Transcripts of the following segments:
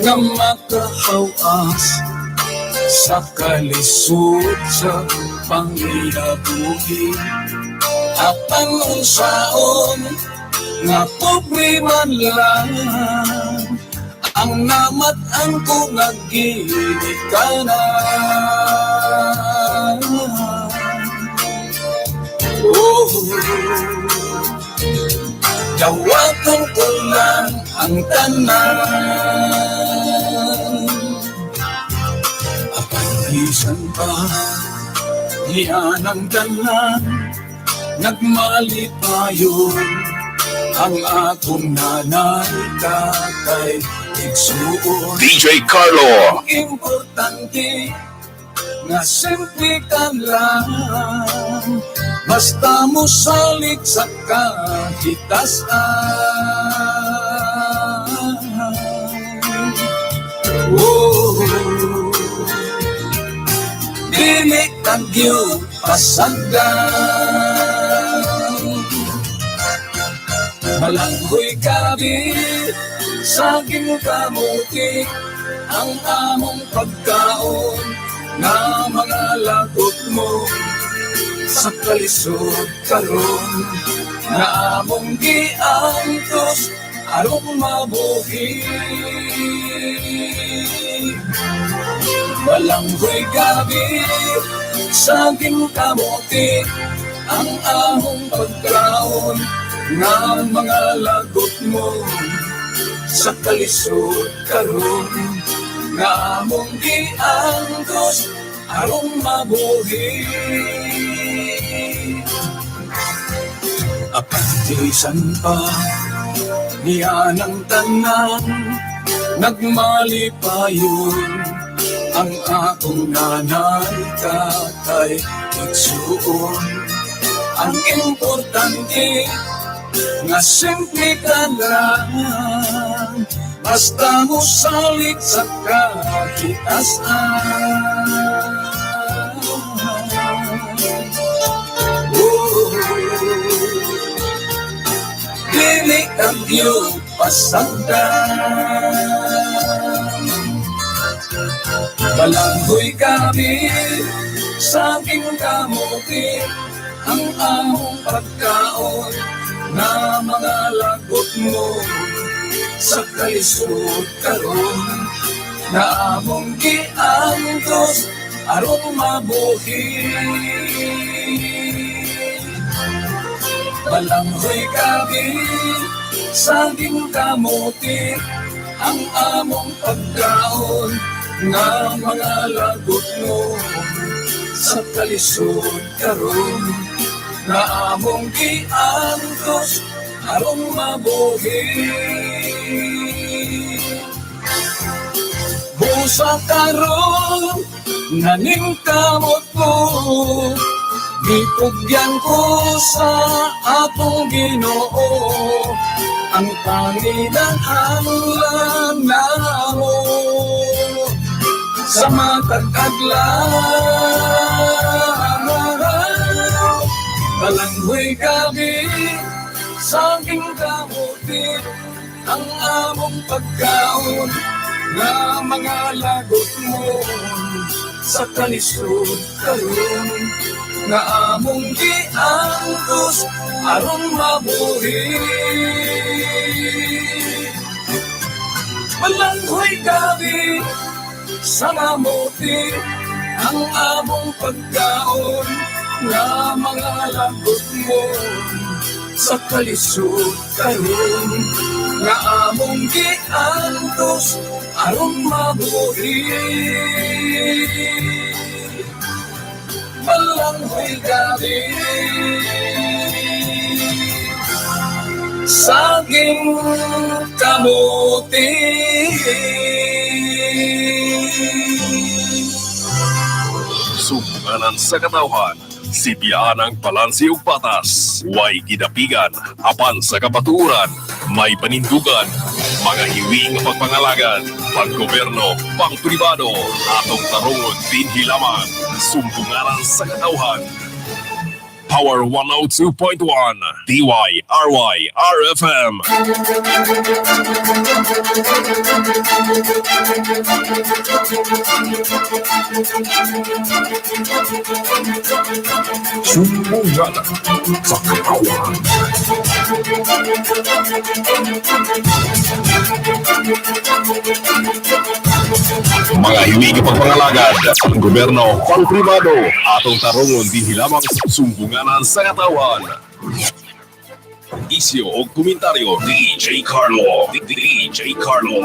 Nga makahawas sa kalisod sa panginabuhi. Apan unsaon nga pobre man lang ang namat-an ko nga ginikanan. Oh, dawaton ko lang ang tanan. Apan bisan pa niyan ang tanan, nagmalipayon ang akong nanay, tatay, igsuon. DJ Carlo. Importante nga simple ka lang, basta mo salig sa kahitasan. Oh, dili ka gyud pasagdan. Balanghoy gabi, saging kamuti ang among pagkaon nga mga lagot mo sa kalisod karon nga among giantos aron mabuhi. Balanghoy gabi, saging kamuti ang among pagkaon nga mga lagot mo sa kalisod karon nga among giantos aron mabuhi. Apan bisan pa niya ng tanan, nagmalipayon ang akong nanay, tatay, igsuon. Ang importante nga simple ka lang, basta mo salig sa kahitasan. Oh, dili ka gyud pasagdan. Balanghoy gabi, saging kamuti ang among pagkaon nga mga lagot mo sa kalisod karon nga among giantos aron mabuhi. Balanghoy gabi, saging kamuti ang among pagkaon nga mga lagot mo sa kalisod karon nga among giantos aron mabuhi. Busa karon naningkamot ko, gipugyan ko sa atong Ginoo ang panginahanglan namo sa matag adlaw. Balanghoy gabi, saging kamuti ang among pagkaon nga mga lagot mo sa kalisod karon nga among giantos aron mabuhi. Balanghoy gabi, sa kamuti ang among pagkaon nga mga lagot mo sa kalisod karon nga among giantos aron mabuhi. Balanghoy gabi, saging kamuti. Sumbunganan sa katawhan. Sipyaan ang balanse ug patas. Way gidapigan apan sa kapatuoran, may panindugan, mga hiwi nga pagpangalagan, panggobyerno, pangpribado, atong tarungon dinhi lamang. Sumbunganan sa katawhan. Power 102.1 DYRY RFM. Sumbunganan sa Katawhan. Mga hiwi nga pagpangalagad, ang gobyerno, pang pribado, atong tarungon dinhi lamang sa Sumbunganan sa Katawhan. Isyo o komentaryo, DJ Carlo. DJ Carlo.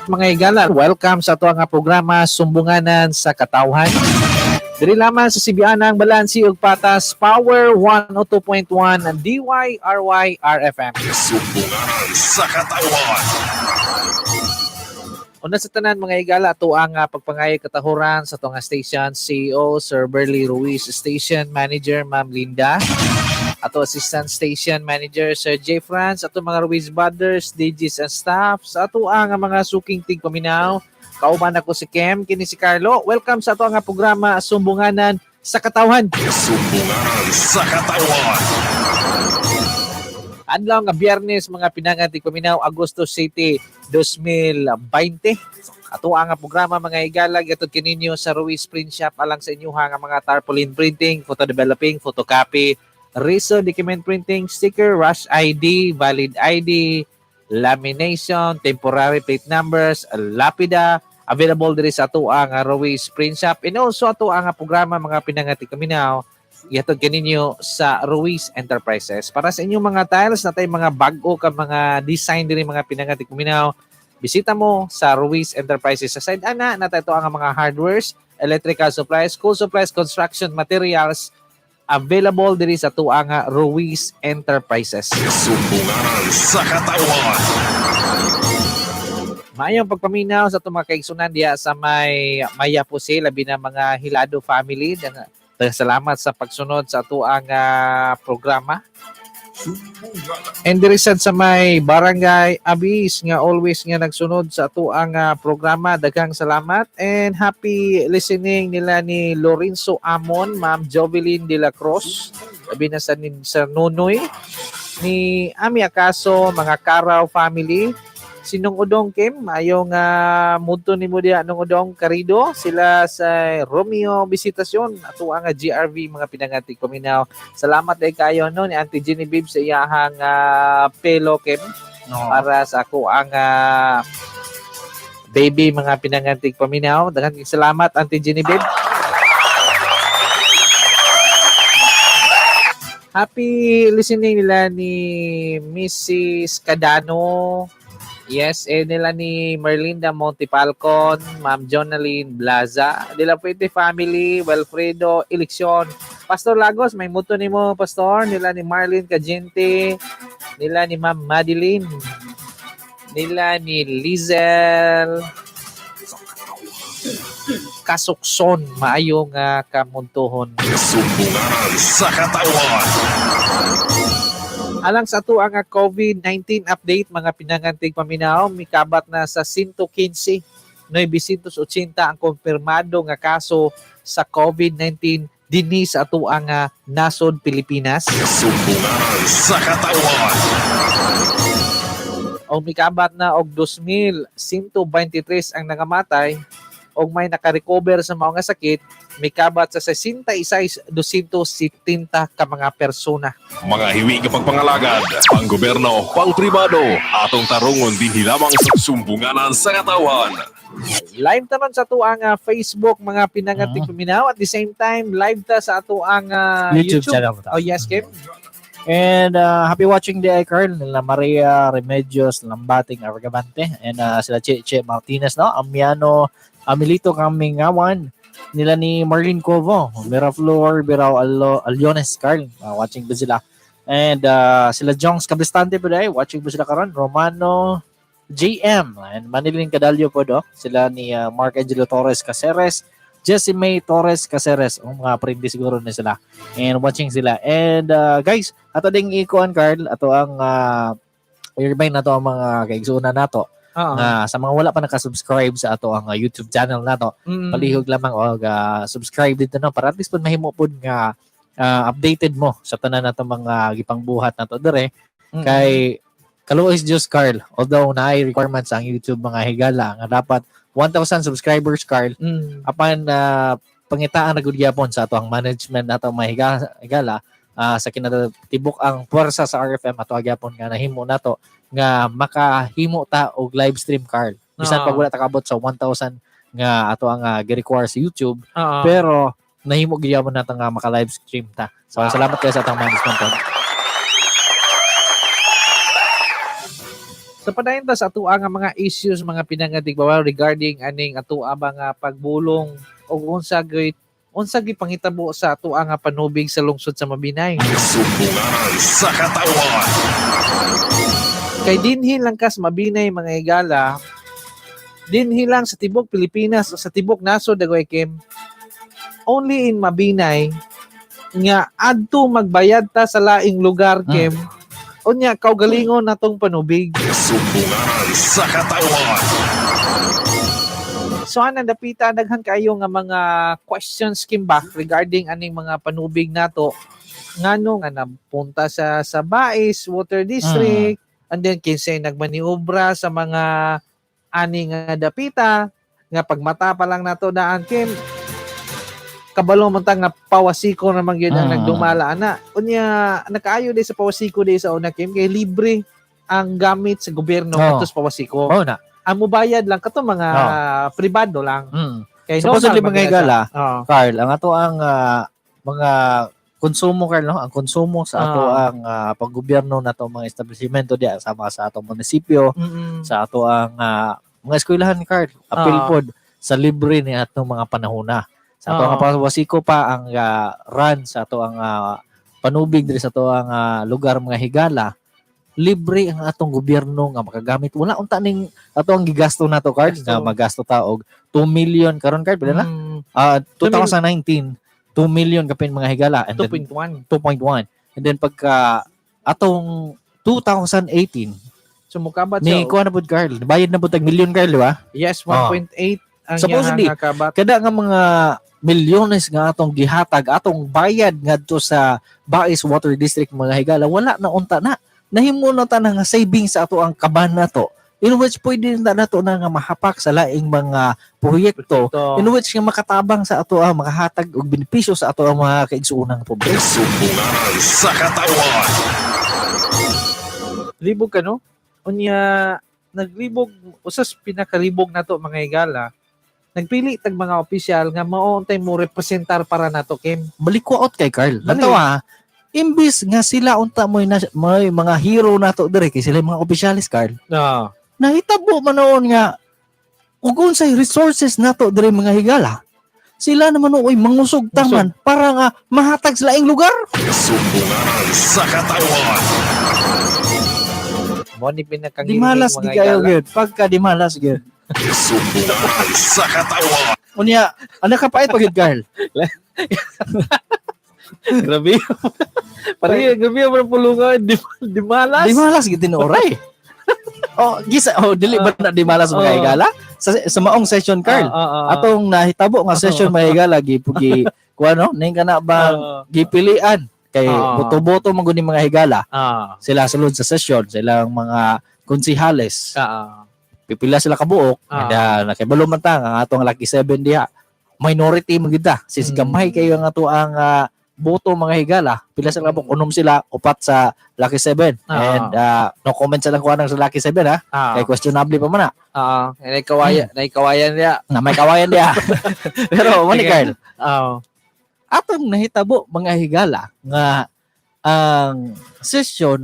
Mga higala, welcome sa ato nga programa Sumbunganan sa Katawhan. Diri lamang sa Sibianang Balansi ug Patas, Power 102.1 DYRY RFM. Sumbunganan sa Katawhan. Una sa tanan, mga higala, ato ang pagpangayag katahuran sa atong station CEO Sir Berly Ruiz, Station Manager Ma'am Linda, ato Assistant Station Manager Sir J. Franz, ato mga Ruiz Brothers, DJs and staff, sa ato ang mga suking tigpaminaw. Kauban ako si Kem, kini si Carlo. Welcome sa ato ang programa Sumbunganan sa Katawhan. Sumbunganan sa Katawhan. Adlaw nga Biyernes, mga pinangan tigpaminaw, Agosto City 2020. Ato ang programa, mga higala, gatod kininyo sa Ruiz Print Shop alang sa inyo nga mga tarpaulin printing, photo developing, photocopy, riso document printing, sticker, rush ID, valid ID, lamination, temporary plate numbers, lapida, available diri sa ato ang Ruiz Print Shop. And also ato ang programa, mga pinangan tigpaminaw, ihatod kaninyo sa Ruiz Enterprises. Para sa inyong mga tiles na tay mga bag-o ka mga design diri, mga pinangatik kuminaw, bisita mo sa Ruiz Enterprises. Sa side ana na ito ang mga hardwares, electrical supplies, school supplies, construction materials available diri sa tuang Ruiz Enterprises. Sumbunganan sa Katawhan. Maayong pagpaminaw sa itong mga kaigsunan diya sa may Maya Pusi, labi na mga Hilado family. Salamat sa pagsunod sa atuang programa. And diri sad sa may Barangay Abis nga always nga nagsunod sa atuang programa. Daghang salamat and happy listening nila ni Lorenzo Amon, Ma'am Jovelyn de la Cruz, labi na sa Nunoy, ni Ami Acaso, mga Karaw family, Sinong Udong Kim, ayong muto ni mo diya nung Udong Karido, sila sa Romeo Visitacion, ato ang GRV, mga pinangatik paminaw. Salamat day kayo no ni Auntie Genevieve sa iyahang pelo, Kim, No. para sa ako ang baby, mga pinangantig paminaw. Daghang salamat, Auntie Genevieve. Happy listening nila ni Mrs. Cadano. Yes, eh, nila ni Merlinda Montipalcon, Ma'am Jonaline Blaza, De La Fuente Family, Wilfredo Eleksyon, Pastor Lagos, may muto nimo, Pastor, nila ni Marlene Cagente, nila ni Ma'am Madeline, nila ni Lizel Kasukson, maayong kamuntuhon. Sumbunganan sa Katawhan. Alang sa ato ang COVID-19 update, mga pinangantig paminaw, mikabat na sa 115 980 ang kumpirmado nga kaso sa COVID-19 dinhi sa ato ang nasod Pilipinas. Sumbunganan sa Katawhan. O mikabat na og 2,123 ang nangamatay og may nakarecover sa mao nga sakit mikabat sa 66,270 ka mga persona. Mga hiwi nga pagpangalagad, pang gobyerno, pang pribado, atong tarungon dinhi lamang sa Sumbunganan sa Katawhan. Live taman sa ato ang Facebook, mga pinangatik paminaw. At the same time, live ta sa ato ang YouTube YouTube. channel ta. Oh yes, Kim. And happy watching the Carl nila Maria Remedios Lambating Argabante and sila Che Che Martinez, no, Amiano Amilito Kamingawan, nila ni Marlene Covo, Miraflor Birao Aliones, Carl, watching ba sila, and sila Jongs Cabrestante po dai, watching ba sila karon, Romano JM and Manilin Cadalio po do, sila ni Mark Angelo Torres Caceres, Jesse May Torres Caceres, oh, mga prindi siguro na sila and watching sila. And guys, ato ding ikuan, Carl, ato ang i-remind nato ang mga kaigsuonan nato. Nga sa mga wala pa naka-subscribe sa ato ang YouTube channel nato, palihog lamang og subscribe dito, no, para at least pud mahimo pud nga updated mo sa tanan nato mga gipangbuhat nato dire. Kay kaluoy Diyos, Carl, although naay requirements ang YouTube, mga higala, nga dapat 1,000 subscribers, Carl, apan pangitaan na gud gyapon sa ato ang management nato, mga higala, sa kinatibuk ang puwersa sa RFM ato gyapon nga nahimo nato nga makahimo ta og live stream, Carl, bisan pag wala ta kaabot sa 1,000 nga ato ang gi-require sa YouTube, pero nahimo gyapon nato nga maka live stream ta. So salamat kayo sa atong management pod. So padayon ta sa atua nga mga issues, mga pinangatig bawal, regarding aning atua ba nga pagbulong og unsa gyud panghitabo sa atua nga panubig sa lungsod sa Mabinay. Sumbunganan sa katawan. Kay dinhi lang kas Mabinay, mga higala, dinhi lang sa tibok Pilipinas o sa tibok nasod agoy, Kim. Only in Mabinay nga adto magbayad ta sa laing lugar, Kim. Unya kaugalingon natong panubig. Sumbunganan sa katawan. So ana dapita daghan kaayo nga mga questions, Kim, ba regarding aning mga panubig nato, ngano nga napunta sa Bais Water District, and then kinsay nagmaniobra sa mga ani nga dapita nga pagmata pa lang nato daan, Kim, kabalo man ta nga pawasiko naman gyud ang nagdumala ana. Unya nakaayo day sa pawasiko day sa una, Kim, kay libre ang gamit sa gobyerno ngadto sa pawasiko. Mao na. Ang mubayad lang kato mga pribado lang. Kay Supposedly, normal man mga gid na siya. higala, Carl, ang ato ang mga konsumo, Carl, no? Ang konsumo sa ato ang paggobyerno nato mga establishmento diya sama sa atong munisipyo, sa ato ang mga eskwelahan, Carl, apil pod sa libre ni atong mga panahona. Sa ato ang pawasiko pa ang run sa ato ang panubig diri sa ato ang lugar, mga higala, libre ang atong gobyerno nga makagamit. Wala unta ning ato ang gigasto nato, Carl, Gasto. nga magasto ta og 2 million karon, Carl, pila na? 2019, 2 million kapin, mga higala, and then 2.1. 2.1, and then pagka atong 2018 So mukabat ni siya. kuha na pud, Carl, bayad na pud tag million, Carl, di ba? Yes, 1.8 ang Supposedly, iyang kabat. Kada nga mga milyones nga atong gihatag, atong bayad ngadto sa Bais Water District, mga higala, wala na unta na nahimo na ta na nga savings sa ato ang kaban nato, in which pwede na nato na nga mahapak sa laing mga proyekto, Ito. in which nga makatabang sa ato ang makahatag og benepisyo sa ato ang mga kaigsuonang pobre. Sumbunganan sa katawan. Libog ka, no? Unya naglibog usas pinakalibog nato, mga higala. Nagpili tag mga opisyal nga mao untay mo representar para nato, Kim. Balikwaot kay Carl. Bali. Lantawa, imbis nga sila unta mo'y mo'y mga hero nato dire kay sila yung mga opisyalis, Carl. No. Nahitabo man noon nga ug unsay resources nato dire, mga higala. Sila naman oy mangusog taman para nga mahatag sa laing lugar. Sumbunganan sa katawan. Mo ni pinakang Di malas di kayo gyud. Pagka di malas gyud. Sumbunganan sa katawan. Unya, ano kapait pa gyud, Carl? Grabe. Pare, grabe ang pulungan di malas. Di malas gyud tinuoray. Oh, gisa oh dili ba na di malas, mga higala? Sa maong session, Carl. Atong nahitabo nga session, mga higala, gi gi kuan no ning kana ba gipilian kay boto-boto man gud ni mga higala sila sulod sa session silang mga konsihales, pipila sila kabuok, and nakibalo man ta nga ang atong Lucky 7 diha minority man gid ta since gamay kayo ang ato ang boto, mga higala. Pila sila kabuok? Unom sila, upat sa Lucky 7, and no comment sa lang kuan sa Lucky 7 ha, kay questionable pa man na. Naikawayan, naikawayan niya. Na may kawayan diha, pero mo ni Sige. Carl, atong nahitabo, mga higala, nga ang session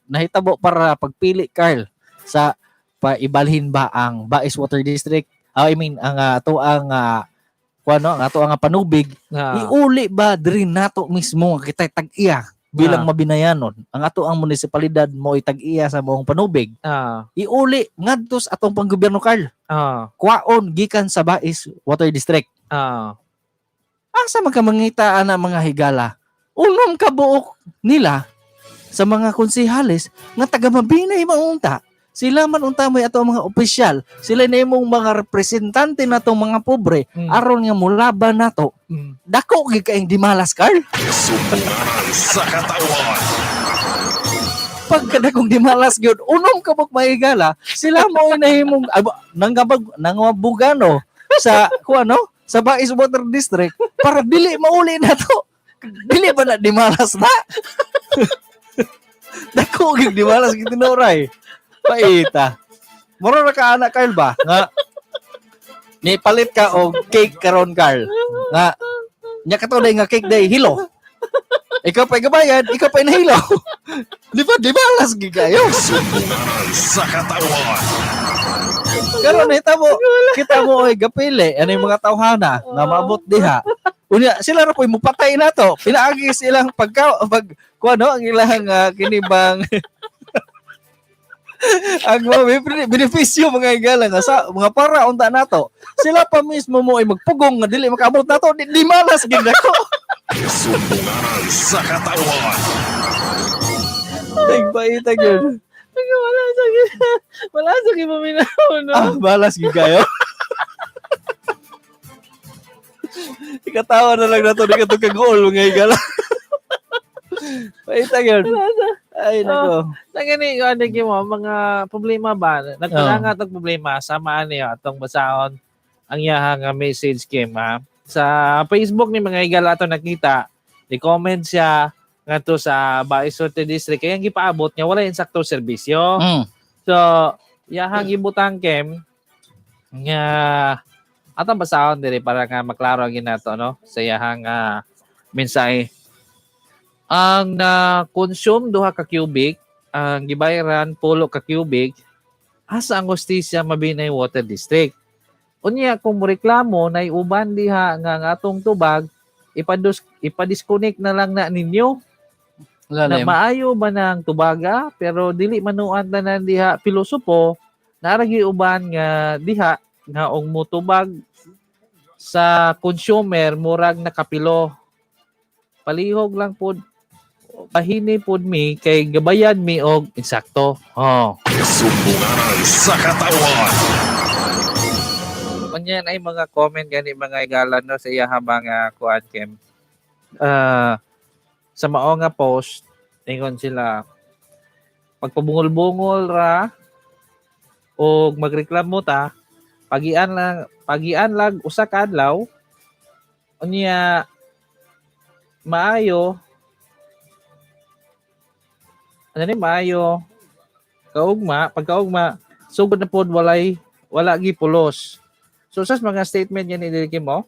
nahitabo para pagpili, Carl, sa paibalhin ba ang Bais Water District, I mean ang ato ang kuano ang ato ang panubig, iuli ba diri nato mismo nga kitay tag-iya bilang mabinayanon ang ato ang munisipalidad mo tag-iya sa maong panubig, iuli ngadto sa atong panggobyerno, Carl, kwaon gikan sa Bais Water District? Asa man ka mangita ana, mga higala? Unom ka buok nila sa mga konsehales nga taga Mabinay maunta. Sila man unta mo'y ato ang mga opisyal, sila na imong mga representante natong mga pobre aron nga mulaban nato. Dako gid kaayong dimalas, Carl. Sumbunganan sa katawan. Pagkadakong dimalas gyud, unom ka buk mahigala, sila mo nahimong nangabag nangabugano sa kuano sa Bais Water District para dili mauli na to. Dili ba na dimalas na? Dako gyud dimalas gyud tinuray. Paita. Mura ra ka ana, Carl, ba? Nga ni palit ka og cake karon, Carl. Nga nya kato day nga cake day hilo. Ikaw pa gabayan, ikaw pa nahilo. Di ba? Di malas gyud kayo. Sumbunganan sa katawan. Karon kita mo, kita mo oy gapili ano yung mga tawhana na maabot diha. Unya sila ra po'y mupatay na to. Pinaagi silang pagka pag kuano ang ilang kinibang ang mga benepisyo, mga higala nga sa mga para unta nato. Sila pa mismo mo ay magpugong nga dili makaabot nato. Di malas gid nako. Sumbunganan sa katawan. Nagpaita gyud. Wala sa paminaw, no? Ah, balas gid kayo. Ikatawa na lang nato di ka to kag-goal, mga higala. Paita gyud. Ay nako. Sa gani, ano mo, mga problema ba? Nagpalangat ang problema sama ani atong basahon ang iyahang nga message kim ha. Sa Facebook ni mga higala ato nakita, ni comment siya ngadto sa Bais Norte District kaya ang gipaabot niya wala insakto serbisyo. So, iyahang gibutang kem nga atong basahon diri para nga maklaro ang ginato no sa iyahang mensahe. Ang na-consume duha ka cubic, ang gibayaran pulo ka cubic, asa ang hustisya Mabinay Water District? Unya kung moreklamo nay uban diha nga ang atong tubag ipadisconnect na lang na ninyo na Lalim. maayo ba ng tubaga pero dili manuan tanan diha pilosopo naaragi uban nga diha nga og motubag sa consumer murag nakapilo palihog lang pod pahini pod mi kay gabayan mi og insakto oh. Sumbunganan sa katawan. Unya ay mga comment gani mga igala no sa iya habang kuan kem. Sa mao nga post ingon sila pagpabungol-bungol ra og magreklamo ta pagian lang usa ka adlaw unya maayo ano ni maayo kaugma pagkaugma sugod na pod walay wala gi pulos. So sa mga statement yan ni mo,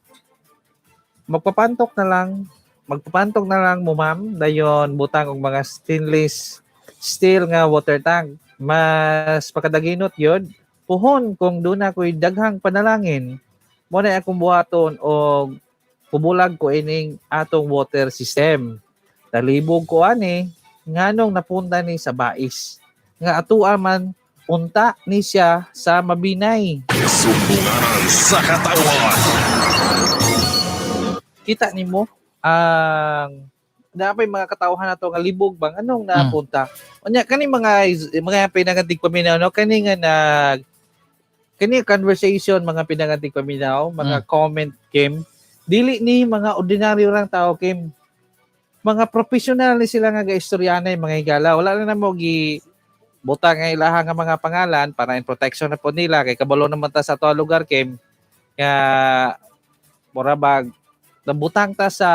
magpapantok na lang, magpapantok na lang mo ma'am, dayon butang og mga stainless steel nga water tank. Mas pakadaginot yun. Puhon kung doon ako'y daghang panalangin, mo na akong buhaton og pubulag ko ining atong water system. Nalibog ko ani, nganong napunta ni sa bais. Nga atua man unta ni siya sa Mabinay. Sumbunganan sa katawan. Kita nimo ang napay mga katawhan nato nga libog bang anong napunta. Unya kani mga pinangantig paminaw no kani nga nag kani conversation mga pinangantig paminaw, mga comment Kim, dili ni mga ordinaryo lang tao Kim. Mga professional ni sila nga gaistoryanay mga higala. Wala na namo gi buta nga ilaha nga mga pangalan para in protection na po nila kay kabalo naman ta sa ato lugar Kim nga mura bag nabutang ta sa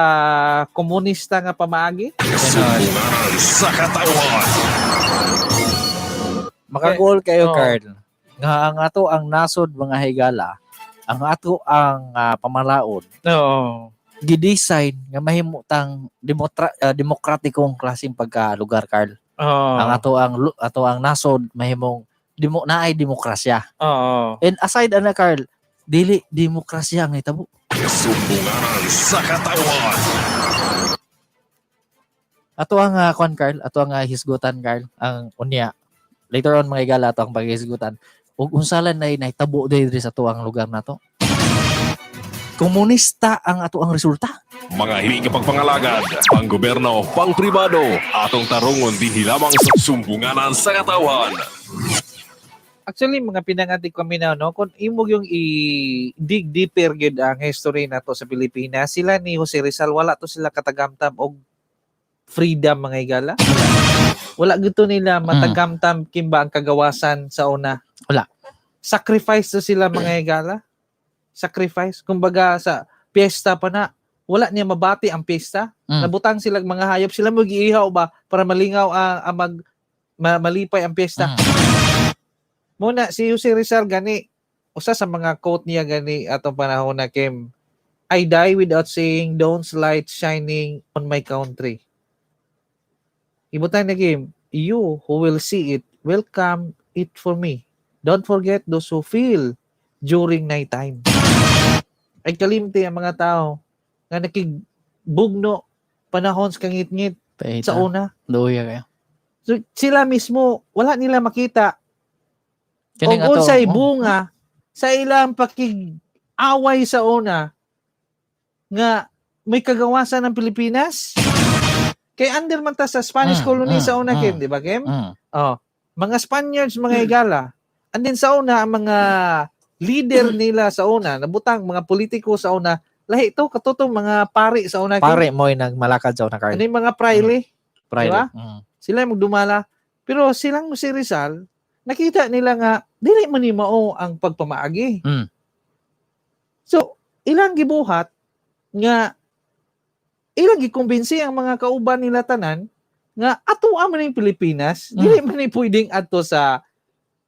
komunista nga pamaagi. Sumbunganan sa katawan. Makagol kayo, Oo. Carl. Nga ang ato ang nasod mga higala, ang ato ang pamalaod, Oo. gidesign nga mahimutang demokratikong klaseng pagkalugar, Carl. Oo. Ang ato ang nasod mahimong demo naay demokrasya. Oo. And aside ana, Carl, dili demokrasya ang hitabo. Sumbunganan sa katawan. Ato ang kuan, Carl, ato ang hisgutan, Carl, ang unya. Later on mga higala ato ang paghisgutan. Ug unsalan nay nahitabo diri sa ato ang lugar nato. Komunista ang ato ang resulta. Mga hiling pagpangalagad, panggobyerno, pangpribado, atong tarungon dinhi lamang sa Sumbunganan sa Katawan. Actually, mga pinangatik kami na, no, kung imo yung i-dig deeper gyud ang history nato sa Pilipinas, sila ni Jose Rizal, wala to sila katagamtam og freedom, mga higala. Wala gito nila matagamtam kimba ang kagawasan sa una. Wala. Sacrifice to sila, mga higala. Sacrifice. Kumbaga sa piyesta pa na, wala niya mabati ang piyesta. Nabutang sila mga hayop. Sila mag-iihaw ba para malingaw ang malipay ang piyesta. Muna si Jose Rizal gani, usa sa mga quote niya gani atong panahon na, Kim, "I die without seeing dawn's light shining on my country." Ibutang na, Kim, "You who will see it will come it for me. Don't forget those who feel during night time." Ay kalimti ang mga tao nga nakigbugno panahon sa kangitngit Pahita. sa una. Luya kayo. So, sila mismo wala nila makita Kining og unsay oh. bunga sa ilang pakig-away sa una nga may kagawasan ng Pilipinas. Kay under man ta sa Spanish colony sa una, Kim, di ba, Kim? Mm. Oh, mga Spaniards, mga higala. And then sa una, ang mga leader nila sa una, nabutang mga politiko sa una, lahi to katutong mga pari sa una, Kim. Pare mo yung nagmalakad sa una, Carl. Ano yung mga praile? Praile. Di ba? Mm. Sila yung magdumala. Pero silang si Rizal, nakita nila nga, dili man ni mao ang pagpamaagi. So, ilang gibuhat nga ilang gikumbinsi ang mga kauban nila tanan nga ato man yung Pilipinas, dili man ni pwedeng adto sa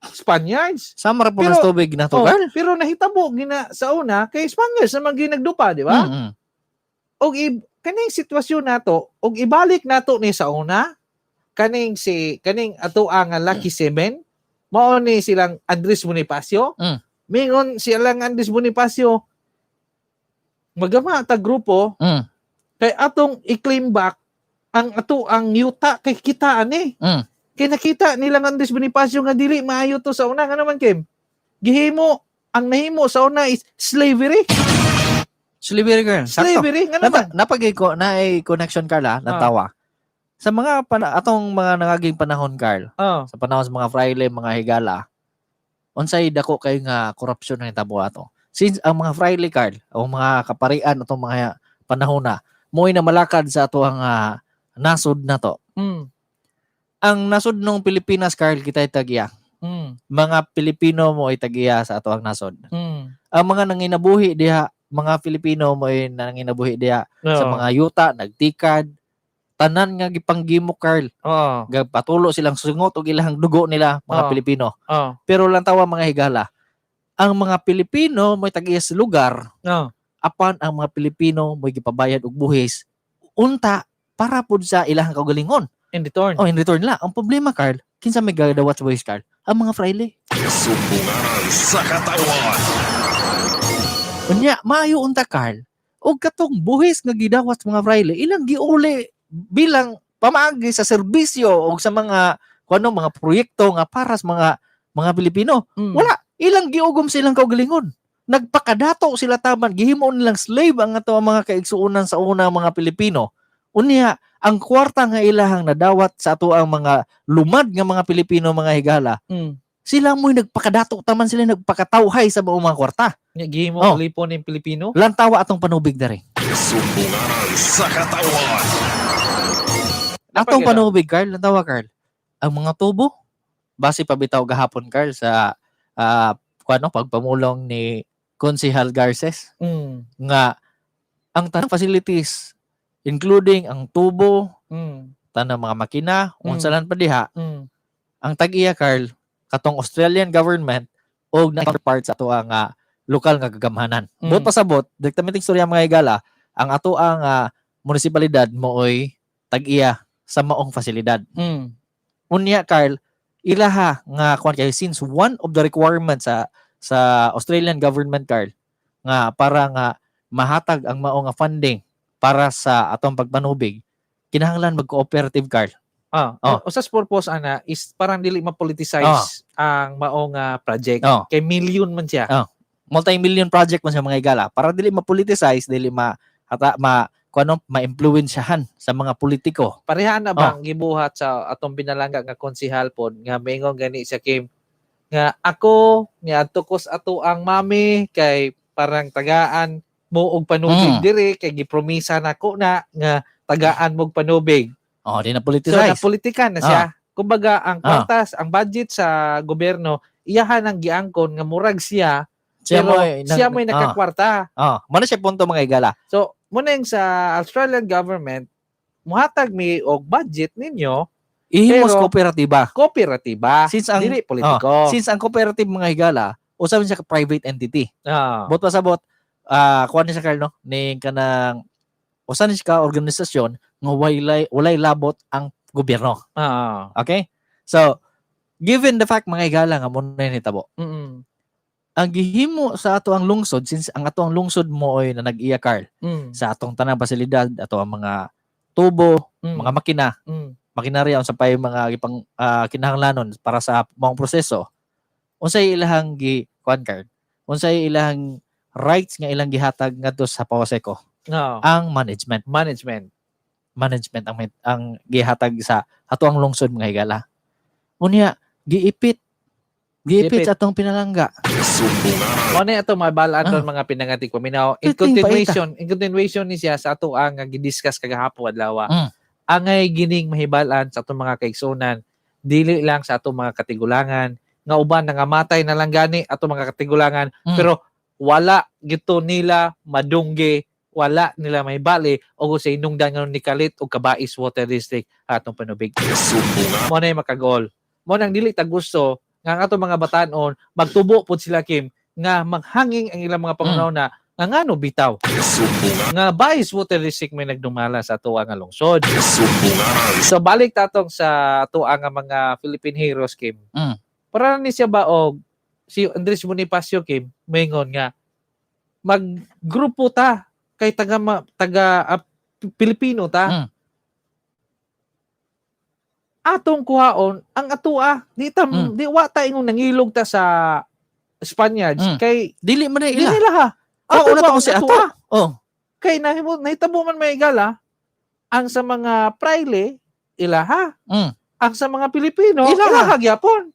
Spaniards. Sama ra po Pero- ng tubig na to, Oh, Carl. pero nahitabo gina sa una kay Spaniards naman ginagdupa, di ba? Og kaning sitwasyon nato og ibalik nato ni sa una, kaning si kaning ato ang Lucky Seven, mao ni silang Andres Bonifacio. Mingon silang Andres Bonifacio, magama ta grupo kay atong i-claim back ang ato ang yuta kay kita ani. Kay nakita nilang Andres Bonifacio nga dili maayo to sa una. Nga naman, Kim, gihimo ang nahimo sa una is slavery. Slavery, Carl. Sakto. Slavery nga naman. Napagay ko na ay connection, Carl, ah, ng tawa. Sa mga atong mga nangaging panahon, Carl, sa panahon sa mga fraile, mga higala, unsay dako kay nga korupsyon ang hitabo ato. Since ang mga fraile, Carl, o mga kaparian atong mga panahon na, mo'y na malakad sa ato ang nasod na to. Ang nasod ng Pilipinas, Carl, kita'y tagiya. Mga Pilipino mo ay tagiya sa ato ang nasod. Ang mga nanginabuhi diha, mga Pilipino mo ay nanginabuhi diha sa mga yuta, nagtikad, tanan nga gipanggimo, Carl. Gapatulo silang sungot og ilang dugo nila, mga Pilipino. Pero lang tawa, mga higala, ang mga Pilipino may tag sa lugar, apan ang mga Pilipino may gipabayad og buhis unta para pud sa ilang kaugalingon. In return. Oh, in return la. Ang problema, Carl, kinsa may gadawat sa buhis, Carl? Ang mga fraile. Sumbungaran sa katawan. Unya, maayo unta, Carl. Og katong buhis nga gidawat sa mga fraile, ilang giuli bilang pamaagi sa serbisyo o sa mga kuno mga proyekto nga para sa mga Pilipino. Wala, ilang giugom silang kaugalingon. Nagpakadato sila taman, gihimo nilang slave ang ato ang mga kaigsuonan sa una, mga Pilipino. Unya, ang kwarta nga ilahang nadawat sa ato ang mga lumad nga mga Pilipino, mga higala, sila mo'y nagpakadato taman, sila nagpakatawhay sa maong mga kwarta. Nya, gihimo lipon ng Pilipino. Lantawa atong panubig diri. Sumbungaran sa katawan. Atong Napagila. panubig, Carl, lantawa, Carl. Ang mga tubo, base pa bitaw gahapon, Carl, sa kuano pagpamulong ni Konsehal Garces nga ang tanang facilities including ang tubo, tanang mga makina, unsa lang pa diha, ang tag-iya, Carl, katong Australian government og na counterpart sa ato ang lokal nga gagamhanan. Buot pasabot, direktamente istorya, mga higala, ang ato ang munisipalidad mooy tag-iya sa maong fasilidad. Unya, Carl, ilaha nga kuan kay since one of the requirements sa Australian government, Carl, nga para nga mahatag ang mao nga funding para sa atong pagpanubig, kinahanglan mag-cooperative, Carl. Usas purpose ana is parang dili ma-politicize ang maong project. Kay million man siya. Multi-million project man sa mga higala para dili ma-politicize, dili ma ata ma kuano ma-impluwensyahan sa mga politiko. Pareha na bang gibuhat sa atong binalangga nga konsehal pod nga maingon gani siya, Kim, Nga ako niadto ko sa ato ang mami kay parang tagaan mo og panubig diri kay gipromisa nako na nga tagaan mo og panubig. Oh, di na So politicize. napolitika na siya. Kumbaga ang kwartas, ang budget sa gobyerno, iyahan ang giangkon nga murag siya, Siya pero mo'y siya mo'y nakakwarta. Ah, oh, mao na siya punto, mga higala. So, muna yung sa Australian government, muhatag mi og budget ninyo, Ihimos Pero- kooperatiba. kooperatiba, Since ang dili politiko. Since ang cooperative, mga higala, usa man siya ka private entity. Bot pasabot, kuan ni siya, Carl, no, ning kanang usa ni siya ka organisasyon nga walay labot ang gobyerno. Okay? So, given the fact, mga higala, nga mo na nitabo. Ang gihimo sa ato ang lungsod, since ang ato ang lungsod mo oy na nag-iya, Carl, sa atong tanang pasilidad, ato ang mga tubo, mga makina, makinarya, unsa pa yung mga gipang kinahanglanon para sa mga proseso, unsay ilahang gi kuan, Carl, unsay ilahang rights nga ilang gihatag ngadto sa Pawaseko? No. Ang management. Management. Management ang gihatag sa ato ang lungsod, mga higala. Unya giipit giipit Giipit. sa atong pinalangga. Sumbungan. Mo na ato mabalaan ron, mga pinangatik paminaw. In Piting paita. continuation ni siya sa ato ang gidiscuss kagahapon adlaw. Angay gining mahibalaan sa atong mga kaigsunan, dili lang sa atong mga katigulangan nga uban nangamatay na lang gani atong mga katigulangan, pero wala gito nila madunggi, wala nila mahibali og sa inungdan nga ni kalit og kabais water district atong panubig. Sumbungan. Mo na yung makagol. Mo nang dili ta gusto nga ang atong mga batanon magtubo pud sila, Kim, nga maghanging ang ilang mga pangunaw na nga ngano bitaw Sumbungan. nga Bais Water District may nagdumala sa ato nga lungsod. Sumbungan. So balik tatong sa ato nga mga Philippine heroes, Kim. Para ni siya ba og si Andres Bonifacio, Kim, maingon nga maggrupo ta kay taga Pilipino ta. Atong kuhaon ang atoa, di ta di wa ta ingong nangilog ta sa Spaniards kay Dili man na di ila. nila ha. Oh, Ato una ba ta ang si ato. atoa? Oh. Kay nahitabo man may gala ang sa mga praile ilaha. Ang sa mga Pilipino Ilaha. ilaha gyapon.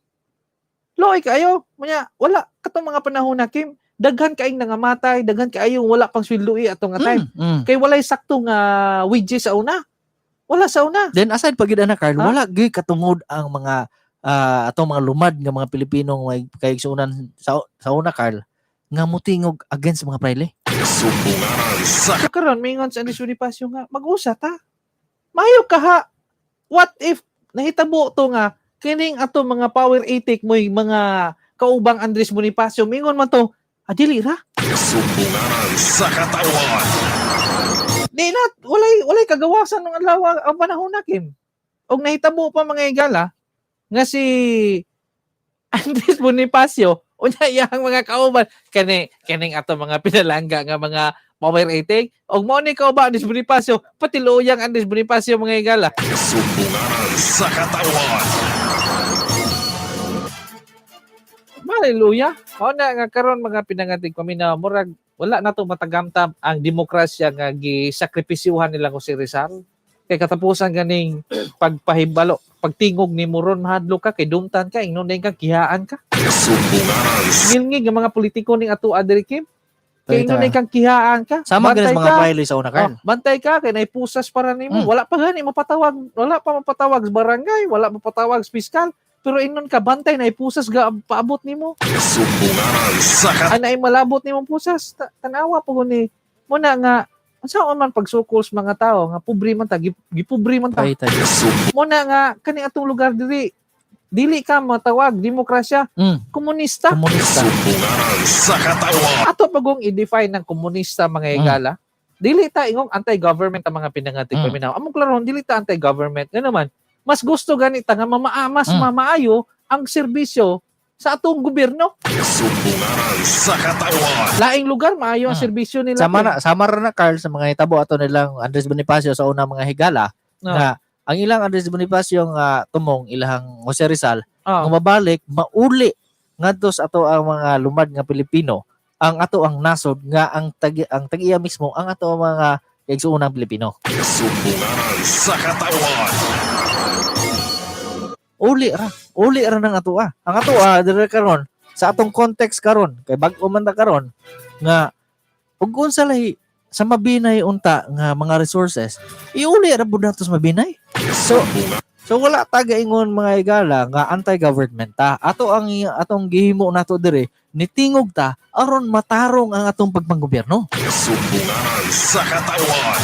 Loy kayo, munya wala katong mga panahon na, Kim, daghan kaayong nangamatay, daghan kaayong wala pang sweldo ato nga time. Kay walay sakto nga wages sa una. Wala sa una. Then aside pa gid ana, Carl, Ha? wala gyud katungod ang mga atong mga lumad nga mga Pilipino nga may kaigsuonan sa una, Carl, nga mutingog against mga praile. Sumbungan sa So karon mingon sa Andres Bonifacio nga mag-usa ta. Mayo ka ha. What if nahitabo to nga kining ato mga power 80 mo'y mga kaubang Andres Bonifacio mingon man to, dili ra. Sumbungan sa katawan. Di na walay kagawasan nung adlaw ang panahon na, Kim. Og nahitabo pa, mga higala, nga si Andres Bonifacio unya iyang mga kauban kani kining ato mga pinalangga nga mga power 80 og mo ni kauban Andres Bonifacio pati luyang Andres Bonifacio, mga higala. Sumbungan sa katawan. Hallelujah. Mao na nga karon, mga pinangatig paminaw, murag wala na to matagamtam ang demokrasya nga gisakripisyuhan nila Jose Rizal. Kay katapusan ganing pagpahibalo, pagtingog ni Moron, mahadlok ka kay dumtan ka, ingnon ka kihaan ka. Sumbungan Ngilngig ang mga politiko ning ato diri, Kim. Kay Pwede ingnon kang kihaan ka. Sama Bantay ganis mga ka. praile sa una, Carl. Oh, bantay ka kay naipusas para nimo. Wala pa gani mapatawag, wala pa mapatawag sa barangay, wala mapatawag sa piskal. Pero ingnon ka bantay na ipusas ga paabot nimo. Sumbungan sa Ana ay malabot nimo pusas. Tanawa po ni muna nga unsa man pagsukol sa mga tao nga pobre man ta, gipobre man ta. Pwede. Muna nga kani atong lugar diri dili ka matawag demokrasya, komunista. Komunista. Sumbungan sa katawan. Ato pagong i-define ng komunista, mga higala. Dili ta ingong anti-government ang mga pinangatik paminaw. Among klarohon, dili ta anti-government. Nga naman, mas gusto ganita nga mas mamaayo ang serbisyo sa atong gobyerno. Sumbungan sa katawan. Laing lugar maayo ang serbisyo nila. Sama na sama ra na, Carl, sa mga hitabo ato nilang Andres Bonifacio sa una, mga higala, No. nga ang ilang Andres Bonifacio nga tumong ilahang Jose Rizal Oh. nga mabalik mauli ngadto sa ato ang mga lumad nga Pilipino ang ato ang nasod nga ang tag-iya mismo ang ato ang mga kaigsuonang Pilipino. Sumbungan sa katawan. Uli ra. Uli ra ng atoa. Ang atoa dire karon sa atong context karon kay bag-o man ta karon nga ug unsa lahi sa Mabinay unta nga mga resources, iuli ra pud nato sa Mabinay. So wala ta gaingon, mga higala, nga anti-government ta. Ato ang atong gihimo nato dire, nitingog ta aron matarong ang atong pagpanggobyerno. Sumbunganan sa katawan.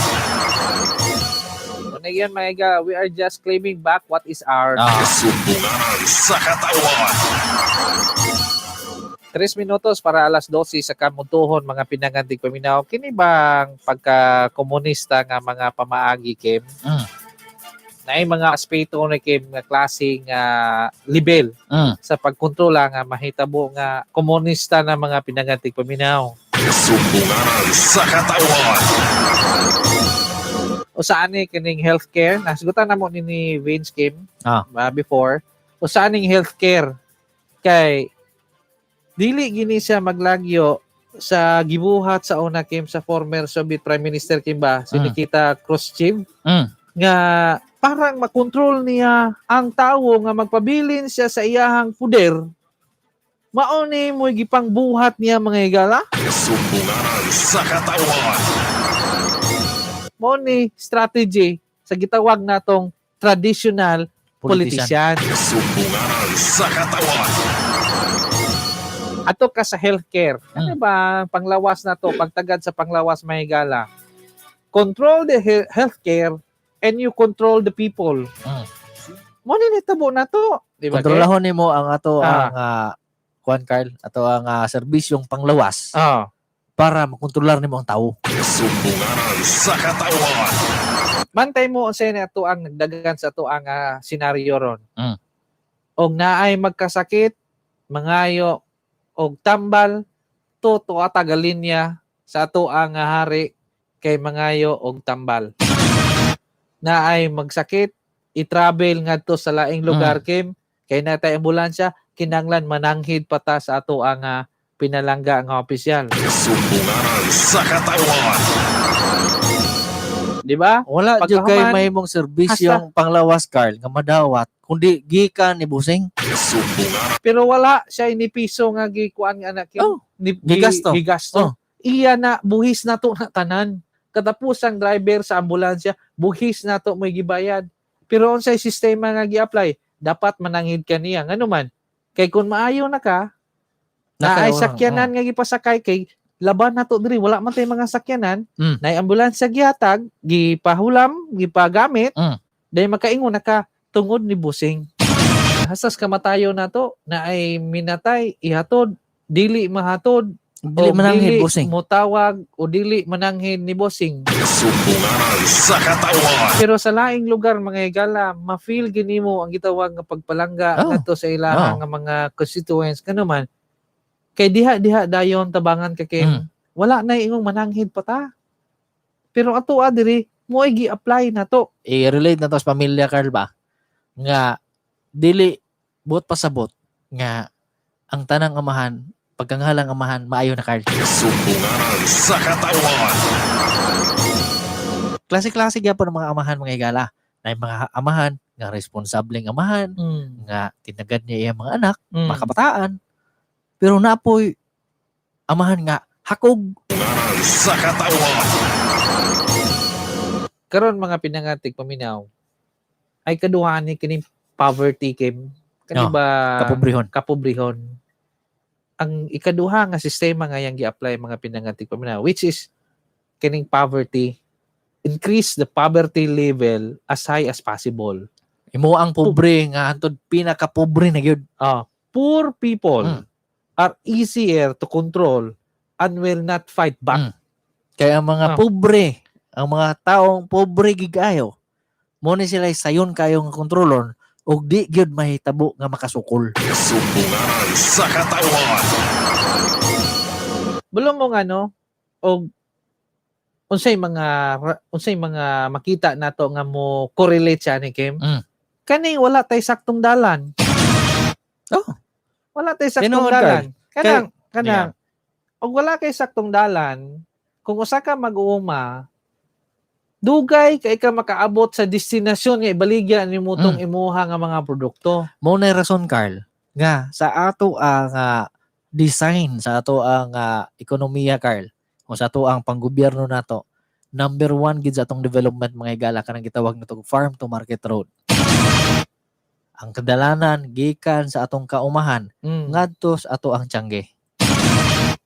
Una yun, mga higala, we are just claiming back what is ours. Sumbunganan sa katawan. 3 minutos para alas 12 sa kamuntuhon, mga pinangan tigpaminaw. Kini bang pagka-komunista nga mga pamaagi, Kim? Naay mga aspeto ni Kim nga klase nga libel sa pagkontrola nga mahitabo nga komunista na, mga pinangan tigpaminaw. Sumbunganan sa katawan. O saan ni kining healthcare? Nasgutan na mo ni Vince, Kim, before. O saan ning healthcare? Kay dili gini siya maglagyo sa gibuhat sa una, Kim, sa former Soviet Prime Minister, Kim ba, si Nikita Khrushchev, nga parang makontrol niya ang tawo nga magpabilin siya sa iyahang puder. Mao ni mo gipangbuhat niya, mga higala. Sumbunganan sa katawan. Mao ni strategy sa gitawag natong traditional politician. Sumbunganan sa katawan. Ato ka sa healthcare. Ano ba panglawas na to, pagtagad sa panglawas, mahigala? Control the healthcare and you control the people. Mo ni nitabo na to. Di ba? Ken? Kontrolahon nimo ang ato ang kuan, Carl, ato ang serbisyong panglawas para makontrolar nimo ang tao. Sumbunganan sa katawan. Bantay mo unsay na ato ang nagdagan sa ato ang senaryo ron. Og naay magkasakit, mangayo og tambal, to tuwa tagalinya sa ato ang hari kay mangayo og tambal. Naay magsakit, i-travel ngadto sa laing lugar, Kim, kay natay ambulansya, kinanglan mananghid pa ta sa ato ang pinalangga nga opisyal. Sumbunganan sa katawan. Di ba? Wala jud kay Pagkahuman, mahimong serbisyong panglawas, Carl, nga madawat kundi gikan ni Busing. Sumbunganan Pero wala siya inipiso nga gikuan nga anak, Kim. Oh, ni, gigasto. Gigasto. Oh. Iya na buhis na to na tanan. Katapusang driver sa ambulansya, buhis na to may gibayad. Pero unsay sistema nga gi-apply, dapat mananghid ka niya. Ngano man? Kay kung maayo na ka, na ay sakyanan nga gipasakay kay laban na to diri, wala man tay mga sakyanan, naay ambulansya gihatag, gipahulam, gipagamit, dahil makaingon na ka tungod ni Busing. Hasas kamatayo na to, na ay minatay, ihatod, dili mahatod, Dili o mananghid dili Busing. motawag o dili mananghid ni Busing. Sumbunganan sa katawan. Pero sa laing lugar, mga higala, ma-feel ginimo ang gitawag nga pagpalangga ngadto sa ilaha nga mga constituents, kano man kay diha diha dayon tabangan ka, Kim. Wala na ingong mananghid pa ta. Pero ato diri mo ay gi-apply na to. I-relate na to sa pamilya, Carl, ba? Nga dili buot pasabot nga ang tanang amahan, pagkanghalang amahan, maayo na, Carl. Sumbunganan sa katawan. Klase-klase gyapon ang mga amahan, mga higala. Na yung mga amahan nga responsableng amahan, nga tinagad niya iyang mga anak, mga kabataan. Pero napoy amahan nga hakog. Sumbunganan sa katawan. Karon, mga pinangan tigpaminaw, ay kaduha ni kining poverty, Kim. Kani Oh, ba kapobrehon. Kapobrehon. Ang ikaduha nga sistema nga yang gi-apply, mga pinangan tigpaminaw, which is kining poverty, increase the poverty level as high as possible. Imo ang pobre nga hantod pinakapobre na gyud. Poor people are easier to control and will not fight back. Kaya ang mga pobre, ang mga taong pobre gigayo, mo ni sila sayon kayo nga kontrolon ug di gyud mahitabo nga makasukol. Sumbunganan sa katawan. Bulong mo nga no og unsay mga makita nato nga mo correlate siya ni Kim? Kani wala tay saktong dalan. Wala tay saktong Tinuod, dalan. Kanang og wala kay saktong dalan, kung usa ka mag-uuma Dugay kay ka makaabot sa destinasyon nga ibaligya nimo tong imuha nga mga produkto. Mao na rason, Carl, nga sa ato ang design sa ato ang ekonomiya, Carl, o sa ato ang panggobyerno nato, number one gid sa atong development, mga higala, kanang gitawag nato farm to market road. Ang kadalanan gikan sa atong kaumahan ngadto sa ato ang tiyangge.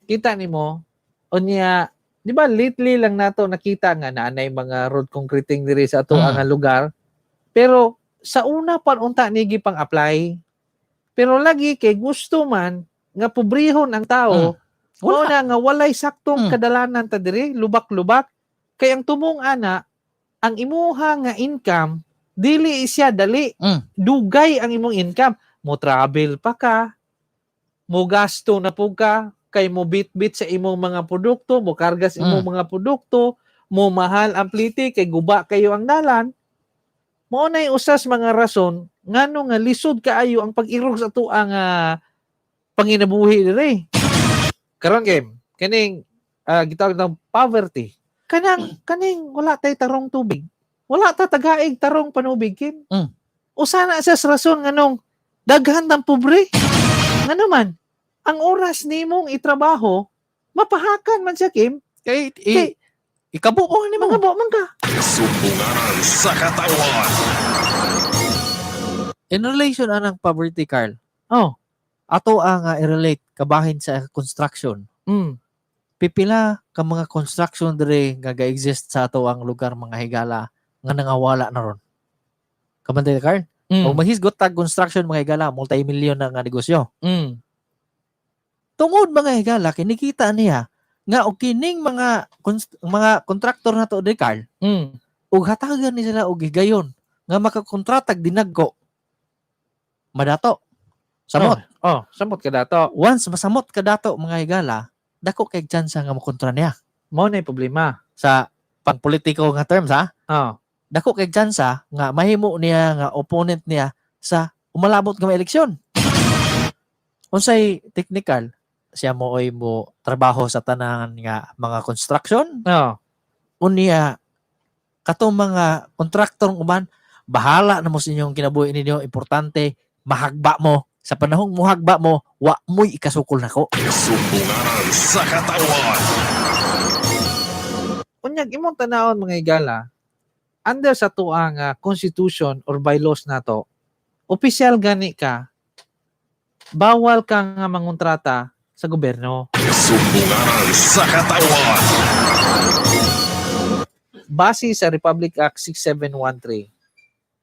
Kita nimo unya, di ba, lately lang nato nakita nga naanay mga road concreting diri sa ato ang lugar, pero sa una pa unta ni gipang apply, pero lagi kay gusto man nga pobrehon ang tao. Wala na nga walay saktong kadalanan ta diri, lubak-lubak kay ang tumong ana ang imuha nga income dili siya dali. Dugay ang imong income, mo travel pa ka, mo gasto na po ka kay mo bit-bit sa imong mga produkto, mo karga sa imong mga produkto, mo mahal ang plite kay guba kayo ang dalan. Mao nay usas mga rason ngano nga lisod kaayo ang pag-irog sa atuang panginabuhi dire. Karon game, kaning gitawag ng poverty. Kanang kaning wala tay tarong tubig. Wala ta tagaig tarong panubig, Kim. Usa na sa rason nganong daghan ng pobre. Ngano man, ang oras nimong itrabaho, mapahakan man siya, Kim. Kay Kay ikabo mo nimo. Mga man ka. Sumbunganan sa katawan. In relation anang poverty, Carl, Oh. ato ang i-relate kabahin sa construction. Pipila ka mga construction dire nga ga-exist sa ato ang lugar, mga higala, nga nangawala na ron. Kabantay, Carl? Og maghisgot tag construction, mga higala, multi-million na nga negosyo. Tungod, mga higala, kinikita niya nga og kining mga kontraktor na to dire, Carl, ug hatagan ni sila og higayon nga makakontratag dinagko. Madato. Samot. Oh, samot ka dato. Once masamot ka dato, mga higala, dako kay chance nga mokontra niya. Mao na problema. Sa pangpolitiko nga terms ha, dako kay chance nga mahimo niya nga opponent niya sa umalabot nga mga eleksyon. Unsay technical siya mo oy mo trabaho sa tanan nga mga construction, unya katong mga kontraktor uban, bahala na mo sa inyong kinabuhi ninyo, importante mahagba mo. Sa panahong muhagba mo, wa mo'y ikasukol nako. Sumbunganan sa katawan. Unyag imong tanawon, mga higala, under sa tuang constitution or bylaws nato, opisyal gani ka, bawal ka nga mangontrata sa gobyerno. Sumbunganan sa katawan. Base sa Republic Act 6713,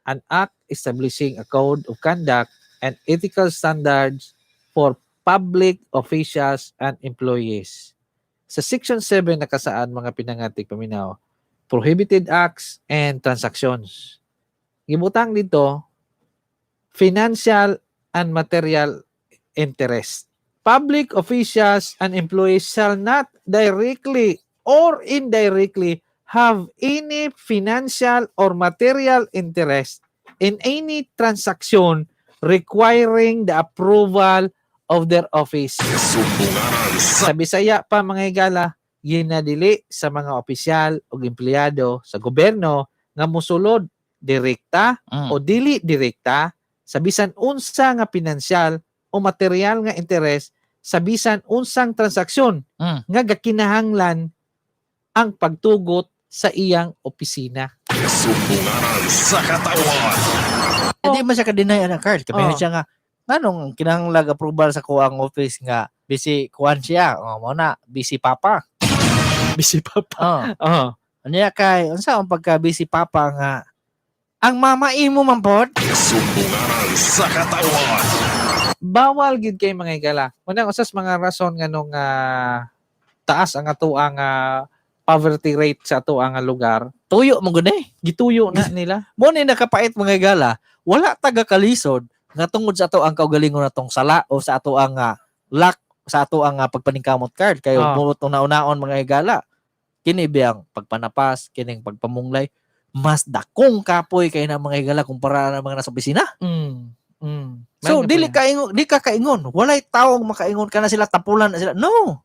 an act establishing a code of conduct and ethical standards for public officials and employees. Sa Section 7 nakasaad, mga pinangatik paminaw, prohibited acts and transactions. Gibutang dito, financial and material interest. Public officials and employees shall not directly or indirectly have any financial or material interest in any transaction requiring the approval of their office. Sumbunganan sa Sa Bisaya pa, mga higala, ginadili sa mga opisyal o empleyado sa gobyerno nga musulod direkta o dili direkta sa bisan unsa nga pinansyal o material nga interes sa bisan unsang transaksyon nga gakinahanglan ang pagtugot sa iyang opisina. Sumbunganan sa katawan. Hindi man siya ka-deny ana, Carl. Kaya siya nga nganong kinahanglag approval sa kuang office nga busy kuan siya. Oh, mo na busy papa. Busy pa pa. Oh. Oh. Unya kay unsa ang pagka busy papa nga ang mama imo man pod? Sumbunganan sa katawan. Bawal gid kay, mga higala. Unang usas mga rason nganong taas ang atoang poverty rate sa atoang nga lugar, Tuyo mo gud eh. Gituyo na nila. Mo ni nakapait, mga higala, wala taga kalisod nga tungod sa ato ang kaugalingon natong sala o sa ato ang lack sa ato ang pagpaningkamot, card kayo mo una-unaon, mga higala, kini biyang pagpanapas, kining pagpamunglay, mas dakong kapoy kay na, mga higala, kumpara na mga nasa opisina. So May dili nga ka ingon, di ka kaingon, walay taong makaingon ka na sila tapulan na sila, no,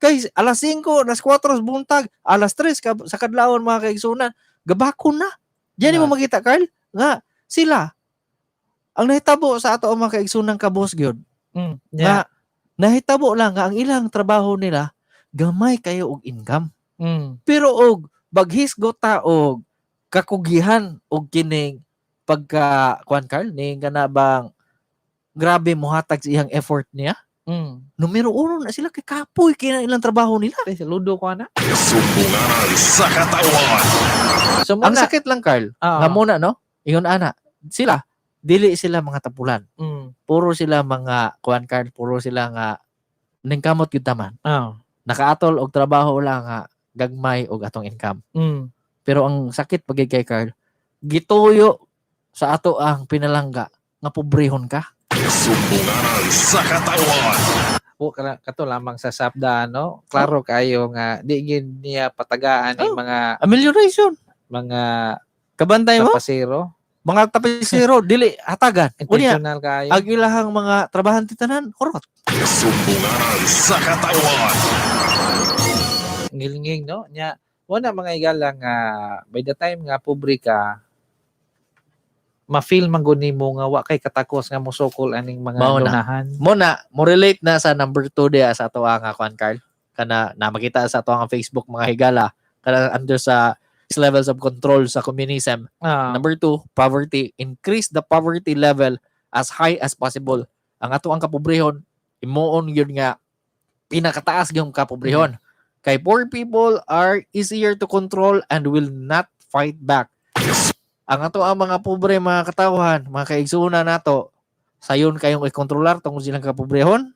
kay alas 5, alas 4 buntag, alas 3 ka, sa kadlawon, mga kaigsunan, Gabako na. Diyan mo makita, Carl, nga sila ang nahitabo sa ato ang mga kaigsunang kabos gyud. Nga nahitabo lang nga ang ilang trabaho nila gamay kayo og income. Pero og baghisgot ta og kakugihan og kining pagka kuan, Carl, ning kana bang grabe mohatag sa iyang effort niya. Numero uno na sila kay kapoy kay na ilang trabaho nila. Ay, saludo ko ana. Sumbunganan sa katawan. So Ang muna, sakit lang, Carl, nga muna no, ingon ana, sila dili sila mga tapulan. Puro sila mga kuan, Carl, puro sila nga ningkamot gyud taman. Nakaatol og trabaho lang nga gagmay og atong income. Pero ang sakit pagid kay Carl, gituyo sa ato ang pinalangga nga pobrehon ka. Sumbunganan sa katawan. O kato lamang sa sabda, no? Klaro kayo nga di gid niya patagaan ang mga Amelioration. mga Kabantay mo? tapasero. Mga tapisero dili hatagan. Unya, Intentional kayo. ang ilahang mga trabahante tanan kurot. Sumbunganan sa katawan. Ngilinging, no? Nya wala mga igala nga by the time nga pobre ka, ma-feel man gud nimo nga wa kay katakos nga mosukol aning mga Mao na. lunahan. Mo na mo relate na sa number 2 diya sa ato ang kuan, Carl. Kana na makita sa ato ang Facebook, mga higala, kana under sa levels of control sa communism. Number 2, poverty. Increase the poverty level as high as possible. Ang ato ang kapobrehon, imuon yun nga pinakataas yung kapobrehon. Kay poor people are easier to control and will not fight back. Ang ato ang mga pobre, mga katawhan, mga kaigsunan nato, sayon kayong ikontrolar tungod silang kapobrehon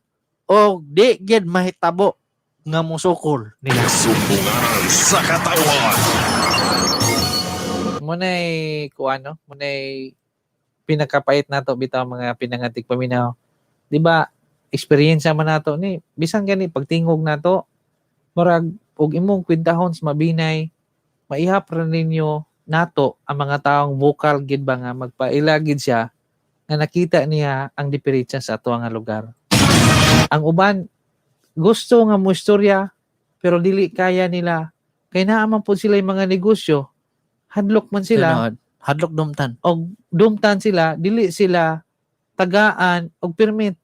o di gyud mahitabo nga mosukol nila. Sumbunganan sa katawan. Munay kuan, no, munay pinakapait nato bitaw, mga pinangatik paminaw. Di ba eksperyensya man nato ni bisan gani pagtingog nato, murag og imong kwentahon sa mabinay, maihap ra ninyo nato ang mga taong vocal gid ba nga magpaila gid siya nga nakita niya ang diferensya sa ato nga lugar. Ang uban gusto nga mo istorya pero dili kaya nila kay naa man pud sila yung mga negosyo, hadlok man sila. Tinuod. Hadlok dumtan. Og dumtan sila, dili sila tagaan og permit.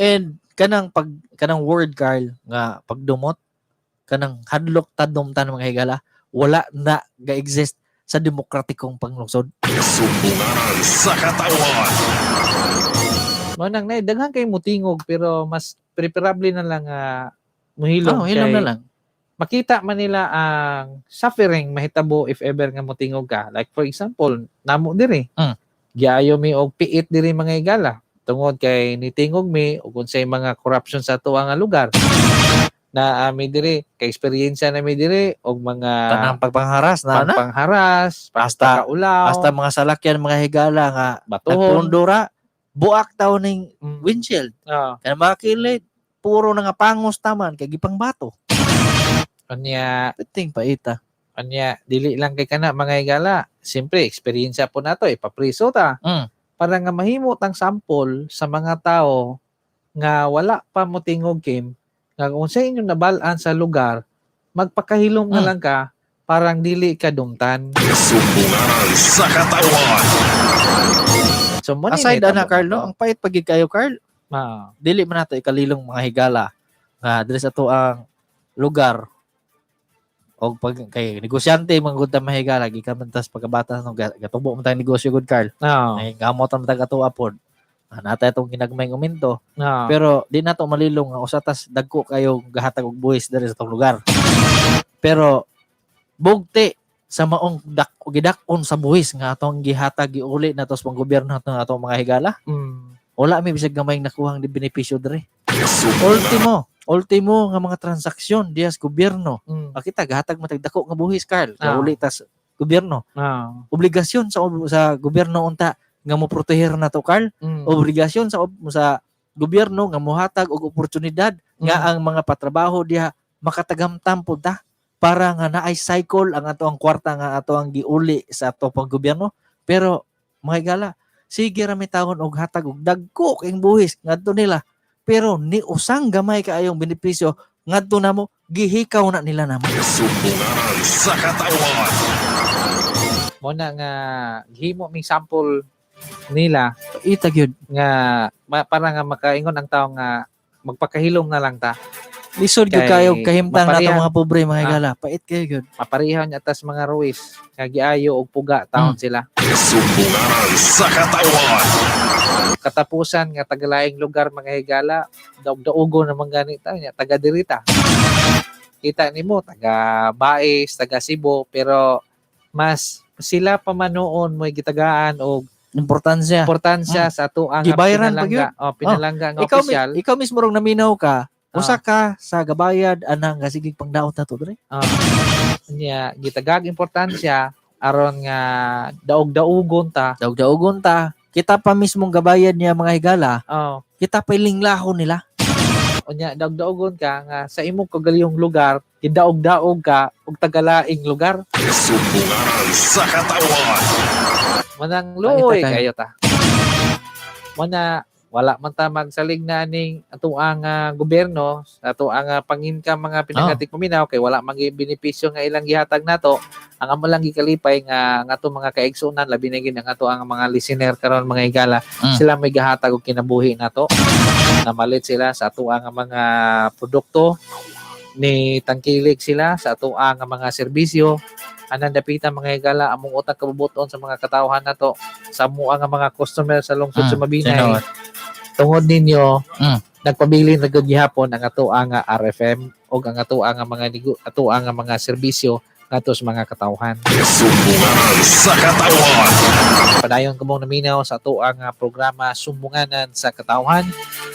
And kanang pag kanang word, Carl, nga pagdumot, kanang hadlok ta dumtan, mga higala, wala na ga-exist sa demokratikong panglungsod. Sumbunganan sa katawan. Mao nang nay daghan kay mutingog pero mas preferable na lang nga muhilom. Oh, hilom kay na lang. Makita man nila ang suffering mahitabo if ever nga motingog ka. Like for example, namo diri. Giayo mi og piit diri, mga igala, tungod kay nitingog mi og unsay mga corruption sa ato nga lugar. Na ami diri kay eksperyensya na mi diri og mga Tanang pagpangharas na na. pangpangharas, pagpakaulaw, Hasta mga salakyan, mga higala, nga batuhon. nagpundura, buak taw ning windshield. Kaya mga kilid, puro na nga pangos taman kay gipang bato. Unya, Piting paita. Anya, dili lang kay kana, mga higala. Siyempre, eksperyensya po nato, ipapriso ta. Para nga mahimo tang sample sa mga tao nga wala pa mo tingog, Kim, nga kung sa inyong nabal-an sa lugar, magpakahilom na lang ka parang dili ka dumtan. Sumbunganan sa katawan. So, mo ni Aside nahitabo ana, Carl, no, nato. ang pait pagid kayo, Carl. Dili man nato ikalilong, mga higala, nga diri sa ato ang lugar og pag kay negosyante man gud ta, mga higala, gikan man tas pagkabata no, gatubo man tayong negosyo gud, Carl. Ay gamot man tag ato apod. Nata itong ginagmayng uminto. Pero di nato malilong nga usa tas dagko kayo gahatag og buwis diri sa atong lugar. Pero bugti sa maong dak gidak-on sa buwis nga atong gihatag giuli nato sa panggobyerno nato atong mga higala. Wala mi bisag gamay nakuhang di benepisyo diri. Sumbunganan Ultimo, ultimo nga mga transaksyon diya sa gobyerno. Makita gahatag mo tag dako nga buhis, Carl. Uli tas gobyerno. Obligasyon sa gobyerno unta nga mo proteher nato, Carl. Obligasyon sa gobyerno nga mohatag og oportunidad nga ang mga patrabaho diha makatagamtam pud ta para nga naay cycle ang ato ang kwarta nga ato ang giuli sa ato pang gobyerno. Pero mga higala, sige ra mi tawon og hatag og dagko kayong buhis ngadto nila, pero ni usang gamay kaayong benepisyo ngadto namo, gihikaw na nila namo. Sumbunganan sa katawan. Mo na nga gihimo ming sample nila Ita gyud. Nga para nga makaingon ang tao nga magpakahilom na lang ta. Lisod gyud Kay kayo kahimtang nato mga pobre, mga higala. Pait kayo gyud. Mapareha niya tas mga Ruiz nga giayo og puga taon sila. Sumbunganan sa katawan. Katapusan nga tagalaing lugar, mga higala, daog-daugo naman ganita niya, taga dirita. Kita nimo taga Bais, taga Cebu, pero mas sila pa man noon mo'y gitagaan og Importansya. Importansya sa ato ang Gibayaran pa pinalangga, oh, pinalangga nga Ikaw, opisyal. ikaw mismo rong naminaw ka, usa ka sa gabayad anang gasigig pangdaot na to dre. Ah, niya gitagag importansya aron nga daog-daugon ta. Daog-daogon ta. Kita pa mismong gabayad niya, mga higala, Oh, kita pa linglahon nila. Unya daog-daugon ka nga sa imong kagalihong lugar, gidaog-daog ka og tagalaing lugar. Sumbunganan sa katawan. Manang luoy Pakita kayo ta. Mana wala man ta magsalig na ning atoang gobyerno, ato ang pangin-income, mga pinangatik paminaw, kay wala man gyud benepisyo nga ilang gihatag nato. Ang amo lang gikalipay nga ang ato mga kaigsunan, labi na gid ang ato ang mga listener karon, mga higala, sila may gahatag og kinabuhi nato. Namalit sila sa ato ang mga produkto, ni tangkilik sila sa ato ang mga serbisyo. Anan dapita, mga higala, among utang kabubuton sa mga katawhan nato, sa amo ang mga customer sa lungsod sa Mabinay, Tinuod. Tungod ninyo nagpabilin na gud gihapon ang ato ang RFM o ang ato ang mga ato ang mga serbisyo ngadto sa mga katawhan. Sumbunganan sa katawan. Padayon kamong naminaw sa ato ang programa Sumbunganan sa Katawhan.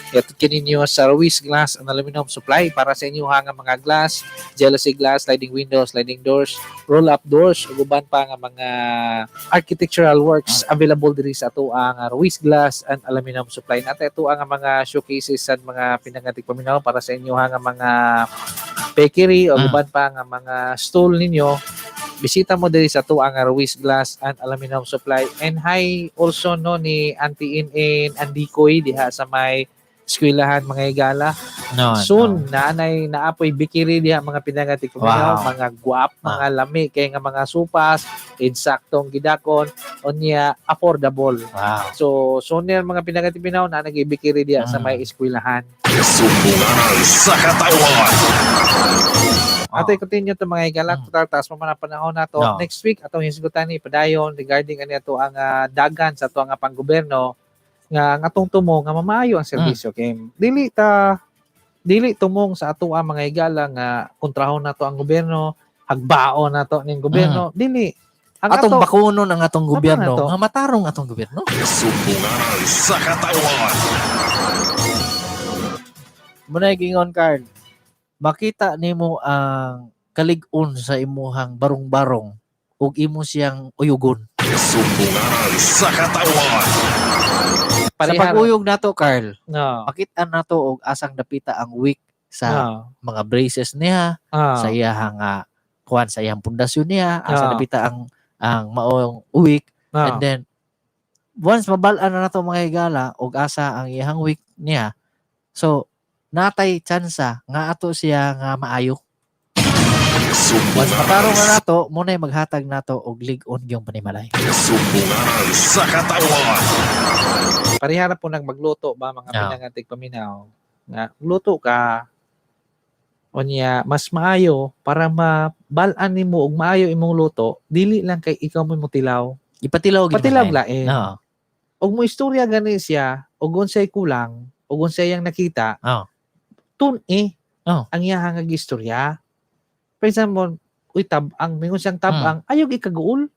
Ihatod kininyo sa Ruiz Glass and Aluminum Supply para sa inyo nga mga glass, jealousy glass, sliding windows, sliding doors, roll-up doors, ug uban pa nga mga architectural works available diri sa ato ang Ruiz Glass and Aluminum Supply. Nata ito ang mga showcases sa mga pinangatik paminaw para sa inyo nga mga bakery o uban pa nga mga stool ninyo. Bisita mo diri sa ato ang Ruiz Glass and Aluminum Supply. And hi also no ni Auntie In In Andikoy diha sa may eskwelahan, mga higala. No, Soon naanay naapoy bikiri diha, mga pinangatik paminaw, mga guwap, mga lami kay nga mga supas, insaktong gidakon, unya affordable. So soon yan, mga pinangatik paminaw, na nagibikiri diha sa may eskwelahan. Sumbunganan sa katawan. Atoy continue to, mga higala, total taas pa man ang panahon nato. No. Next week atong hisgutan ni padayon regarding ani ato ang dagan sa ato ang panggobyerno nga ang atong tumong nga mamaayo ang serbisyo kay dili ta dili tumong sa ato ang mga higala nga kontrahon nato ang gobyerno, hagbaon nato ning gobyerno, dili. Ang Atong ato bakunon ang atong Tama gobyerno na to. nga matarong atong gobyerno. Sumbunganan sa katawan. Muna gingon, Carl. Makita nimo ang kalig-on sa imuhang barong-barong ug imo siyang uyugon. Sumbunganan sa katawan. Sa Parehara. pag-uyog nato, Carl, No. makita nato og asang dapita ang weak sa mga braces niya, sa iyahang kuan, sa iyang pundasyon niya, asa dapita ang maong weak, and then once mabal-an na nato, mga higala, og asa ang iyahang weak niya, so natay tsansa nga ato siya nga maayo. Once matarong na nato, muna'y maghatag nato og lig-on gyung panimalay. Sumbunganan sa katawan. Parehara po nang magluto ba, mga pinangatig paminaw, nga luto ka, unya mas maayo para mabal-an nimo og maayo imong luto, dili lang kay ikaw mo motilaw. Ipatilaw gyud Patilaw man. lain. Og mo istorya gani siya og unsay kulang og unsay iyang nakita, tun-i ang iyang nga gistorya. For example, uy, tab-ang, mingon siyang tab-ang, ayaw ikaguol,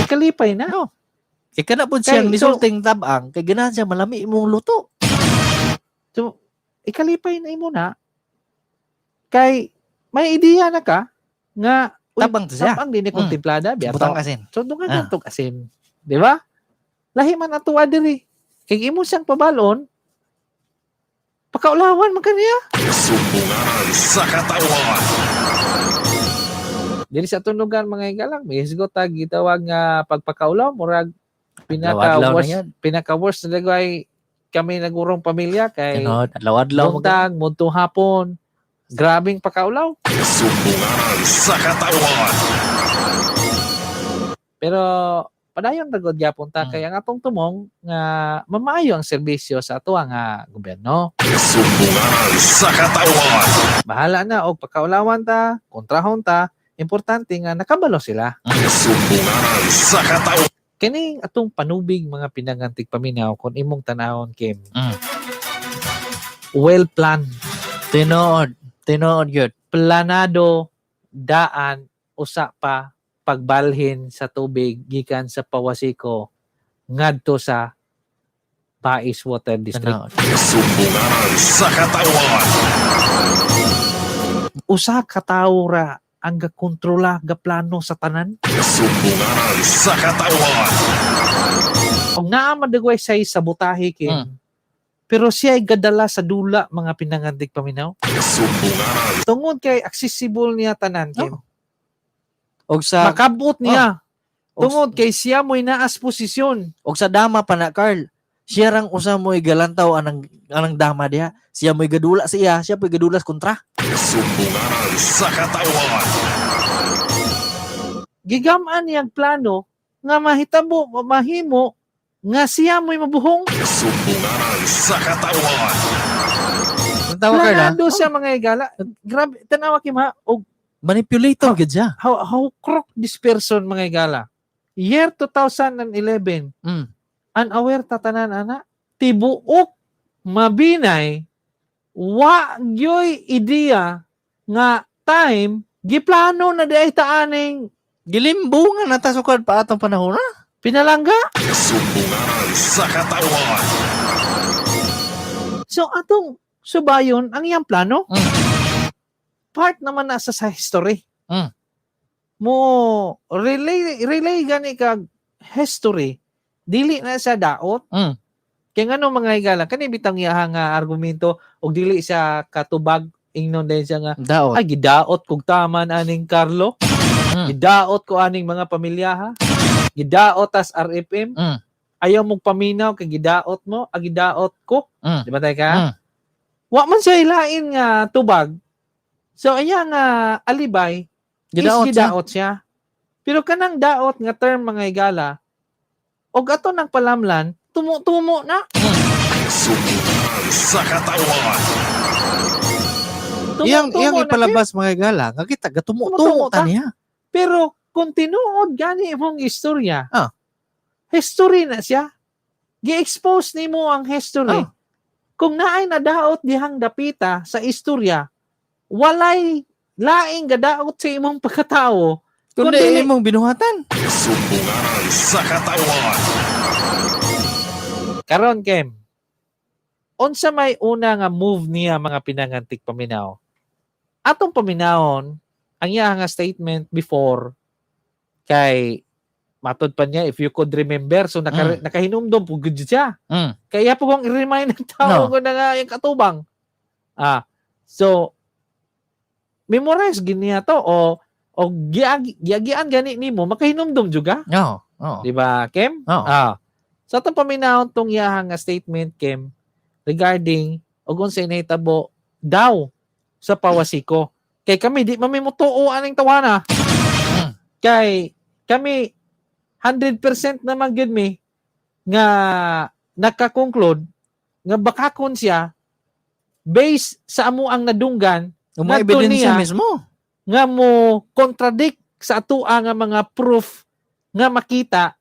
ikalipay na. No. Kay kana pud Kay, siyang nisulting tab-ang kay ganahan siya malami imong luto. So, ikalipay na imo na. Kay, may ideya na ka nga, uy, Tabang to siya. tabang din ni kontemplada, biya Butang to. asin. So, doon ka tug asin. Di ba? Lahi man ato diri. Kay imo siyang pabalon, pakaulawan man kaniya. Sumbunganan sa katawan. Diri sa atong lugar, mga igalang, may hisgot ta gitawag nga pagpakaulaw, murag pinaka Adlaw-adlaw na worst, yan. Pinaka worst na ay kami nagurong pamilya kay Tinuod, adlaw-adlaw mo. buntag, mudtong hapon, grabing pakaulaw. Sumbunganan sa katawan. Pero padayon ra gud gyapon ta kay ang atong tumong nga mamaayo ang serbisyo sa ato nga gobyerno. Sumbunganan sa katawan. Bahala na og pagkaulawan ta, kontrahon ta, importante nga nakabalo sila. Sumbunganan sa katawan. Kining atong panubig, mga pinangantig paminaw, kung imong tanawon, Kim. Well planned, Tinuod. Tinuod gyud. Planado daan usa pa pagbalhin sa tubig gikan sa Pawasiko ngadto sa Bais Water District. Tinuod. Sumbunganan sa katawan. Usa ka tawo ra ang gakontrola, gaplano sa tanan. Sumbunganan sa katawan. Og naa man dagway say sabotahe, Kim. Pero siya ay gadala sa dula, mga pinangandig paminaw. Sumbunganan Tungod kay accessible niya tanan, Kim. Og sa Makabot niya. Og, Tungod kay siya mo'y naas posisyon. Og sa dama pa na, Carl. Siya rang usa mo'y galantaw anang dama diha. Siya mo'y gadula sa iya, siya po'y gadulas kontra. Sumbunganan sa katawan. Gigamaan niyang plano nga mahitabo, mahimo nga siya mo'y mabuhong. Sumbunganan sa katawan. Tawa, Carl, ha? Planado siya, mga higala. Grabe, tanawa, Kim, ha. Og Manipulator gid siya. How crook this person, mga higala. Year 2011, unaware ta tanan ana, tibuok Mabinay wa gyoy ideya nga time giplano na di ay taaning Gilimbungan na ta sukad pa atong panahon na. Pinalangga. Sumbunganan sa katawan. So atong subayon ang iyang plano. Part naman na sa history. Mo relay relay gani kag history, dili na sa daot. Kaya ngano, mga higala, kani bitang iyaha nga argumento og dili siya katubag, ingnon din siya nga Daot. ay gidaot kog taman aning Carlo. Gidaot ko aning mga pamilya ha. Gidaot tas RFM. Ayaw mong paminaw kay gidaot mo, ag gidaot ko. Di ba tayo ka? Mm. Wa man siya ilain nga tubag. So aya nga alibay Gidaot is siya. gidaot siya. Pero kanang daot nga term, mga higala, og ato nang palamlan, tumo-tumo na. Sumbunganan sa katawan. Tumo-tumo Iyang na, ipalabas, mga higala, nga kita gatumutumo Tumutumo ta ta. niya. Pero kung tinuod gani imong istorya, history na siya. Gi-expose nimo ang history. Kung naay nadaot dihang dapita sa istorya, walay laing gadaot sa imong pagkatao. Kundi imong binuhatan. Sumbunganan sa katawan. Karon, Kem, unsa may una nga move niya, mga pinangantik paminaw? Atong paminawon, ang iya nga statement before kay matod pa niya, "If you could remember," so nakahinumdom po gud siya. Kaya po kung i-remind ng tao No. ko na nga yung katubang. So memorize gini to o giagian gani nimo makahinumdom juga. Oo. Oo. Di ba, Kim? Oo. So atong paminahon tong iyahang nga statement, Kim, regarding og unsay nahitabo daw sa Pawasiko. Kay kami di mami motuo aning tawana. Kay kami 100% naman gyud mi nga nakakonclude nga bakakon siya based sa amo ang nadunggan Yung mga ngadto ebidensya niya mismo. Nga mo contradict sa atua nga mga proof nga makita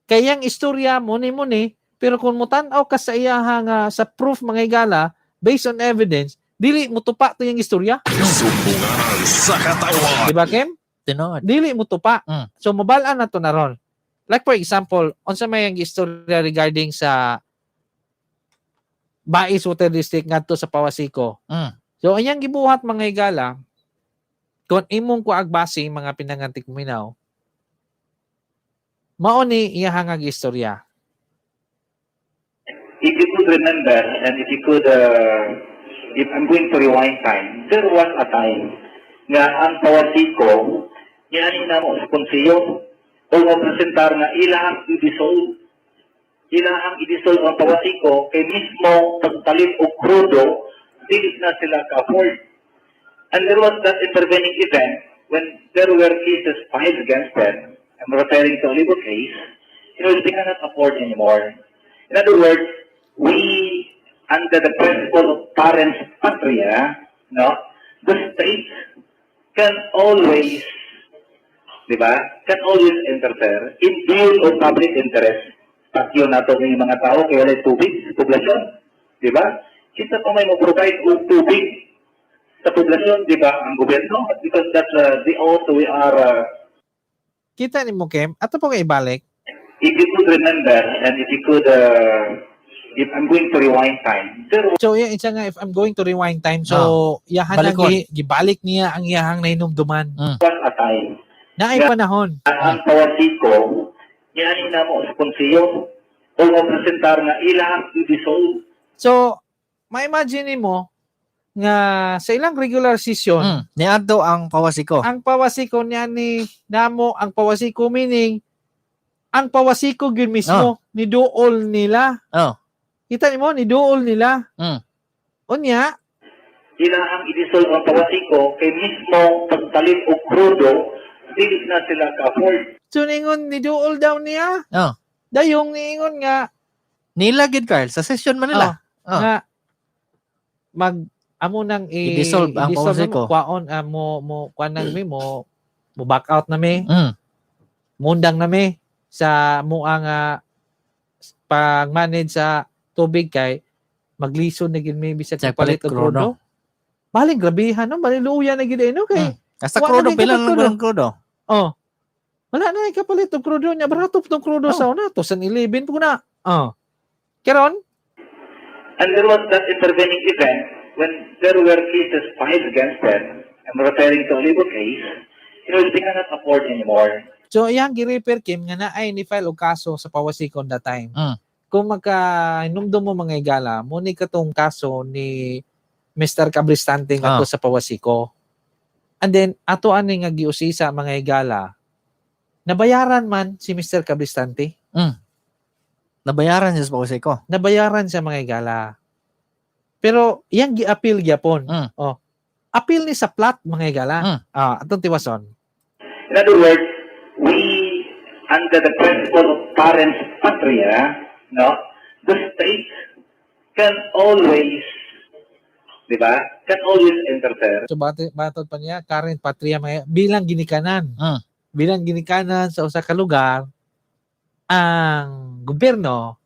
kay ang istorya mo ni mo ni, pero kung motan-aw ka sa iyaha nga sa proof, mga higala, based on evidence, dili mo tupa to yung istorya. Sumbunganan sa katawan. Di ba, Kim? Tinuod. Dili mo tupa. So mabal-an na to na ron. Like for example, unsa may ang istorya regarding sa Bais Water District ngadto sa Pawasiko. So anyang gibuhat, mga higala, kung imong kuag base, mga pinangantik minaw, mao ni iyahang nga istorya. If you could remember and if you could, if I'm going to rewind time, there was a time nga ang Pawasiko, yan na mo sa konseyo, o mapresentar nga ilahang i-dissolve. Ilahang i-dissolve ang Pawasiko kay mismo pagpalit og krudo, dili na sila ka-afford. And there was that intervening event when there were cases filed against them. I'm referring to a legal case, they cannot afford anymore. In other words, we, under the principle of parens patria, no, the state can always, di ba, can always interfere in view of public interest. Patyo nato ng mga tao kay walay tubig sa poblasyon, di ba? Kita pa may mo-provide og tubig sa poblasyon, di ba, ang gobyerno? Because that's the oath we are Kita ni mo, Kim, ato po kay ibalik. If you could remember and if you could, if I'm going to rewind time, there So, yeah, isa nga, if I'm going to rewind time, so, iyahan ang Balikon. Gibalik niya ang iyahang nahinumduman. Was a time Naay panahon. Ang Pawasiko, niani na mo sa konseyo o mo presentar nga ilang i-dissolve. So, ma-imagine mo nga sa ilang regular session, Niadto ang Pawasiko. Ang Pawasiko niya ni namo ang Pawasiko, meaning ang Pawasiko gyud mismo ni duol nila. Kita nimo, ni duol nila. Unya, Ilahang i-dissolve ang Pawasiko kay mismo pagpalit og krudo, dili na sila ka-afford. So ningon ni duol daw niya. Dayong niingon nga Nila gid, Carl, sa session man nila. Nga mag amo nang I-dissolve ang i-dissolve Pawasiko. mo, kwaon mo mo kuan nang mi mo mo back out na mi, mundang na mi sa mua nga pag-manage sa tubig kay maglisod na gid mi bisag Sa palit palit og krudo. krudo. Baling grabehan no, baling luya na gid eh, no kay Hasta Wa na krudo gid pila kapalit lang krudo. ang krudo. Oh. Wala na kapalit og krudo niya, barato tong krudo sa una 2011 po na. Oh. Karon And there was that intervening event when there were cases filed against them. I'm referring to a legal case. They cannot afford anymore. So iyang gi-refer, Kim, nga naay ni file og kaso sa Pawasikon that time. Kung magka hinumdum mo, mga igala, mo ni katong kaso ni Mr. Cabristante nga sa Pawasiko. And then ato ani nga giusisa, mga igala, nabayaran man si Mr. Cabristante. Nabayaran siya sa Pawasiko. Nabayaran siya, mga igala. Pero iyang gi-appeal gyapon. Oh. Appeal ni sa plat, mga igala. Ah, atong tiwason. In other words, we, under the principle of parens patria, no, the state can always, di ba, can always interfere So batod pa niya current patria mga bilang ginikanan. Bilang ginikanan sa usa ka lugar, ang gobyerno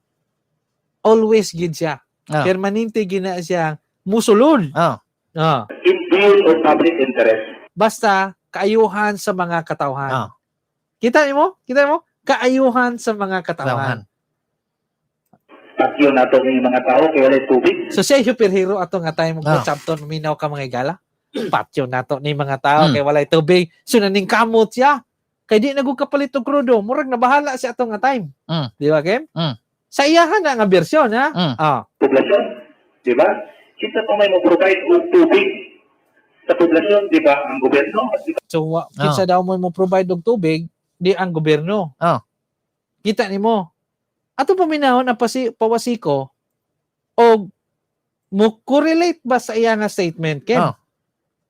always gid siya. Permanente gina siya musulod. In view of public interest. Basta kaayuhan sa mga katawhan. Kita nimo? Kita mo? Kaayuhan sa mga katawhan. Katawhan. Patyo nato ng mga tao kay walay tubig. So siya superhero ato nga time konsapton, minaw ka, mga igala. Patyo nato ni mga tao kay walay tubig. So naning kamot siya. Kay di nagug kapalit og krudo, murag nabahala siya ato nga time. Di ba, Kim? Sa iyahan na nga bersyon ha. Poblasyon, di ba? Kita pa may mo-provide og tubig sa poblasyon, di ba? Ang gobyerno, di ba? So kinsa daw mo provide og tubig, di ang gobyerno. Kita nimo. Ato paminahon ang Pawasiko og mo correlate ba sa iya nga statement, Ken?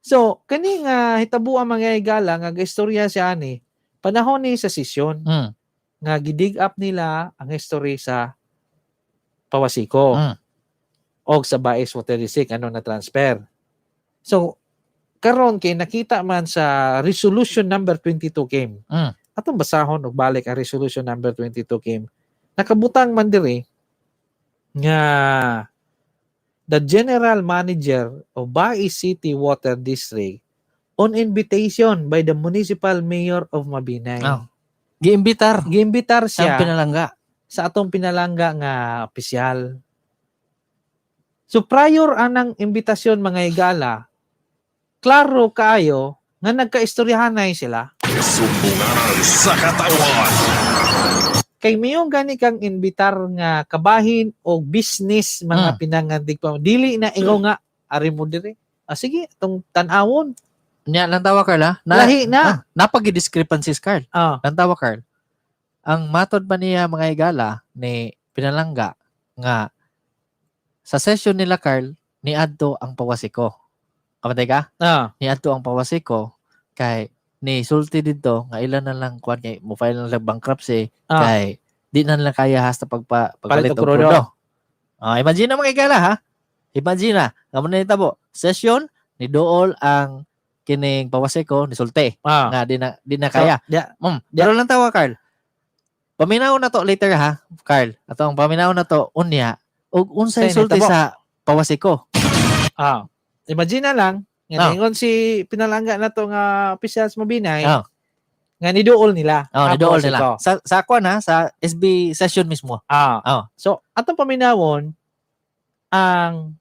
So kani nga hitabo ang mga igala nga istorya siya ani panahon ni sa sesyon nga gidig up nila ang history sa Pawasiko og sa Bais Water District ano na transfer. So karon kay nakita man sa resolution number 22 came. Atong basahon og balik ang resolution number 22 came. Nakabutang man diri nga the general manager of Bais City Water District on invitation by the municipal mayor of Mabinay. Giimbitar Giimbitar sa siya pinalangga. Sa atong pinalangga nga opisyal. So prior anang imbitasyon, mga igala, klaro kaayo nga nagkaistoryahanay sila. Sumbunganan sa katawan. Kay mayong gani kang inbitar nga kabahin o business, mga pinangandig pa. Dili na ingo nga ari mo dire. Ah, sige, atong tan-awon. Nya lang tawa, Carl, ha? Na, Lahi na. Ah, napagi-discrepancies, Carl. Lantawa, Carl. Ang matod pa niya, mga igala, ni pinalangga nga sa session nila, Carl, ni adto ang Pawasiko. Kamatay ka? Ah. Ni adto ang Pawasiko kay Ni sulti didto nga ilan na lang kuan kay mo file na lang bankruptcy kay di na nila kaya hasta Palit pagpalit og og krudo. krudo. Ah, imagine na, mga higala, ha. Imagine na, nga mo na nitabo. Session ni dool ang kining Pawaseko ni sulti nga di na kaya. So, yeah. Pero lang tawa, Carl. Paminaw na to later ha, Carl. Atong paminaw na to unya ug unsay Unsay sulti nitabo? sa Pawaseko. Ah. Imagine na lang nga ningon si pinalangga na to nga opisyal sa Mabinay nga niduol nila Oh, ang ni dool Pawaseko. nila. Sa kuan ha, sa SB session mismo. So, atong paminawon ang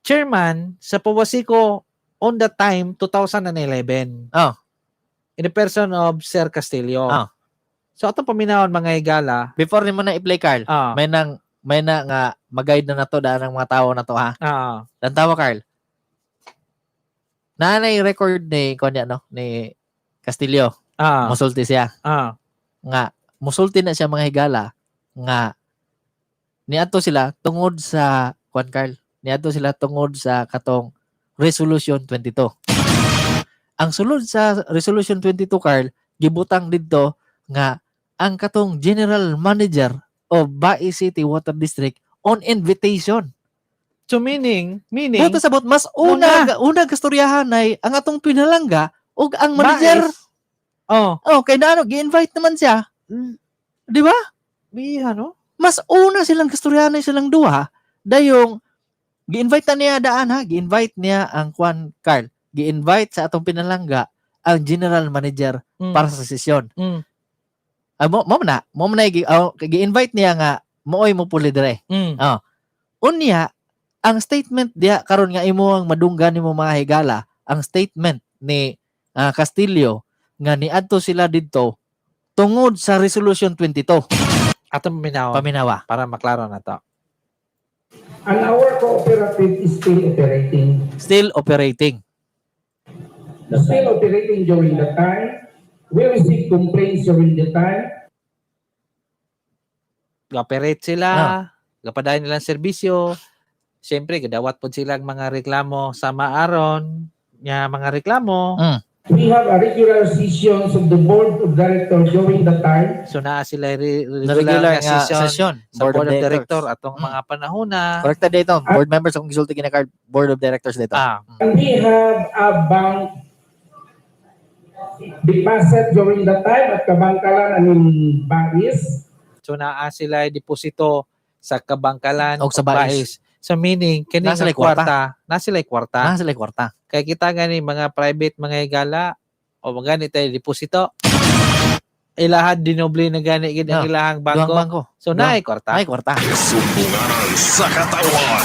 chairman sa Pawasiko on the time 2011. In the person of Sir Castillo. So, atong paminawon, mga higala, Before nimo na i-play, Carl, may na nga mag-guide na nato daan ang mga tao na to ha. Lantawa, Carl. Naanay record ni kuan no ni Castillo. Musulti siya nga musulti na siya, mga higala, nga niadto sila tungod sa kuan, Carl. Niadto sila tungod sa katong Resolution 22. Ang sulod sa Resolution 22, Carl, gibutang didto nga ang katong general manager of Bais City Water District on invitation. So meaning, Buta sabot mas una una gastoryahan ay ang atong pinalangga ug ang manager. Bais. Oh, Oh, kay naano gi-invite naman siya. Di ba? Biha, no? Mas una silang kastoryahan ay silang duha dayong gi-invite na niya daan ha, gi-invite niya ang Juan, Carl. Gi-invite sa atong pinalangga ang general manager para sa sesyon. Ah, mo na oh, gi-invite niya nga mooy mo puli dire. Unya, ang statement diya karon nga imo ang madunggan nimo, mga higala, ang statement ni Castillo nga niadto sila didto tungod sa Resolution 22. Atong paminawon Paminawa. Para maklaro na to. And our cooperative is still operating. Still operating. Still operating during the time. We receive complaints during the time. Ga-operate sila, gapadayon nilang serbisyo. Siyempre, gadawat pod silang mga reklamo sa maaron nga mga reklamo. We have a regular sessions of the board of directors during the time. So naa sila Na regular, regular nga nga session, session sa board of director atong mga panahon na. Corrected dito. Board members akong gisulti kina, Carl, board of directors dito. And we have a bank deposit during the time at Kabangkalan and in Bais. So naa sila deposito sa Kabangkalan Og sa ug Bais. So meaning kini Naa nga sila'y kwarta. kwarta, naa sila'y kwarta. Ah, sila kwarta. Kaya kita gani mga private mga higala o mga gani tayo deposito. Ilahan dinoble na gani gid ang ilahang Duhang bangko. bangko. So naay kwarta, Ay kwarta. Sumbunganan sa katawan.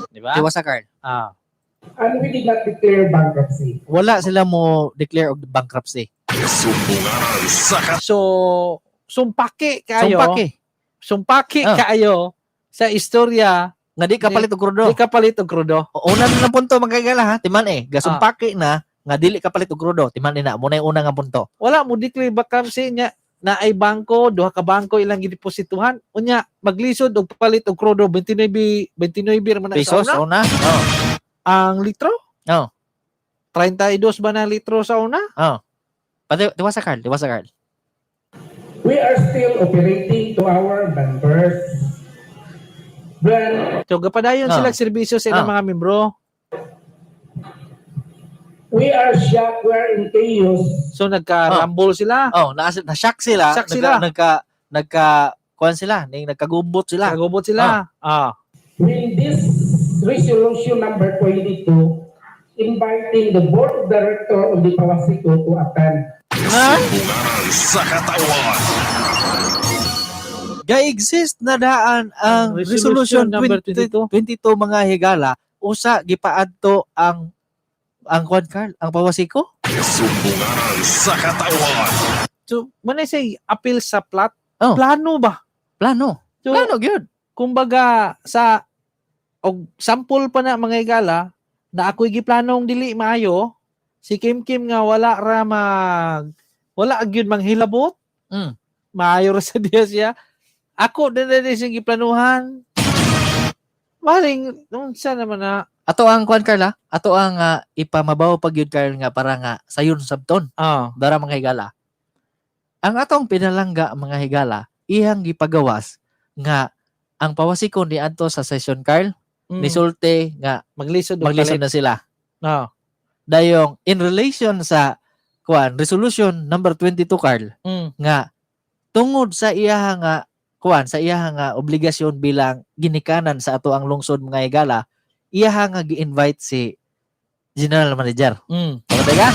di ba? Tiwasa, Carl. And we did not declare bankruptcy. Wala sila mo declare og bankruptcy. Sumbunganan sa So sumpaki kaayo. Sumpaki. Sumpaki kaayo sa istorya Nga di kapalit og krudo. di kapalit og krudo. Una na ng punto, mga higala, ha. Timan eh. Gasumpaki na nga dili kapalit og krudo. Timan na mo na yung una nga punto. Wala mo declare bankruptcy nya na ay bangko, duha ka bangko ilang gideposituhan. Unya maglisod og palit og krudo 29 29 ra man na sa Pesos una. una. Oh. Ang litro? Oh. 32 ba na litro sa una? Pati tiwasa, Carl, tiwasa, Carl. We are still operating to our members. When So gapadayon sila serbisyo sa ilang mga membro. we are shocked, we are in chaos. So nagka-rumble sila. Oh, na na-shock sila. Shock sila. Nagka kuan sila, ning nagkagubot sila. Nagubot sila. When this resolution number 22 inviting the board of director of the Pawasico to attend. Sumbunganan sa katawan. Ga-exist na daan ang Ang resolution resolution number 22, 22, mga higala, usa gipaadto ang kuan, Carl, ang Pawasiko. Sumbunganan sa katawan. So manay say appeal sa plot. Oh. Plano ba? Plano. So, Plano gyud. Kumbaga sa og sample pa na, mga higala, na ako'y giplanong dili maayo si Kim Kim nga wala ra mag wala gyud manghilabot. Maayo ra sa diya siya. Ako din na din siyang giplanuhan. Maling unsa naman na Ato ang kuan, Carl, ha? Ato ang ipamabaw pag yun, Carl, nga para nga sayon sabton. Dara, mga higala. Ang atong Pinalangga, mga higala, iyang gipagawas nga ang Pawasiko ni adto sa session, Carl, nisulti nga Maglisod og maglisod palit. Na sila. Dayong in relation sa kuan resolution number 22, Carl, nga tungod sa iyaha nga kuan, sa iyaha nga obligasyon bilang ginikanan sa ato ang lungsod, mga higala, iyaha nga gi-invite si general manager. Teka,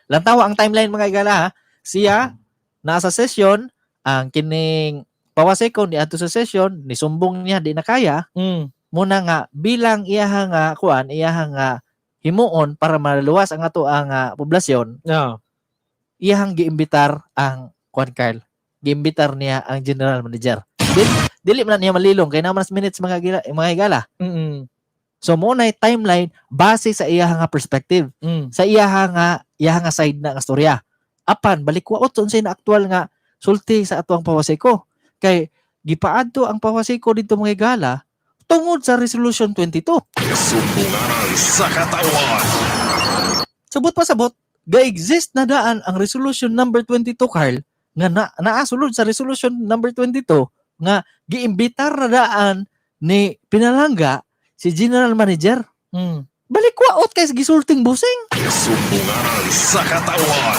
lantawa ang timeline, mga higala, ha. Siya nasa session, ang kining Pawaseko ni adto sa session, nisumbong niya di na kaya muna nga bilang iyaha nga kuan, iyaha nga himuon para maluwas ang ato ang poblasyon, iyahang giimbitar ang kuan, Carl. Giimbitar niya ang general manager. Dili man na niya malilong kay naman minutes, mga higala. So mo na timeline base sa iyaha nga perspective, sa iyaha nga side na nga storya. Apan balikwaot unsay na aktual nga sulti sa ato ang Pawaseko. Kay gipaadto ang Pawaseko dito, mga higala, tungod sa resolution 22. Sumbunganan sa katawan. Sabot pa sabot, ga-exist na daan ang resolution number 22, Carl, nga na, naasulod sa resolution number 22 nga giimbitar na daan ni Pinalangga si general manager. Balikwaot kay gisulting busing. Sumbunganan sa katawan.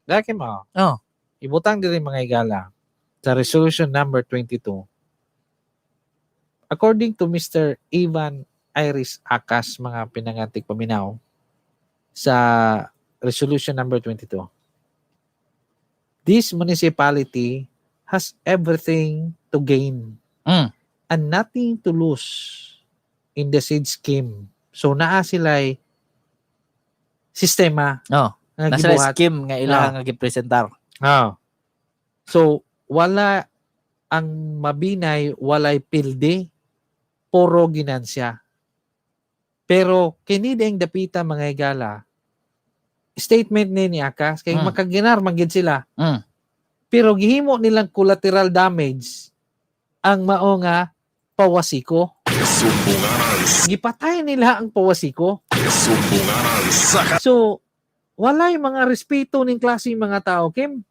Daki mo. Oh. Ibutang diri, mga higala, sa resolution number 22. According to Mr. Ivan Iris Akas, mga pinangantik paminaw, sa resolution number 22. This municipality has everything to gain and nothing to lose in the said scheme. So naa sila'y sistema nga Nasa gibuhat. scheme nga ilang nga gipresentar. So, wala ang Mabinay, walay pilde, puro ginansya. Pero kini ding dapita, mga higala, statement ni Akas kay makaginar man gid sila. Pero gihimo nilang collateral damage ang mao nga Pawasiko. Sumbunganan. Gipatay nila ang Pawasiko. Sumbunganan sa So, walay mga respeto ning klase mga tao, Kim.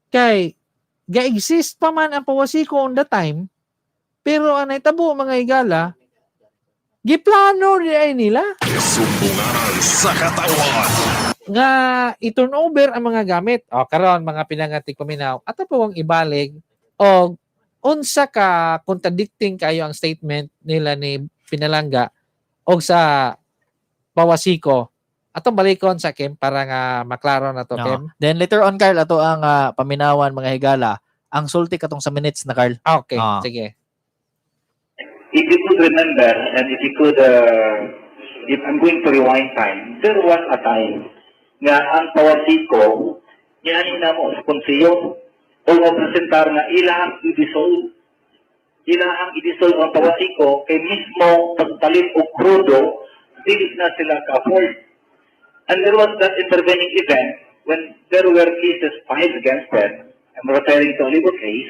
Kay, ga-exist pa man ang Pawasiko on the time, pero ang naitabo, mga higala, giplano di ay nila Sumbunganan sa katawan. Nga i-turn over ang mga gamit. O, karon, mga pinangatik paminaw, ato po ang ibalik o unsa ka contradicting kayo ang statement nila ni Pinalangga og sa Pawasiko. Atong balikon sa Kim para nga maklaro na to, No. Kim. Then later on, Carl, ato ang paminawan, mga higala, ang sulti katong sa minutes na, Carl. Ah, okay, sige. If you could remember, and if you could, if I'm going to rewind time, there was a time nga ang Pawasiko, niani na mo sa konseyo, o mapresentar nga ilahang i-dissolve. Ilahang i-dissolve ang Pawasiko, kay mismo pagpalit og krudo, dili na sila ka-afford. And there was that intervening event when there were cases filed against them. I'm referring to a legal case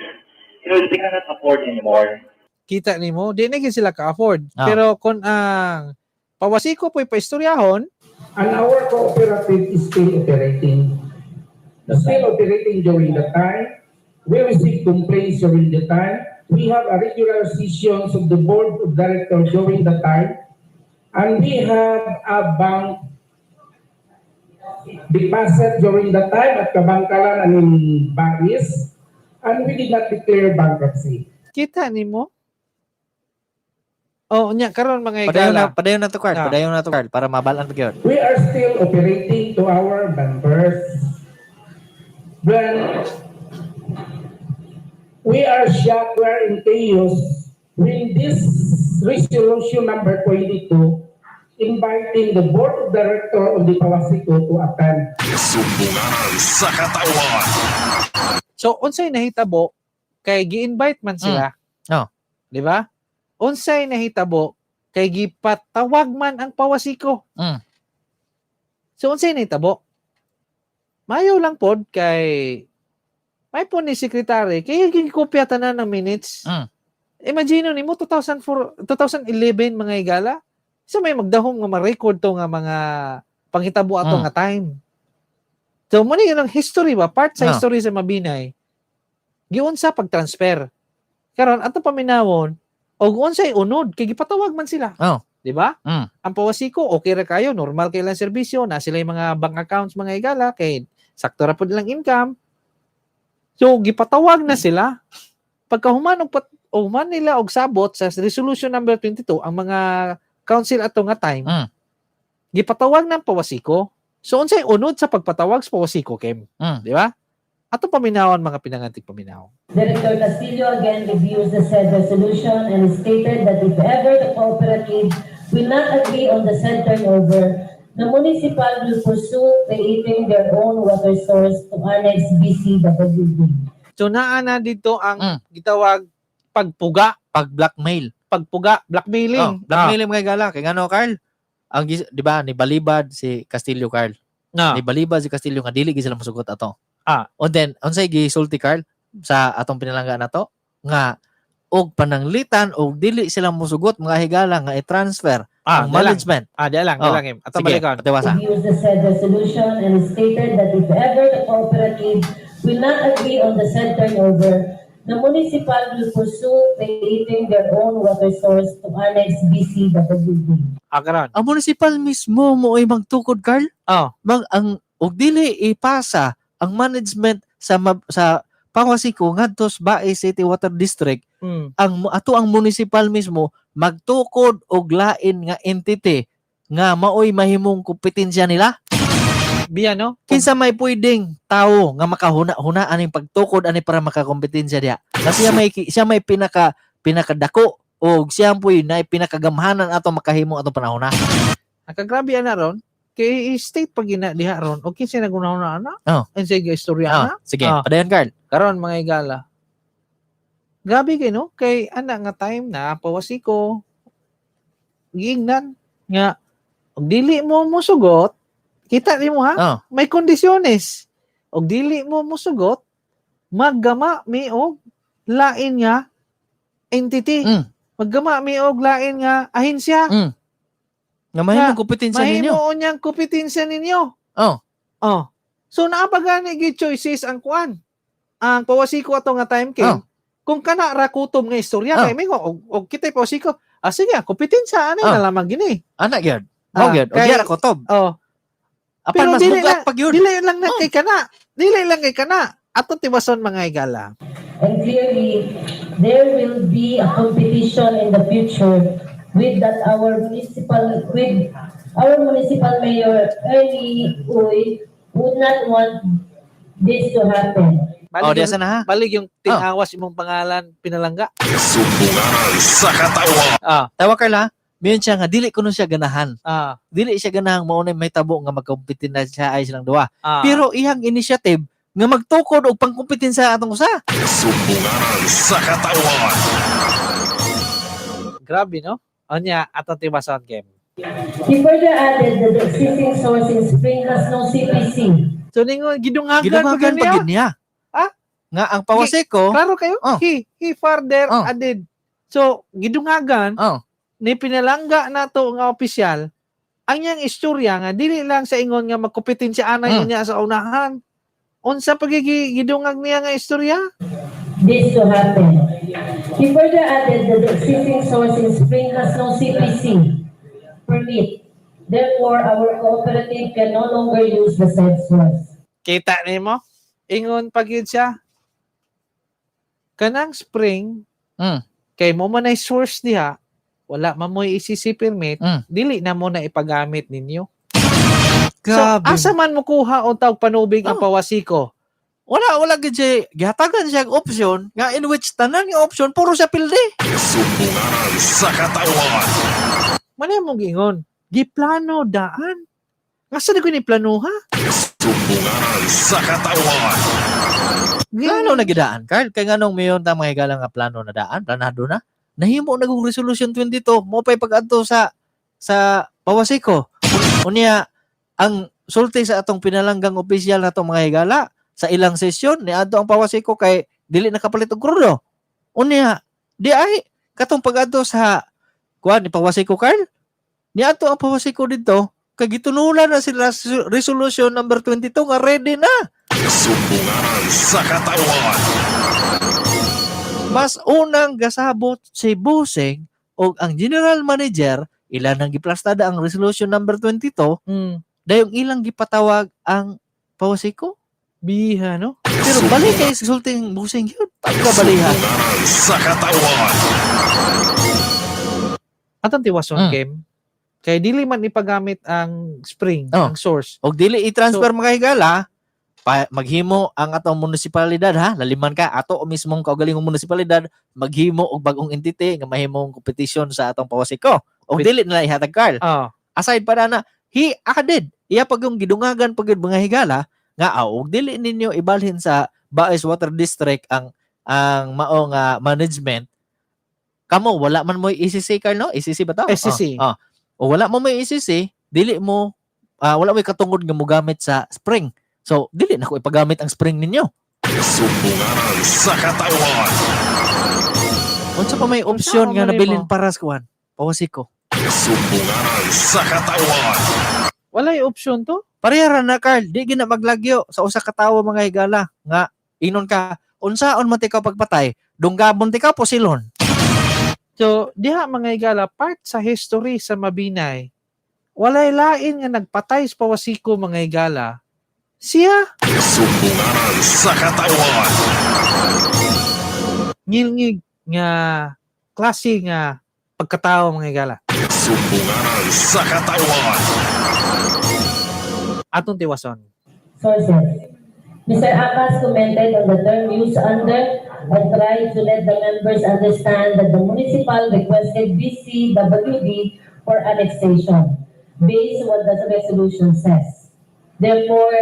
in which they cannot afford anymore. Kita nimo, di na gyud sila ka-afford. Pero kung ang Pawasiko po'y paistoryahon, And our cooperative is still operating. Still operating during the time. We receive complaints during the time. We have a regular sessions of the board of directors during the time. And we have a bank deposit during the time at Kabankalan and in Bais. And we did not declare bankruptcy. Kita nimo. Oh, nya karon, mga Padayon na, higala. Padayon na to, Carl. Padayon na to, Carl, para mabalan pa gyud. We are still operating to our members. When we are shocked, we are in chaos when this resolution number 22 inviting the board of director of the Pawasiko to attend. Sumbunganan sa katawan. So unsay nahitabo kay gi-invite man sila? Di ba? Unsay nahitabo kay gipatawag man ang Pawasiko? So unsay nahitabo? Mayo lang pod kay may po ni secretary kay gikopya tanan ng minutes. Imagine nimo 2004, 2011, mga higala. Sa may magdahom nga ma-record to nga mga panghitabo ato nga time. So mo ni ang history ba, part sa history sa Mabinay. Giunsa pag-transfer. Karon ato paminawon og unsay unod kay gipatawag man sila. Di ba? Ang Pawasiko okay ra kayo, normal kay lang serbisyo, na sila yung mga bank accounts, mga higala, kay sakto ra pud lang income. So gipatawag na sila. Pagkahuman og human nila og sabot sa resolution number 22 ang mga council ato nga time. Gipatawag ng Pawasiko. So unsay unod sa pagpatawag sa Pawasiko, Kim? Di ba? Ato paminawon, mga pinangantig paminaw. Director Castillo again reviews the said resolution and stated that if ever the cooperative will not agree on the said turnover, the municipal will pursue creating their own water source to annex BCWD. So naa na dito ang gitawag pagpuga, Pag-blackmail. Pagpuga, blackmailing. Oh, blackmailing, mga higala. Kay ngano, Carl? Di ba ni balibad si Castillo, Carl? Ni balibad si Castillo nga dili gid sila mosugot ato. O then unsay gisulti, Carl, sa atong pinalangga nato nga og pananglitan og dili sila mosugot, mga higala, nga i-transfer ang Di lang. management. Di lang, di Oh, lang. Em. Ato sige, balikon. patiwasa. Reviews the said resolution and stated that if ever the cooperative will not agree on the said turnover, the municipal will pursue creating their own water source to annex BCWD. Karon. Ang municipal mismo mo ay magtukod, Carl. Mag ang og dili ipasa ang management sa Pawasiko ngadto sa Bais City Water District, ang ato ang municipal mismo magtukod og lain nga entity nga maoy mahimong kompetensya nila. Biya, no? Kinsa may pwedeng tawo nga makahuna-huna aning pagtukod ani para makakompetensya diha? Kasi siya may pinakadako o siya po'y na pinakagamhanan ato makahimo atong panahon na. Nakagrabe ana ron. Kay state pag gina diha ron. Okay, siya nagunahuna ana. Ang sige istorya ana. Sige, padayon, Carl. Karon, mga higala. Grabe kay, no? Kay ana nga time na Pawasiko giingnan nga og dili mo musugot, kita nimo ha, may kondisyones. Og dili mo musugot, maggama mi og lain nga entity. Maggama mi og lain nga ahensya. Nga mahimong kompetensya ninyo. Mahimo unyang kompetensya ninyo. Oh. So naa pa gani gi choices ang kuan. Ang Pawasiko ato nga time kay kung kana ra kutob nga istorya kay mingo og kitay Pawasiko, sige, kompetensya ani na lamang gini. Ana gyud. Mao gyud. Og diya ra kutob. Apan Pero mas dili bugat na- pa gyud. Dili lang na kay kana. Dili lang kay kana. Ato tibason, mga higala. And clearly, there will be a competition in the future with our municipal mayor, Ernie Uy, would not want this to happen. Balik Oh, diya yung, sa na ha. balik yung tinawas imong pangalan pinalangga. Sumbunganan sa katawa. Tawa, Carl, ha. Mayon siya nga dili kuno siya ganahan. Dili siya ganahang mao na may tabo nga magkompetensya siya ay silang duha. Pero iyang initiative nga magtukod og pangkompetensya atong usa. Sumbunganan sa katawan. Grabe, no? Onya ato tibason game. He further added that the existing source in Spring has no CPC. So ningon gidungagan pa Gidungagan pa ganyan. gyud niya. Nga ang Pawasiko, Klaro kayo? He further added. So, gidungagan ni pinalangga nato nga opisyal ang iyang istorya nga dili lang sa ingon nga magkompetensya anay niya sa unahan. Unsa pagigi gidungag niya nga istorya? This to happen. He further added that the existing source in Spring has no CPC permit. Therefore, our cooperative can no longer use the said source. Kita nimo? Ingon pa gyud siya. Kanang spring, kay mo man ay source diha, wala man mo'y ECC permit, dili na mo na ipagamit ninyo. So, Grabe. asa man mo kuha o tawag panubig ang Pawasiko? Wala gyud siya gihatagan siya og option nga in which tanan nga option puro siya pildi. Sumbunganan sa katawan. Manay mong gingon, giplano daan. Nga sa ko ni plano ha? Sumbunganan sa katawan. Plano na gidaan, Carl. Kay nganong mayon ta mga higala nga plano na daan, planado na. Nahimo na kong resolution 22 mo pay pag-adto sa Pawasiko. Unya ang sulti sa atong pinalanggang opisyal na atong mga higala sa ilang sesyon niadto ang Pawasiko kay dili nakapalit og krudo. Unya Di ay katong pag-adto sa kuan ni Pawasiko, Carl. Niadto ang Pawasiko dito kay gitunulan na sila sa resolution number 22 nga ready na. Sumbungaran sa katawan. Mas unang gasabot si Busing o ang general manager, ilan ang giplastada ang resolution number 22, dayong ilang gipatawag ang Pawasiko. Biha, no? Pero balik kay sulting Busing yun. Pagkabalihan. Sumbungaran sa katawan. Atong tiwason, Kim. Kay dili man ipagamit ang spring, ang source. Og dili i-transfer, mga higala, pa, maghimo ang atong munisipalidad ha, laliman ka ato mismong kaugalingong munisipalidad maghimo og bagong entity nga mahimong competition sa atong Pawasiko. Og dili nila ihatag, Carl. Aside pa na, he added, iya pag yung gidungagan pag yun, mga higala, nga og dili ninyo ibalhin sa Baez Water District ang mao nga management kamo, wala man mo ECC, Carl, no? ECC ba to? SEC. Oh. O wala mo may ECC, dili mo wala mo katungod nga mogamit sa spring, so dili na ko ipagamit ang spring ninyo. Sumbungaran sa katawan. Unsa pa may opsyon Unsa nga man nabilin nimo? para sa kuan, Pawasiko? Sumbungaran sa katawan. Walay option to? Pareha ra na, Carl, di gina maglagyo sa usa ka tawo, mga higala, nga inon ka unsaon man ti ka pagpatay, dunggabon ti ka, posilon. So, diha, mga higala, part sa history sa Mabinay, walay lain nga nagpatay sa Pawasiko, mga higala. Siya, Sumbungaran sa katawan. Ngilngig nga klase nga pagkatao, mga higala. Sumbungaran sa katawan. Atong tiwason. Sources. Mr. Abbas commented on the term used under and tried to let the members understand that the municipal requested BCWD for annexation based on what the resolution says. Therefore,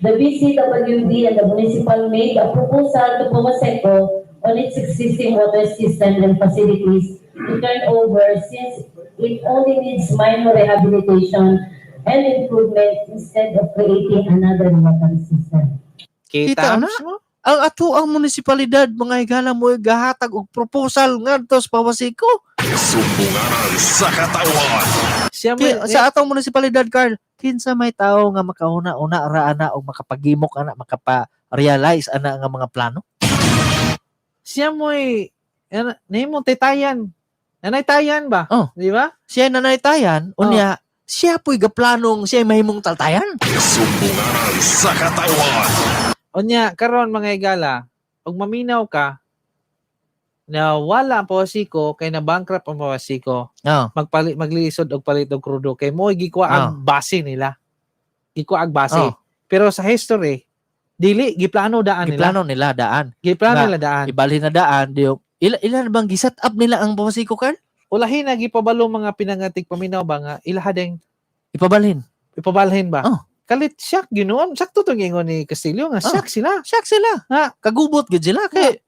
the BCWD and the municipal made a proposal to Pomaseco on its existing water system and facilities to turn over since it only needs minor rehabilitation and improvement instead of creating another water system. Kita, Kita na. mo? Ang ato ang munisipalidad, mga higala, mo gahatag og proposal ngadto sa Pawasiko. Sumbungaran sa katawan. Siya Sa atong munisipalidad, Carl, kinsa may tawo nga makauna-una ra ana og makapagimok ana, makapa-realize ana nga mga plano? Siya mo'y nahimong titayan. Nanaytayan ba? Oh. Di ba? Siya nanaytayan, unya siya po'y gaplanong siya mahimong taltayan. Sumbungaran sa katawan. Unya, karon, mga higala, pag maminaw ka, na wala ang Pawasiko kay na bankrupt ang Pawasiko, magpalit maglisod og palit og krudo kay mo gikuha ang base nila. Gikuha ang base. Pero sa history, dili giplano daan nila. Giplano nila daan. Giplano Nga, nila daan. Ibalhin na daan di ilan bang giset up nila ang Pawasiko, Carl? Ulahin na gipabalo, mga pinangatig paminaw ba, nga ilaha ding Ipabalhin. Ipabalhin ba? Oh. Kalit siya ginoon. Sakto tong ingon ni Castillo nga siyak sila. Siyak sila. Nga. Kagubot gid sila kay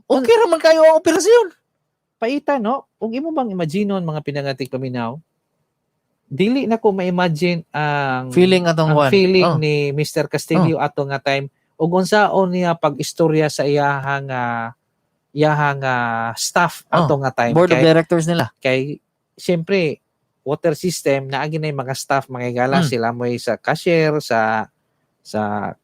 okay ra man kayo ang operasyon. Paita, no? Kung imo bang imaginon, mga pinangatig paminaw, dili na ko ma-imagine ang Feeling atong ang kuan. feeling ni Mr. Castillo ato nga time ug unsaon niya pag-istorya sa iyahang staff ato nga time Board of kay, directors nila. Kay siyempre water system naagi na yung mga staff, mga higala, sila mo sa cashier, sa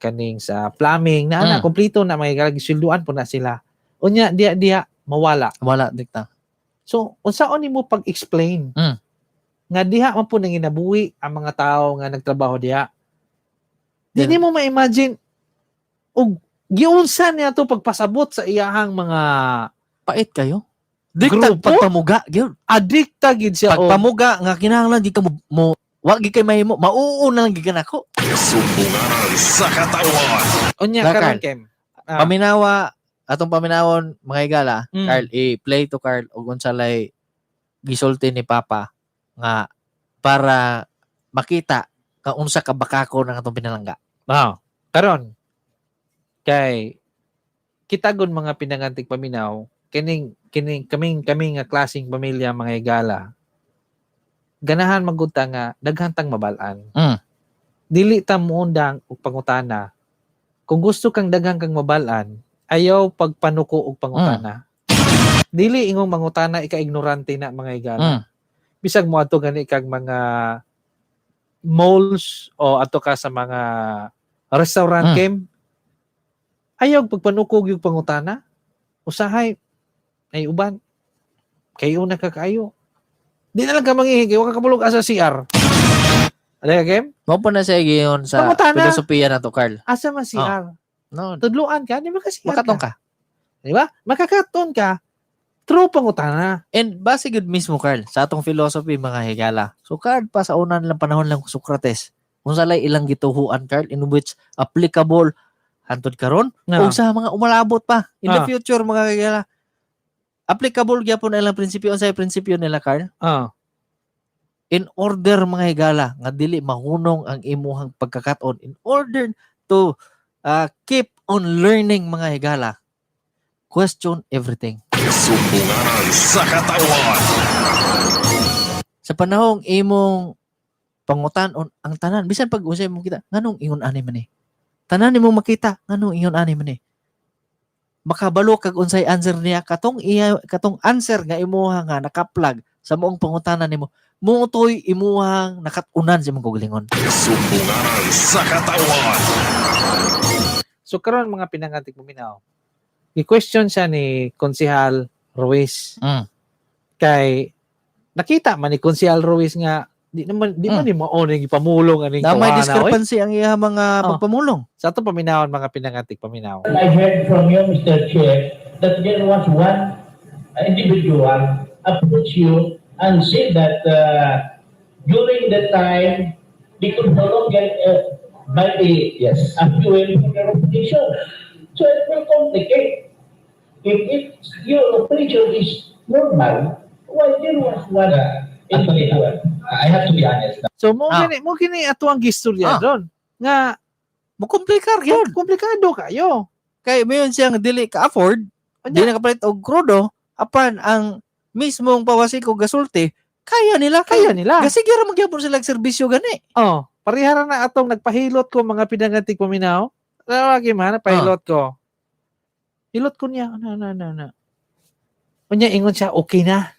kaning sa plumbing na ana, kompleto na, mga higala, gisulduan po na sila. Unya diya diya mawala. Wala dikta. So unsaon nimo pag-explain nga diha man po nang ginabuhi ang mga tao nga nagtrabaho diha? Di nimo ma-imagine og giunsa niya to pagpasabot sa iyahang mga Pait kayo. Dikta Grupo? pagpamuga gyud. Adikta gid siya og Pagpamuga nga kinahanglan di ka mo wa gid kay mahimo, mauuna lang gid ka nako. Sumbungaran sa katawan. Unya Lakal. karon, Kem. Paminawa atong paminawon, mga higala, Carl, i-play to Carl og unsa lay gisulti ni Papa nga para makita ka unsa ka bakako ng atong pinalangga. Wow. Karon kay kita gun, mga pinangantig paminaw, kining kining kaming kaming nga klaseng pamilya, mga higala, ganahan magud ta nga daghan tang mabal-an. Dili ta muundang og pangutana. Kung gusto kang daghan kang mabal-an, ayaw pagpanuko og pangutana. Dili ingong mangutana ika-ignorante na, mga higala. Bisag mo ato gani kag mga malls o ato ka sa mga restaurant, Kim. Ayaw pagpanukog yung pangutana. Usahay ay uban. Kayo na ka kaayo. Di na lang ka mangihig, wa ka kabulog asa CR. Ano ka, Kim? Mao po na siya giyon sa Pangutana. filosofiya na to, Carl. Asa man CR? No, Tudluan ka, di ba ka CR? Makatong ka. Di ba? Makakaton ka. True pangutana. And base gud mismo, Carl, sa atong philosophy, mga higala. So Carl, pa sa unan lang panahon lang Socrates. Kung salay ilang gituhuan, Carl, in which applicable hantod karon No. ug sa mga umalabot pa in the future, mga higala. Applicable gyapon na ilang prinsipyo. Unsay prinsipyo nila, Carl? In order, mga higala, nga dili mahunong ang imuhang pagkakaton, in order to keep on learning, mga higala, question everything. Sumbunganan sa katawan. Sa panahong imong pangutan-on ang tanan, bisan pag unsay mo kita, nganong ingon ani man ni, tanan nimo makita, nganong ingon ani man ni, makabalo kag unsay answer niya. Katong iya, katong answer nga imuha nga nakaplag sa moong pangutana nimo, mo to'y imuhang nakat-unan sa imong kaugalingon. Sumbunganan sa katawan. So karon, mga pinangatik paminaw. I-question siya ni Konsihal Ruiz. Kay nakita man ni Konsihal Ruiz nga di man ni mao ning ipamulong aning Na may tawhana, oy. discrepancy ang iya mga pagpamulong. Sa ato paminawon, mga pinangatik paminaw. I heard from you, Mr. Chair, that there was one individual approach you and said that during the time they could no longer buy the a fuel for their operation. So it will complicate. If your operation is normal, why there was one Actually, individual? I have to be honest. So mo gini ato ang gistorya doon nga Mo komplikar yun. Komplikado kayo. Kay mayon siyang dili ka afford, Unya, dili nakapalit og krudo, apan ang mismong Pawasiko gasulti, kaya nila, kaya kaya nila. kasi gyud magyapon sila og serbisyo gani. Oh, parehara na atong nagpahilot ko, mga pinangatik paminaw. Lagi man nagpahilot ko. Hilot ko niya. Ano, ano, ano, ano. Unya ingon siya, okay na.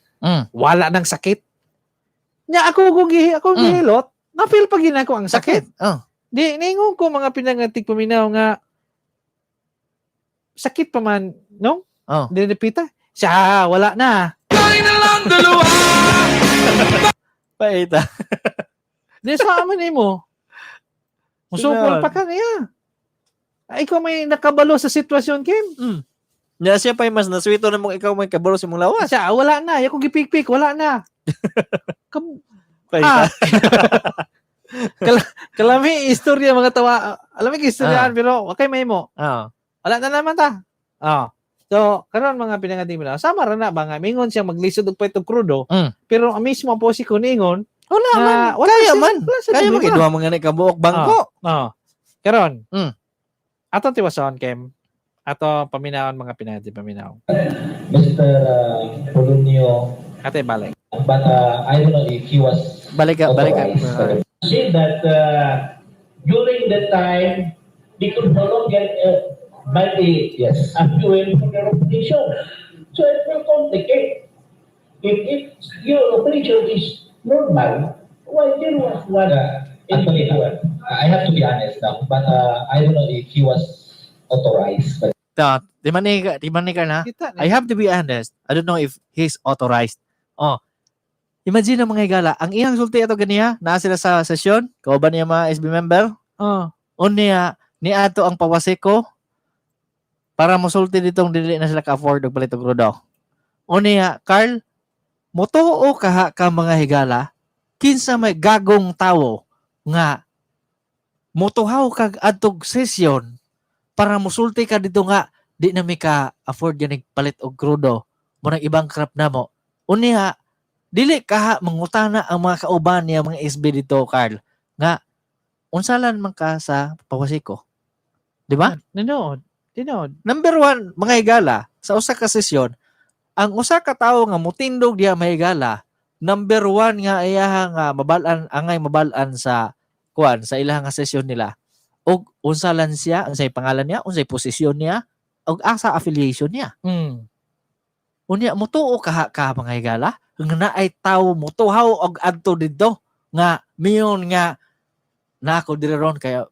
Wala nang sakit. Nya ako kung ako gihilot, na-feel pa gina ko ang sakit. Di ningon ko, mga pinangatik paminaw, nga sakit pa man, no? Oh. Di napita. Siya, wala na. Tayo na lang dalawa. Paita. Di sa amin nimo. Musukol Sinon. pa ka niya. Ay, ikaw may nakabalo sa sitwasyon, Kim. Nya siya pa mas naswito na mong ikaw may kabalo sa imong lawas. Siya, wala na. Ako gipikpik, wala na. Paita. Ah. Kalami istorya mga tawa. Alam mo istoryaan pero okay may mo. Wala na naman ta. So, karon, mga pinangating mo na, sama ra na ba nga mingon siya maglisod og pwetog krudo, pero ang mismo ang posi ko ningon Wala na man. wala Kaya siya- man. wala siya Kaya man problema. kay duha man gani ka buok bangko. Oh. Karon. Ato tiwason, Kem. Ato paminawon, mga pinangating paminaw. Mr. Polunio, Ate balik. but I don't know if he was Balik ka, balik ka. authorized by the Said that during the time they could no longer buy the a fuel for their operation. So it will complicate. If your operation is normal, why there was one Actually, individual? I have to be honest now, but I don't know if he was authorized by Ta, di man ni ka na. Kita na. I have to be honest. I don't know if he's authorized. Oh. Imagine ang mga higala, ang iyang sulti ato ganiya, naa sila sa sesyon, kauban niya mga SB member. Unya ni ato ang Pawasiko para mosulti ditong dili na sila ka-afford og palit og krudo. Unya, Carl, motuo kaha ka, mga higala, kinsa may gagong tawo nga motuhaw kag adtog sesyon para mosulti ka dito nga di na mi ka afford ganig palit og krudo mo nang ibang crop namo? Unya dili kaha mangutana ang mga kauban niya mga SB dito, Carl, nga unsalan man ka sa Pawasiko, di ba? Nanood. Tinood. Number one, mga higala, sa usa ka sesyon, ang usa ka tawo nga mutindog diha, mga higala, number one nga iyaha nga mabal-an, angay mabal-an sa kuan sa ilahang nga sesyon nila og unsalan siya, unsay pangalan niya, unsay posisyon niya, og asa affiliation niya. Unya mutuo ka ka mga higala nga naay tawo mutuhaw og adto didto nga miingon nga na ako diri ron kaya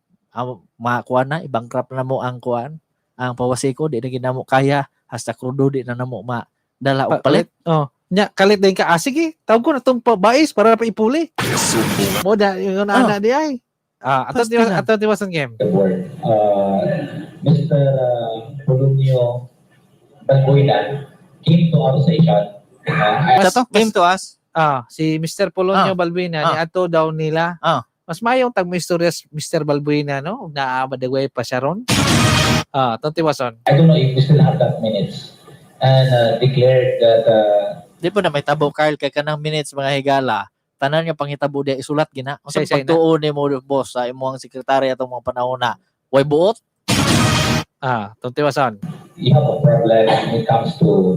makuha na, i-bankrupt na mo ang kuan, ang Paseko, di na ginamo kaya hasta krudo di na namo ma dala og palit. Oh. Nya kalit din ka. Ah, sige, tawag ko na tong bais para pa ipuli. Sumbungan Mo da yung ana di ay. Ah, ato Pasti na. ato tiwasan game. The board. Mr. Polonio Balbuena came to our session. Mas, came to us. Ah, si Mr. Polonio Balbuena ni ato daw nila. Mas mayong tag mo istorya Mr. Balbuena, no? Naa ba dagway pa siya ron? Ah, atong tiwason. I don't know if we still have that minutes. And declared that Di po na may tabo, Carl, kay kanang minutes, mga higala, tanan nga pangitabo di isulat gina. Unsa Say-say na. pagtuo nimo, boss, sa imong sekretary atong mga panahon na way buot? Ah, atong tiwason. You have a problem when it comes to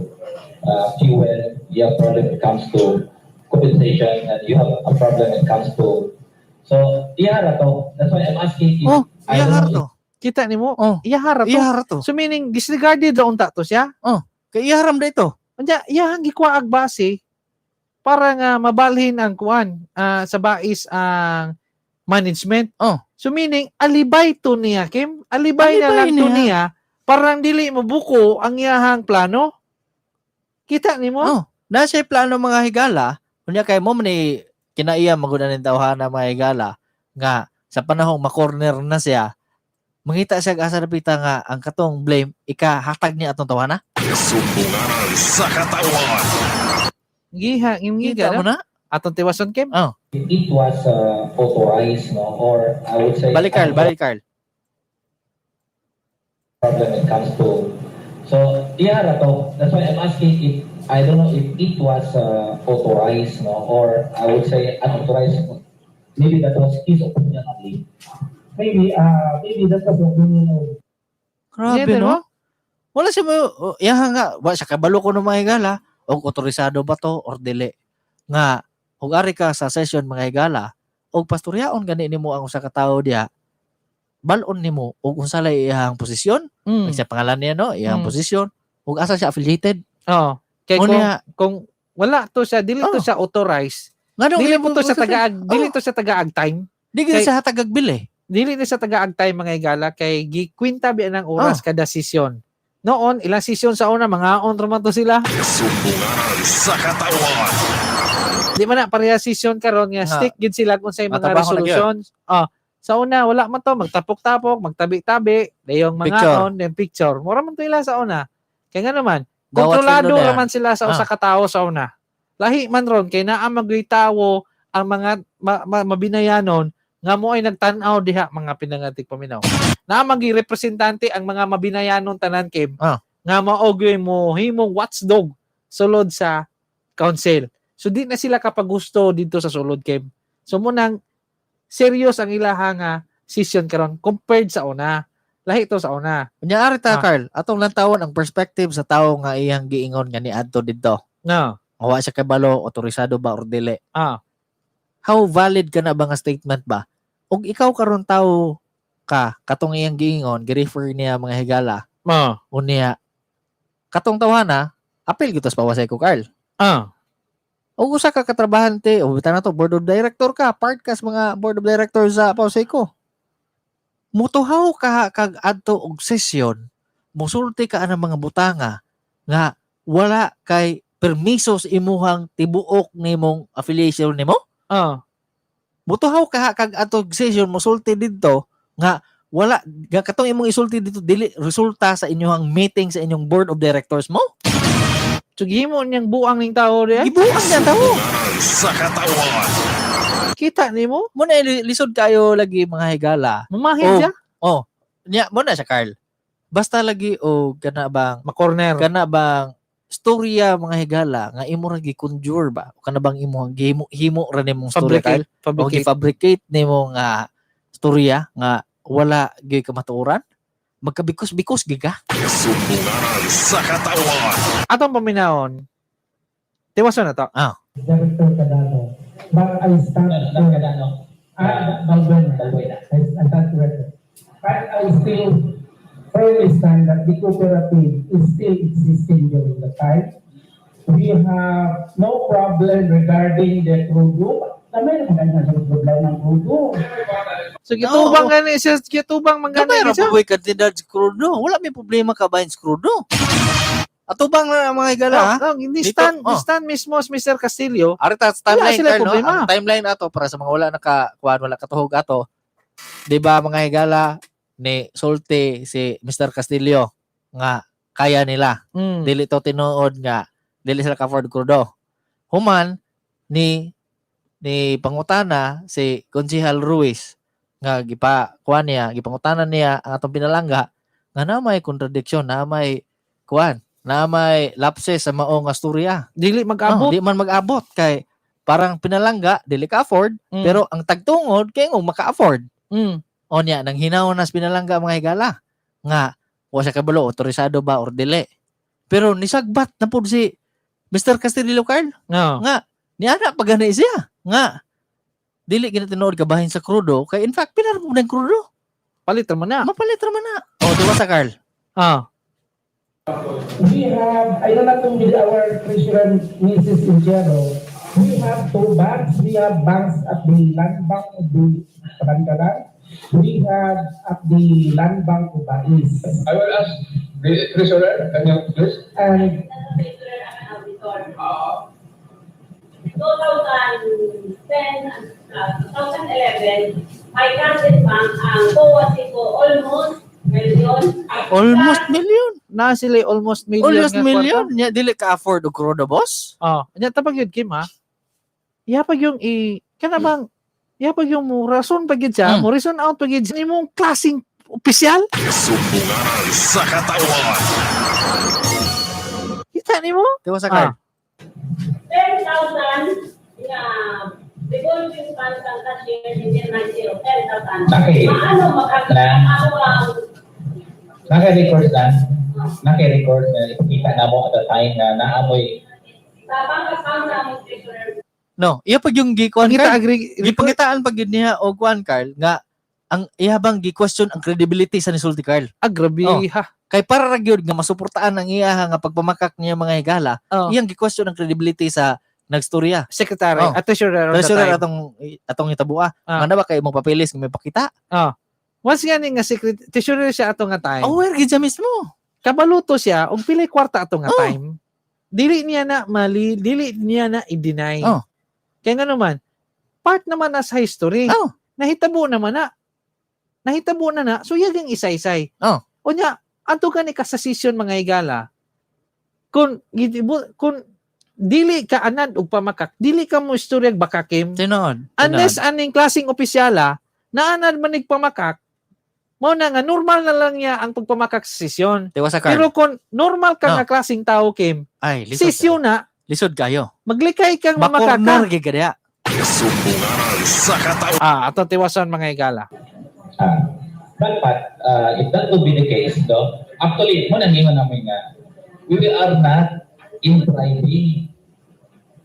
fuel, you have a problem when it comes to compensation, and you have a problem when it comes to. So, iyara to. That's why I'm asking if Oh, I don't iyahar know to. Kita nimo? Oh. Iyahara to. Iyahar to. So meaning disregarded ra unta to siya. Kay iyaharam dito. Unya iyahang gikuha ag base para nga mabalhin ang kuan sa bais ang management. Oh. So meaning alibay to niya, Kim. Alibay na Alibay lang to niya. niya parang dili mobuko ang iyahang plano. Kita nimo? Oh, na siya plano, mga higala. Unya kay mo man ni kinaiya maguna ning tawhana, mga higala, nga sa panahong ma-corner na siya, mangita siya asa napita nga ang katong blame ikahatag niya atong tawhana. Sumbungan sa katawan. Giha, Kita ngiga mo no? na. Atong tiwason, Kim. If it was authorized, no, or I would say Balik, Carl, balik, Carl. Problem when it comes to. So, iyara to. That's why I'm asking if I don't know if it was authorized, no, or I would say unauthorized. Maybe that was his opinion only. Maybe that was the opinion of Grabe, Kita no? mo? Wala siya mo, oh, iyaha nga, wa siya kabalo ko ng mga higala, og otorisado ba to or dili. Nga, ug ari ka sa session, mga higala, og pastoryaon gani nimo ang usa ka tawo diha, balon nimo og unsa lay iyahang posisyon, sa pangalan niya, no, iyang posisyon, ug asa siya affiliated. Oh. Kay kung, Unya, kung wala to siya, dili to siya authorized. Nganong Dili imo po to sa tagaag, dili to sa tagaag time. Di gid siya hatagag bill eh. Dili na sa tagaag time, mga higala, kay gikwinta biya ng oras kada sesyon. Noon, ilang sesyon sa una, mga on raman to sila. Sumbungan sa katawan. Di man na pareha sesyon karon nga Nga. stick gid sila kung sa mga Matabangon na gyud. resolutions. Ah, sa una wala man to magtapok-tapok, magtabi-tabi, dayong mga Picture. on, then picture. Mura man to ila sa una. Kay nga naman, Dawat kontrolado sila na. raman sila sa usa ka tawo sa una. Lahi man ron kay naa magyoy tawo ang mga mabinayanon nga mo ay nagtan-aw diha, mga pinangatik paminaw. Naa magi representante ang mga mabinayanon tanan, Kim. Nga mao gyoy mo himong watchdog sulod sa council. So di na sila kapagusto dito sa sulod, Kim. So munang serious ang ilaha nga session karon compared sa una. Lahi to sa una. Unya ari ta, Ah. Carl, atong lantawon ang perspective sa tawo nga iyang giingon nga niadto didto. No. Wa siya kabalo otorisado ba or dili. How valid ka na ba nga statement ba? Og ikaw karon tawo ka katong iyang giingon, gi-refer niya, mga higala. Unya katong tawhana apil gyud sa Paseko, Carl. Og usa ka katrabahante o bitaw na to board of director ka, part ka sa mga board of director sa Paseko. Mutuhaw ka kag adto og sesyon, musulti ka anang mga butanga nga wala kay permiso sa imuhang tibuok nimong affiliation nimo? Mutuhaw ka kag adto og session, musulti didto nga wala nga katong imong isulti dito dili resulta sa inyong meeting sa inyong board of directors mo? So gihimo niyang buang ning tao diha. Gibuang niya tawo. Sa katawan. Kita nimo? Mo na lisod kayo lagi, mga higala. Mamahin Oh, siya. Oh. Nya mo na siya, Carl. Basta lagi o kana bang Ma-corner. Kana bang storya, mga higala, nga imo ra gi-conjure ba? O kana bang imo gihimo himo ra nimong storya, Carl? Fabricate. O Fabricate. gi-fabricate nimo nga storya nga wala gyud kamatuoran? Magkabikos-bikos giga. Sumbungan sa katawan. Atong paminawon. Tiwason na to. Director Cadano. But I stand No, not Cadano. Ah, Balbuena. Balbuena. I stand corrected. But I still firmly stand that the cooperative is still existing during the time. We have no problem regarding the krudo. Kamay naman ganyan sa problema ng krudo. So gitubang gani siya, gitubang man Gamay gani ra siya. po kantidad sa krudo. Wala may problema ka ba sa krudo? Atubang na ang mga higala, ha? No, ni Dito, stand, oh. ni stand mismo si Mr. Castillo. Arita sa timeline Wala sila Carl, no? problema. Ang timeline ato para sa mga wala naka kuan, wala katuhog ato. 'Di ba, mga higala, ni sulti si Mr. Castillo nga kaya nila. Dili to tinuod nga dili sila ka-afford krudo. Human ni ni pangutana si Konsehal Ruiz nga gipa kuan niya, gipangutana niya ang atong pinalangga nga na may contradiction, na may kuan, na may lapses sa mao nga storya. Dili mag-abot. Oh, di man mag-abot kay parang pinalangga dili ka afford, pero ang tagtungod kay ngong maka-afford. O niya nang hinaw na sa pinalangga, mga higala, nga wa siya kabalo otorisado ba or dili. Pero nisagbat na pud si Mr. Castillo, Carl, No. nga niana pa gani siya nga dili gina tinuod kabahin sa krudo kay in fact pinar mo ng krudo. Palit man na. Mapalit ra man na. O diba sa Carl? Ah. We have, I don't know kung with our treasurer, Mrs. Inchero, we have two banks. We have banks at the Land Bank of the Kabankalan. We have at the Land Bank of Bais. I will ask the treasurer, can you please? And 2010, 2011, may current bank ang COA ko almost million. Almost million. Na sila almost million. Almost nga million kwarta. nya dili ka afford og krudo, boss. Oh, nya tapag yun Kim ha. Yapag yung i kana bang yapag yung mo rason pag yun siya, mo reason out pag yun siya, imong klaseng opisyal. Sumbunganan sa katawan. Kita nimo? Diba sa Carl? 10,000 nga revolving funds ang cashier hindi 90, 10,000. Okay. Maano makakita ako ang Naka-record na, naka-record na ipakita na mo at the time na naamoy sa bank account sa among treasurer. No, iya pag yung gikuan Kita Carl. agree. Gipangitaan pag yun niya og kuan, Carl, nga ang iya bang gi-question ang credibility sa nisulti, Carl. Ah, grabe Oh. ha. Kay para ra gyud nga masuportaan ang iya nga pagpamakak niya, mga higala, Oh. iyang gi-question ang credibility sa nagstorya. Secretary, Oh. at treasurer on the Treasurer time. atong atong hitabua. Ah. Nga na ba kay imong papeles nga may pakita? Once nga ni nga secretary, treasurer siya ato nga time. Aware gid siya mismo. Kabaluto siya og pilay kwarta ato nga Oh. time. Dili niya na mali, dili niya na i-deny. Oh. Kaya nga naman, part naman as history. Oh. Nahitabo naman na. Nahitabo na na. So yagang isa-isay. Oh. Unya, ato gani ka sa session, mga higala. Kung dili ka anad og pamakak, dili ka mo istoryag bakakim. Tinuod. Unless aning klaseng opisyala, naanad manig pamakak, mao na nga normal na lang niya ang pagpamakak sa sesyon. Tiwa sa Carl. Pero kung normal ka No. nga klaseng tao, Kim, Ay, lisod. sesyon na, Lisod kayo. maglikay kang Makorner mamakaka. gid ka diha. Sumbunganan sa katawan. Ah, atong tiwason, mga higala. Dapat, if that would be the case, no, actually, mo nang ingon namin nga, we are not in private.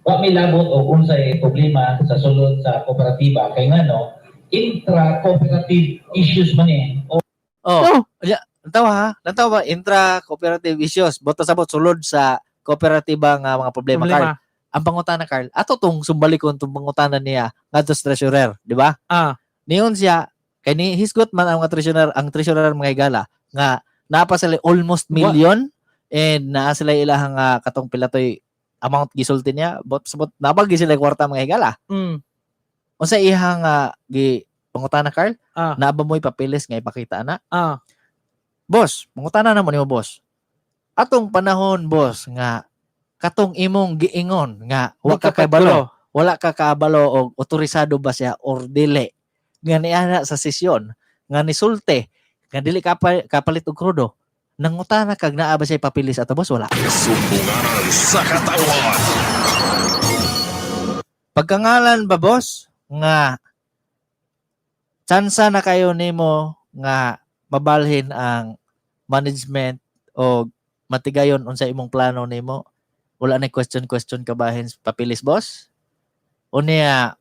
Wa may labot o unsay problema sa sulod sa kooperatiba kay ngano intra-cooperative issues man eh. O Oh. Oh. Ya, tawa ha. Lantaw ba intra cooperative issues. Boto sabot sulod sa kooperatiba nga mga problema, Carl. Ang pangutana, Carl, ato tong sumbalikon tong pangutana niya ngadto sa treasurer, di ba? Ah. Niyon siya kay ni hisgot man ang mga treasurer, ang treasurer, mga higala, nga naa pa sila almost million and naa sila ilahang katong pilatoy amount gisulti niya, bot sabot nabagi sila kwarta, mga higala. Unsa ihang gi pangutana, Carl? Naa ba mo'y papeles nga ipakita na? Boss, mangutana na mo nimo, boss. Atong panahon, boss, nga katong imong giingon nga wa Di ka ka kabalo, wala ka kaabalo og otorisado ba siya or dili. Nga niana sa sesyon nga nisulte nga dili ka kapalit og krudo. Nangutana kag naa ba siya papilis ato, boss? Wala. Sumbunganan sa katawan. Pagkangalan ba, boss, nga tsansa na kayo nimo nga mabalhin ang management o matigayon unsa imong plano nimo, wala na question question kabahin sa papilis, boss? Unya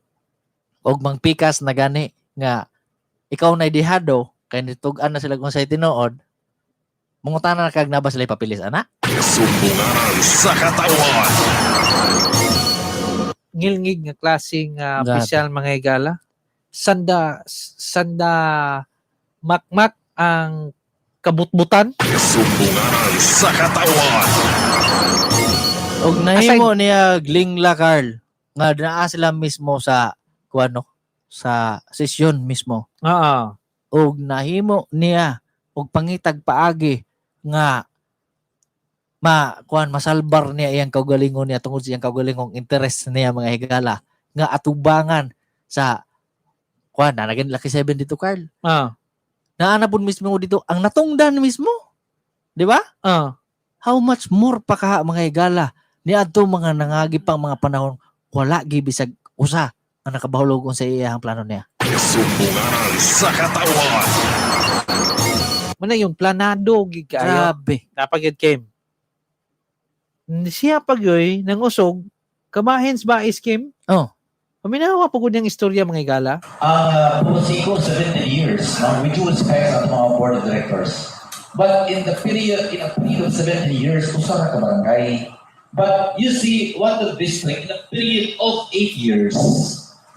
og mangpikas na gani nga ikaw na dihado kay nitug-an na sila kung say tinuod. Mangutana na kag naa ba sila papilis ana? Sumbunganan sa katawan. Ngilngig nga klaseng Grabe. opisyal, mga higala. Sanda sanda makmak ang kabutbutan. Sumbunganan sa katawan. Og nahimo niya glingla, Carl, nga naa sila mismo sa kuano, sa sesyon mismo. Oo. Og nahimo niya og pangitag paagi nga ma kuan, masalbar niya iyang kaugalingon niya tungod sa iyang kaugalingong interest niya, mga higala, nga atubangan sa kuan na naging Lucky 7 dito, Carl. Naa na pud mismo dito ang natungdan mismo, di ba? How much more pa kaha, mga higala, niadto mga nangagi pang mga panahon, wala gi bisag usa nga nakabahulog sa iyang plano niya. Sumbunganan sa katawan. Muna yung planado gid kaayo. Grabe. Napagid Kim. Siya pagyoy nangusog kamahin sa Bais, Kim. Oh. Paminawa pa gud niyang istorya, mga higala. Siguro 70 years, no? With due respect sa mga board of directors. But in a period of 70 years, usa ra ka barangay. But you see, Water District, in a period of 8 years,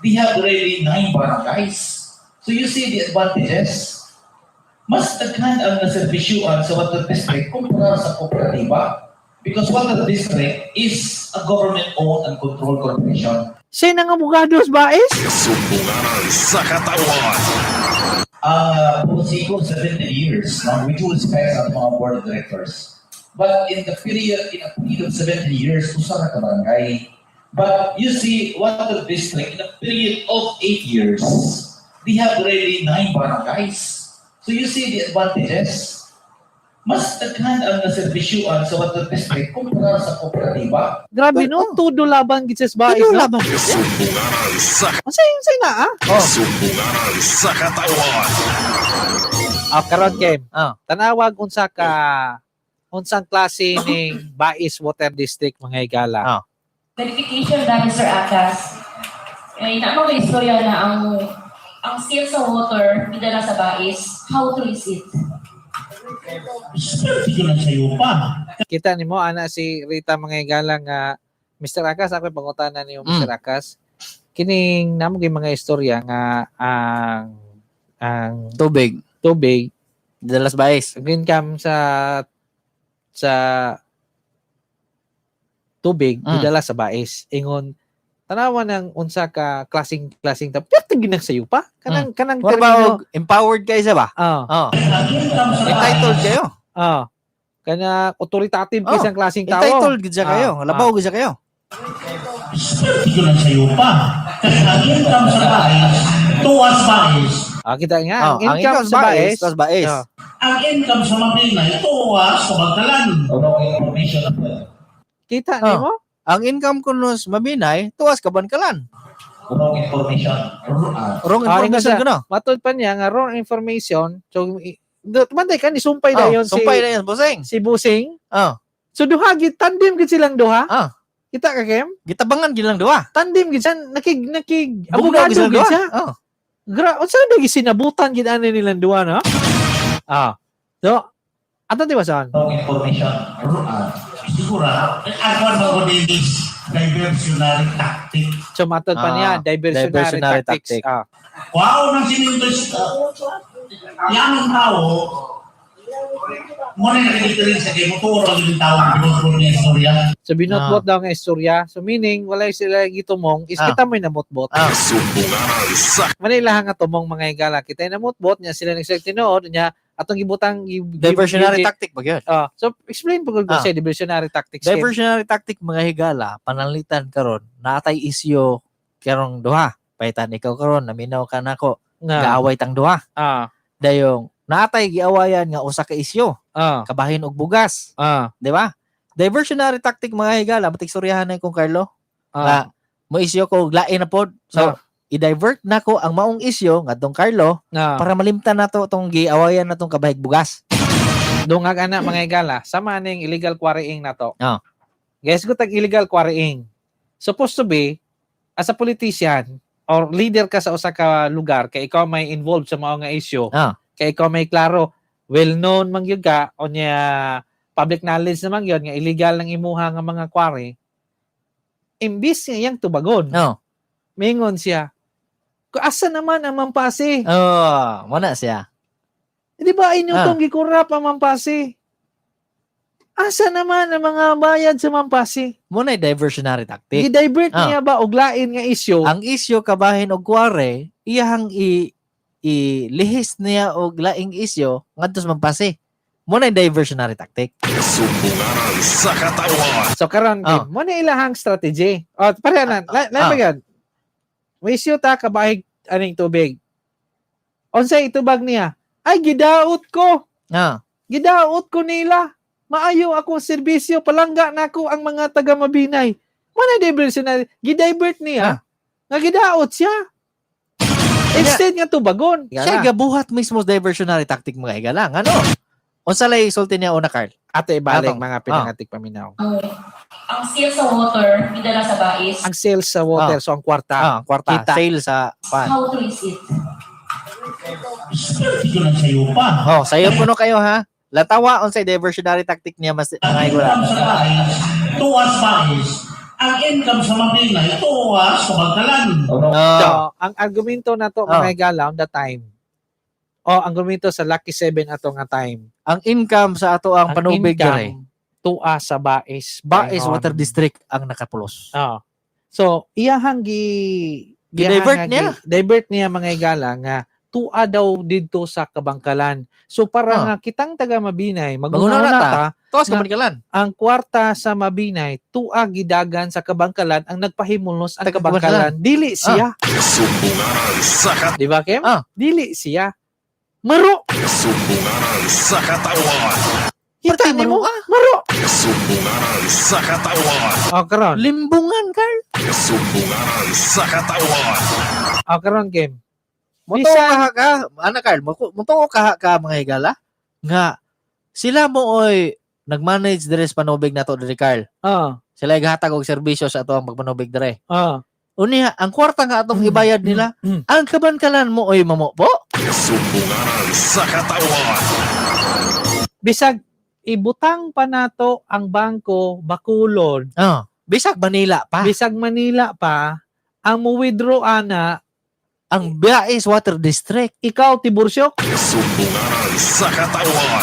they have already nine barangays. So you see the advantages. Mas daghan ang naserbisyuan sa Water District kumpara sa kooperatiba. Because Water District is a government-owned and controlled corporation. Siya nang abogado sa Bais. Sumbunganan sa katawan. Siguro 70 years, no? With due respect sa mga board of directors. But in a period of 70 years, usa ra ka barangay. But you see, Water District, in a period of 8 years, they have already nine barangays. So you see the advantages. Mas daghan ang naserbisyuan sa Water District kumpara sa kooperatiba. Grabe no, todo laban gid sa Bais. Todo No? laban. Sumbunganan sa Unsay na ah? Oh. Sumbunganan sa katawan. Ah, karon, Kim. Ah. Tanawag unsa ka unsang klase ning Bais Water District, mga higala. Ah. Verification na, Mr. Akas. Ay, na may istorya na ang sale sa water gidala sa Bais. How true is it? Kita nimo ana si Rita, mga higala, nga Mr. Akas, ako pangutana niyo, Mr. Akas. Kining namo gyud mga istorya nga ang Tubig tubig dalas Bais. Green cam sa tubig gidala sa Bais. Ingon tanawa ng unsa ka klaseng klaseng tap pero ginang sayo pa kanang Mura ba termino. og empowered kayo sa ba? Ah. Oh. Entitled kayo. Ah, kana authoritative Oh, kay isang klaseng tao. Entitled gid siya kayo. Ah, Labaw gid siya kayo. Hindi sa pa. Kasi ang income sa Bais, tuwas Bais. Ah, kita nga Oh, ang income sa Bais. tuwas Bais. Ah. Ang income sa Mabinay, tuwas sa Bangkalan. Wrong information. Kita Oh. nimo. Ang income kuno sa Mabinay, tuwas Kabankalan. Wrong information. Wrong Ah, ingon information siya. kuno. Matod pa niya nga wrong information, so manday ka ni sumpay Oh, dayon si sumpay na yun, Busing. si Busing. Oh, So duha gid, tandem gid silang duha. Ah. Kita ka, Kim? Gitabangan gid lang duha. Tandem gid siya, nakig nakig Bugnaw abogado gid silang gid duha. siya. Oh. Gra, unsa na sinabutan gid ani nilang duha, no? Ah. So, ato di ba son? Wrong information. Siguro, ang one mo is diversionary tactic. So matod pa Ah, niya diversionary, diversionary tactics. tactic. Ah. Wow, nang sininto yan ang tao, mo na nakikita sa kay motoro ang yung tao ang binutbol niya istorya. So binotbot daw nga istorya. So meaning wala sila gitumong is kita mo'y namotbot. Ah. Sumbunganan sa Manila nga tumong, mga higala. Kita namotbot niya sila nagsak tinuod niya atong gibutang Diversionary tactic ba gyud? Ah, so explain pa gud Ah. sa diversionary tactics. Kim. Diversionary tactic, mga higala, pananglitan karon, naatay isyu karong duha. Paitan ikaw karon, naminaw ka nako, Nga. gaaway tang duha. Ah, Dayong naatay giawayan nga usa ka isyu, kabahin og bugas, di ba? Diversionary tactic, mga higala, matigsuryahan na kong Carlo. Nga mo isyu ko og lain na pod. So i-divert nako ang maong isyu ngadtong Carlo para malimtan nato tong giawayan natong kabahig bugas. Dungag ana, mga higala, sama ning illegal quarrying nato. Ah. Guys, ko tag illegal quarrying. Supposed to be as a politician or leader ka sa usa ka lugar kay ikaw may involved sa mao nga issue. Kay ikaw may klaro. Well known man gyud ka o niya, public knowledge naman gyud nga illegal ang imuha nga mga quarry. Imbis nga iyang tubagon, No. mingon siya, "Asa naman ang Mampasi?" Oh, mo na siya. Di ba inyo tong gikurap ang Mampasi? Asa naman ang mga bayad sa Mampasi? Mo na diversionary tactic. Gi-divert niya ba og lain nga issue? Ang isyu kabahin og kuware, iyahang i lihis niya og laing isyu ngadto sa Mampasi. Mo na diversionary tactic. Sumbungaran sa katawan. So karon, Kim, mo na ilahang strategy. O pareha na, la ba yan? May issue ta kabahig aning tubig. Unsay itubag niya? "Ay, gidaot ko. Gidaot ko nila. Maayo akong serbisyo, palangga nako ang mga taga Mabinay." Mo na diversionary, gidivert niya. Nga gidaot siya. Instead nga tubagon. Siya gabuhat mismo sa diversionary tactic, mga higala. Ngano? Unsa lay sulti niya una, Carl? Ate ibalik, Atong. mga pinangatik paminaw. Ang sales sa water gidala sa bais. Ang sales sa water, so ang kwarta. Ah, kwarta. Kita. Sale sa pan. How to is it? Swerte ko lang sa'yo pa. Oh, sayo kuno kayo ha. Latawa unsay diversionary tactic niya mas Ang mga higala. income sa Bais, tuwas Bais. Ang income sa Mabinay, tuwas sa Bangkalan. Oh, no. So, ang argumento na to, mga higala, on the time. O, ang argumento sa Lucky 7 ato nga time. Ang income sa ato ang panubig income, dire. Tua sa Bais. Bais Paingon. Water District ang nakapulos. Oo. So, iyahang Gi-divert iyahang niya. Divert niya, mga higala, nga tua daw didto sa Kabangkalan. So para nga kitang taga Mabinay, Maguna maguna na ta, Tuwas na- Kabangkalan. Ang kwarta sa Mabinay tua gidagan sa Kabangkalan, ang nagpahimulos ang Taga Kabangkalan. Dili siya. Sumbungaran sa Di ba, Kim? Ah. Dili siya. Maro. Sumbungaran sa katawan. Kita Parte, nimo? maro. Maro. Sumbungaran sa katawan. O karon. Limbungan, Carl. Sumbungaran sa katawan. O karon, Kim. Mutuo Bisan- ka ka, ana Carl, mutuo ka ka mga higala nga sila mo oy nagmanage dire sa panubig nato dire, Carl. Sila gatag og serbisyo sa ato ang pagpanubig dire. Unya, ang kwarta nga atong ibayad nila, ang kabankalan mo oy mamo po. Sumbungaran sa katawan. Bisag ibutang pa nato ang bangko Bacolod. Bisag Manila pa. Bisag Manila pa, ang mo withdraw ana ang Bais Water District. Ikaw, Tiburcio. Sumbungaran sa katawan.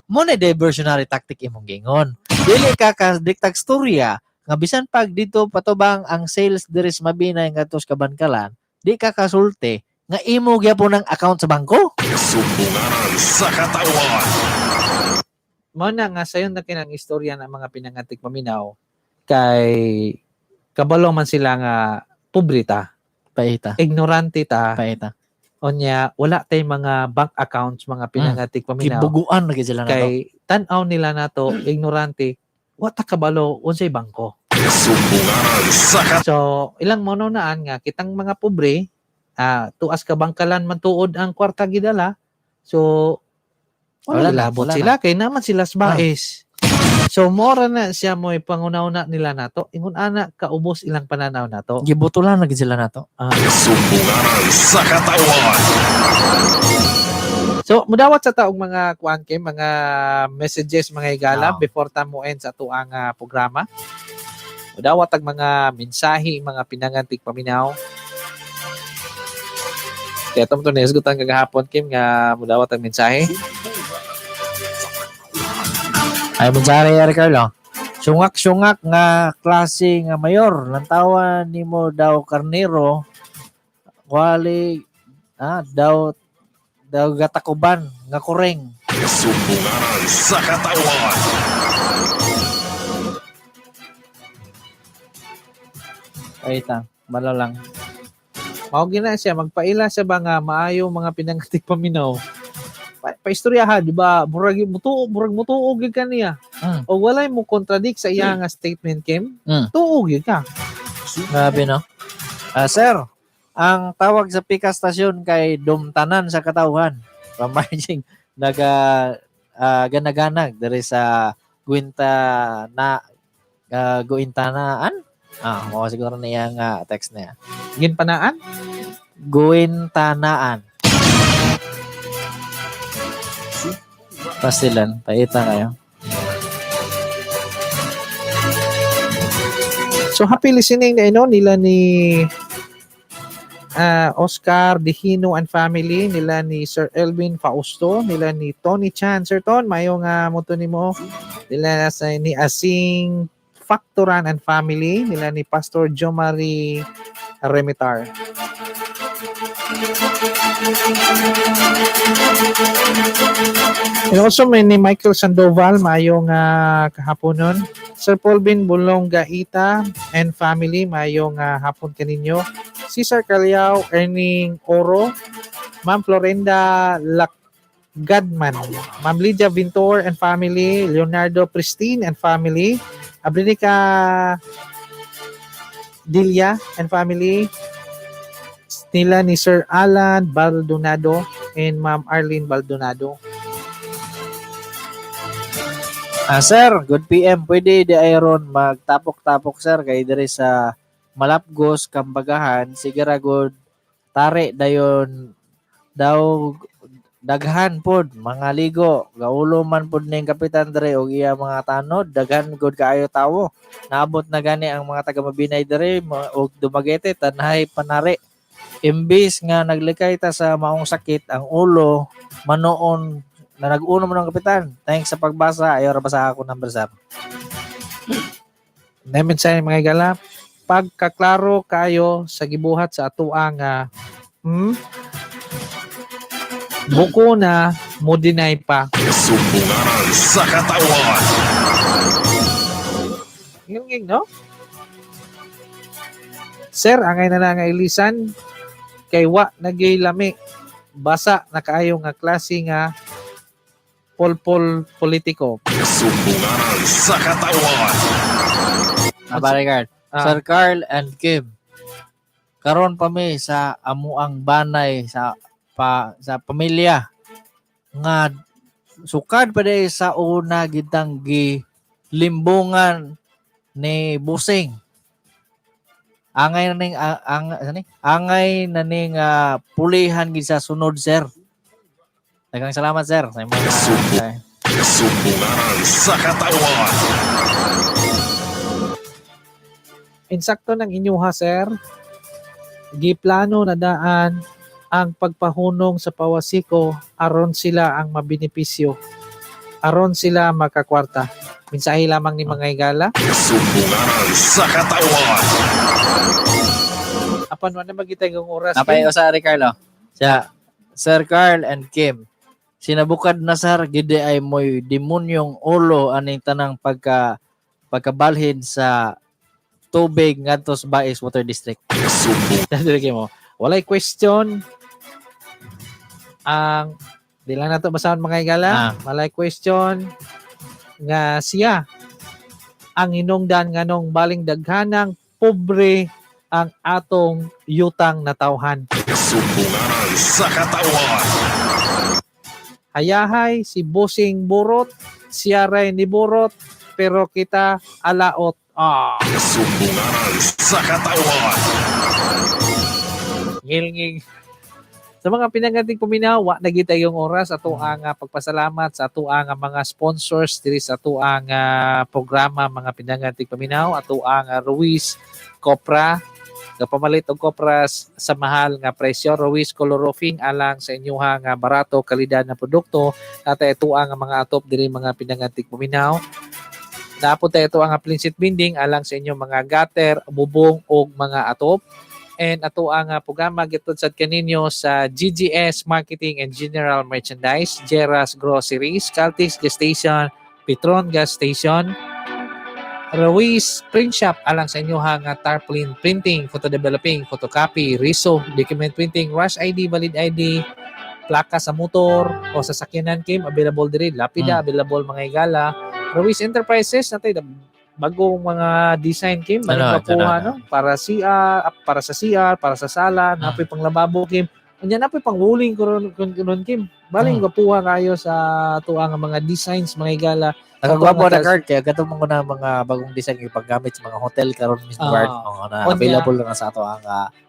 Mo na diversionary tactic imong gingon. Dili ka ka diktag storya nga bisan pag dito patubang ang sales diri sa Mabinay ngadto sa Kabankalan, di ka kasulti nga imo gyapon ang account sa bangko. Sumbungaran sa katawan. Mao na nga sayon na kinang istorya ng mga pinangatik paminaw kay kabalo man sila nga pobre ta. Paita. Ignorante ta. Paita. Onya wala tay mga bank accounts, mga pinangatik paminaw. Gibuguan na gyud sila nato. Kay tan-aw nila nato ignorante, wa ta kabalo unsay bangko. Sumbungaran sa katawan. So ilang manunaan nga kitang mga pobre, tuas ka bangkalan man tuod ang kwarta gidala. So wala, Wala na, labot wala. sila kay naman sila sa bais. So mora na siya mo'y pangunauna nila nato. Ingon ana kaubos ilang pananaw nato. Gibutulan na gyud sila nato. Sumbungaran sa katawan. So mudawat sa taong mga kuan kay mga messages, mga higala, before ta mo end sa atuang programa. Mudawat ang mga mensahe, mga pinangantik paminaw. Kaya to nisgutan kagahapon, Kim, nga mudawat ang mensahe. Ay, mensahe yari, Carlo. Sungak-sungak nga klase nga mayor, lantawan nimo daw karnero, wali daw daw gatakuban nga kureng. Sumbungaran sa katawan. Ay ta, bala lang. Mao gina siya magpaila siya ba nga maayo mga pinangatik paminaw. Paistoryahan, di ba? Murag mutuo, murag mutuo gyud kaniya. O walay mo contradict sa iya nga statement, Kim. Tuo gyud ka. Grabe no. Ah, sir, ang tawag sa Pika Station kay dumtanan sa katawhan. Pamarging naga ganaganag diri sa Guinta na Guintanaan. Mo siguro niya nga text niya. Ginpanaan? Guintanaan. Pastilan, paita kayo. So happy listening na ino nila ni Oscar Dihino and family, nila ni Sir Elvin Fausto, nila ni Tony Chan. Sir Ton, mayo nga mo to nimo. Nila sa ni Asing Factoran and family, nila ni Pastor Jomari Remitar. And also may ni Michael Sandoval, mayong kahaponon. Sir Paulvin Bulong Gaita and family, mayong hapon kaninyo. Cesar Caliao, Erning Oro, Ma'am Florenda Lacgadman, Ma'am Lydia Vintor and family, Leonardo Pristine and family, Abrinica Dilia and family, nila ni Sir Alan Baldonado and Ma'am Arlene Baldonado. Sir, good PM. Pwede di ayron magtapok-tapok, sir, kay diri sa Malapgos, Kambagahan, sige ra good tari dayon daw daghan pod mga ligo, gaulo man pod ning kapitan diri og iya mga tanod, daghan gud kaayo tawo, naabot na gani ang mga taga Mabinay diri og Dumaguete, tanhay panari, imbis nga naglikay ta sa maong sakit ang ulo manoon na nag-uno mo ng kapitan. Thanks sa pagbasa. Ayaw ra basa ako number, sir. Namin sa mga igala, pagkaklaro kayo sa gibuhat sa atoa nga buko na mo deny pa. Sumbunganan sa katawan. Nging no? Sir, angay na nga ilisan kay wa nagyoy lami. Basa na kaayo nga klase nga polpol politiko. Sumbunganan sa katawan. Pare Carl. Sir Carl and Kim. Karon pa mi sa amuang banay sa pamilya nga sukad pa day sa una gitang gi limbungan ni Busing. Angay na ning ang ano ni? Angay na ning pulihan gid sa sunod, sir. Daghang salamat, sir, sa imong Sumbunganan sa katawan. Insakto ng inyuha, sir. Giplano na daan ang pagpahunong sa Pawasiko aron sila ang mabenepisyo. Aron sila makakwarta. Mensahe lamang ni mga higala. Sumbunganan sa katawan. Apan wala magitay ng oras. Napay usa ri Carlo. Siya, Sir Carl and Kim. Sinabukad na sir gidi ay moy demonyong ulo aning tanang pagkabalhin sa tubig ngadto sa Bais Water District. Dili mo. Walay question ang di lang nato basahon mga higala. Walay question nga siya ang hinungdan nganong baling daghanang pobre ang atong yutang natawhan. Sumbunganan sa katawan. Hayahay si Busing Burot, siya ray ni Burot, pero kita alaot. Sumbunganan sa katawan. Ngilngig. Sa mga pinangating puminaw, wa na gid tayong oras ato ang pagpasalamat sa ato ang mga sponsors diri sa ato ang programa mga pinangating paminaw, ato ang Ruiz Copra, gapamalit og kopras sa mahal nga presyo, Ruiz Color Roofing alang sa inyuha nga barato kalidad na produkto. Natay ato ang mga atop diri mga pinangating paminaw. Naapod tayo ito ang Plinsit Binding alang sa inyong mga gutter, bubong og mga atop. And ato ang programa gitud sad kaninyo sa GGS Marketing and General Merchandise, Jeras Groceries, Caltex Gas Station, Petron Gas Station, Ruiz Print Shop alang sa inyo nga tarpaulin printing, photo developing, photocopy, riso, document printing, rush ID, valid ID, plaka sa motor o sa sakyanan Kim, available diri, lapida, available mga higala. Ruiz Enterprises natay bagong mga design Kim, Ano, ano, makuha, ano, no? Para CR, para sa CR, para sa sala, napoy pang lababo Kim. Unya napoy pang wuling kuron kuron Kim. Baling gwapuha kayo sa tuang mga designs mga higala. Nakagwapo na card kaya katong mga na mga bagong design yung paggamit sa mga hotel karon mismo card. Oo, na Unya. available na sa ato ang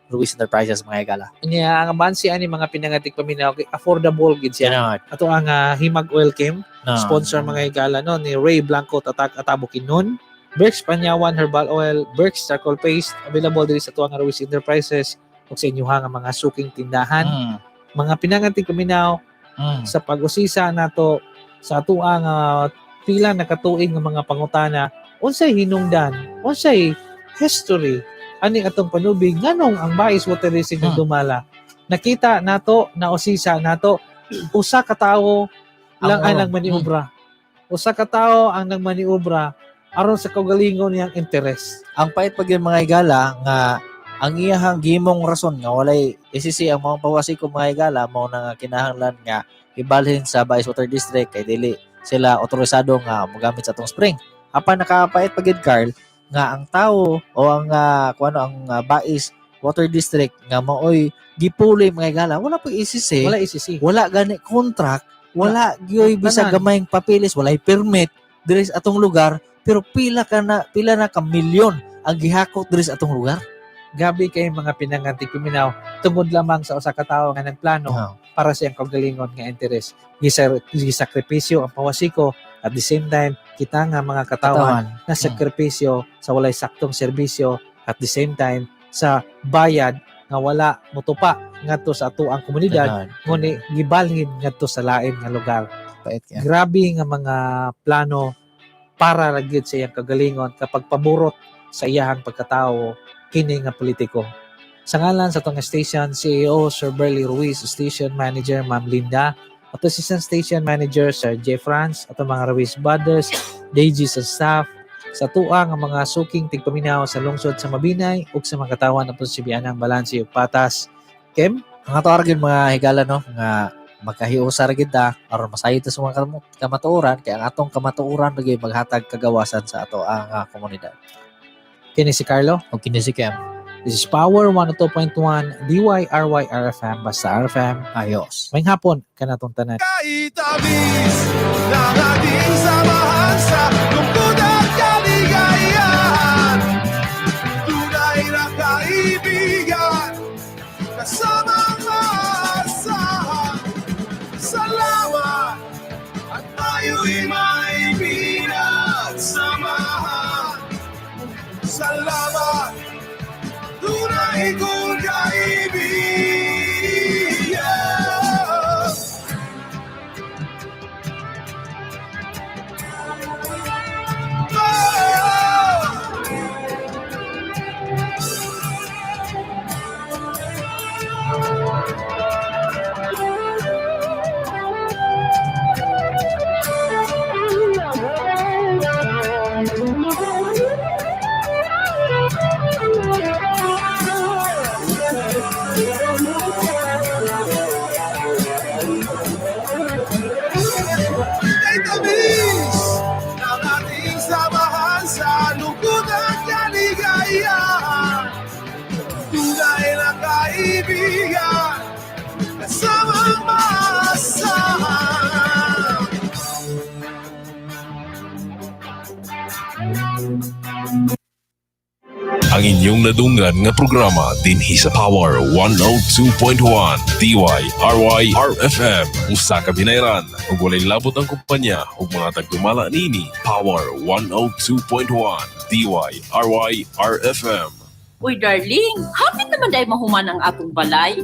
Ruiz Enterprises, mga higala. Nya ang Abansi ani, mga pinangatik paminaw, kay affordable gid siya. Yan. Ato ang Himag Oil Chem No. sponsor, mga higala, no, ni Ray Blanco Tatak Atabo Kinon. Berks Panyawan Herbal Oil, Berks Charcoal Paste available diri sa tuang Ruiz Enterprises ug sa inyuha nga mga suking tindahan. Mga pinangatik paminaw, sa pag-usisa nato sa atuang pila na katuig nga mga pangutana, unsay hinungdan, unsay history ani atong panubig, nganong ang Bais Water District nagdumala? Nakita nato, nausisa nato, usa ka tawo lang ang Ang- nagmaniobra. Usa ka tawo ang nagmaniobra aron sa kaugalingon niyang interes. Ang pait pag yung mga higala nga ang iyahang gimong rason nga walay SEC ang mga pawasi ko, mga higala, mao na nga kinahanglan nga ibalhin sa Bais Water District kay dili sila otorisado nga mogamit sa atong spring. Apan nakapait pag yun, Carl, nga ang tao o ang kung ano ang Bais Water District nga maoy gipuli, mga higala, wala po SEC, Wala SEC. Wala gani contract, wala gyoy bisag Tanan. gamayng papeles, walay permit diri sa atong lugar, pero pila na ka milyon ang gihakot diri sa atong lugar. Gabi kay mga pinangantik paminaw, tungod lamang sa usa ka tawo nga nagplano para sa iyang kaugalingon nga interes. Gisakripisyo ang pawasiko. At the same time, kita nga mga katawan Katawan. na sakripisyo sa walay saktong serbisyo, at the same time sa bayad nga wala motupa ngadto sa atuang komunidad, Tanan. nguni gibalhin ngadto sa lain nga lugar. Pait kaya. Grabe nga mga plano para ra gyud sa iyang kagalingon kapag paburot sa iyahang pagkatao kini nga politiko. Sa ngalan sa atong station CEO Sir Berly Ruiz, Station Manager Ma'am Linda, at Assistant Station Manager Sir Jeff Franz, at ang mga Ruiz Brothers, DJs at staff, sa tuwa nga mga suking tigpaminaw sa lungsod sa Mabinay ug sa mga katawan ng Ponsibianang Balanse ug Patas. Kem? Ang ato ra gyud, mga higala, no, nga makahiusa ra gyud ta aron masayod ta sa mga kamatuoran kay ang atong kamatuoran ra gyud maghatag kagawasan sa ato ang komunidad. Kini si Carlo. Og kini si Kem. This is Power 102.1 DYRY RFM, basta RFM. Ayos. Maayong hapon kanatong tanan. Kaitamis ng ating samahan sa lungkot at kaligayahan. Tunay na kaibigan, kasamang maasahan. Salamat at tayo'y may pinagsamahan. Salamat, tunay kong kaibigan. Oh! Kay tamis ng ating samahan sa lungkot at kaligayahan. Tunay na kaibigan, kasamang maasahan. Ang inyong nadunggan nga programa dinhi sa Power 102.1 DYRY RFM, usa ka Binayran ug walay labot ang kumpanya ug mga tagdumala niini. Power 102.1 DYRY RFM. Uy, darling, hapit naman dahil mahuman ang atong balay.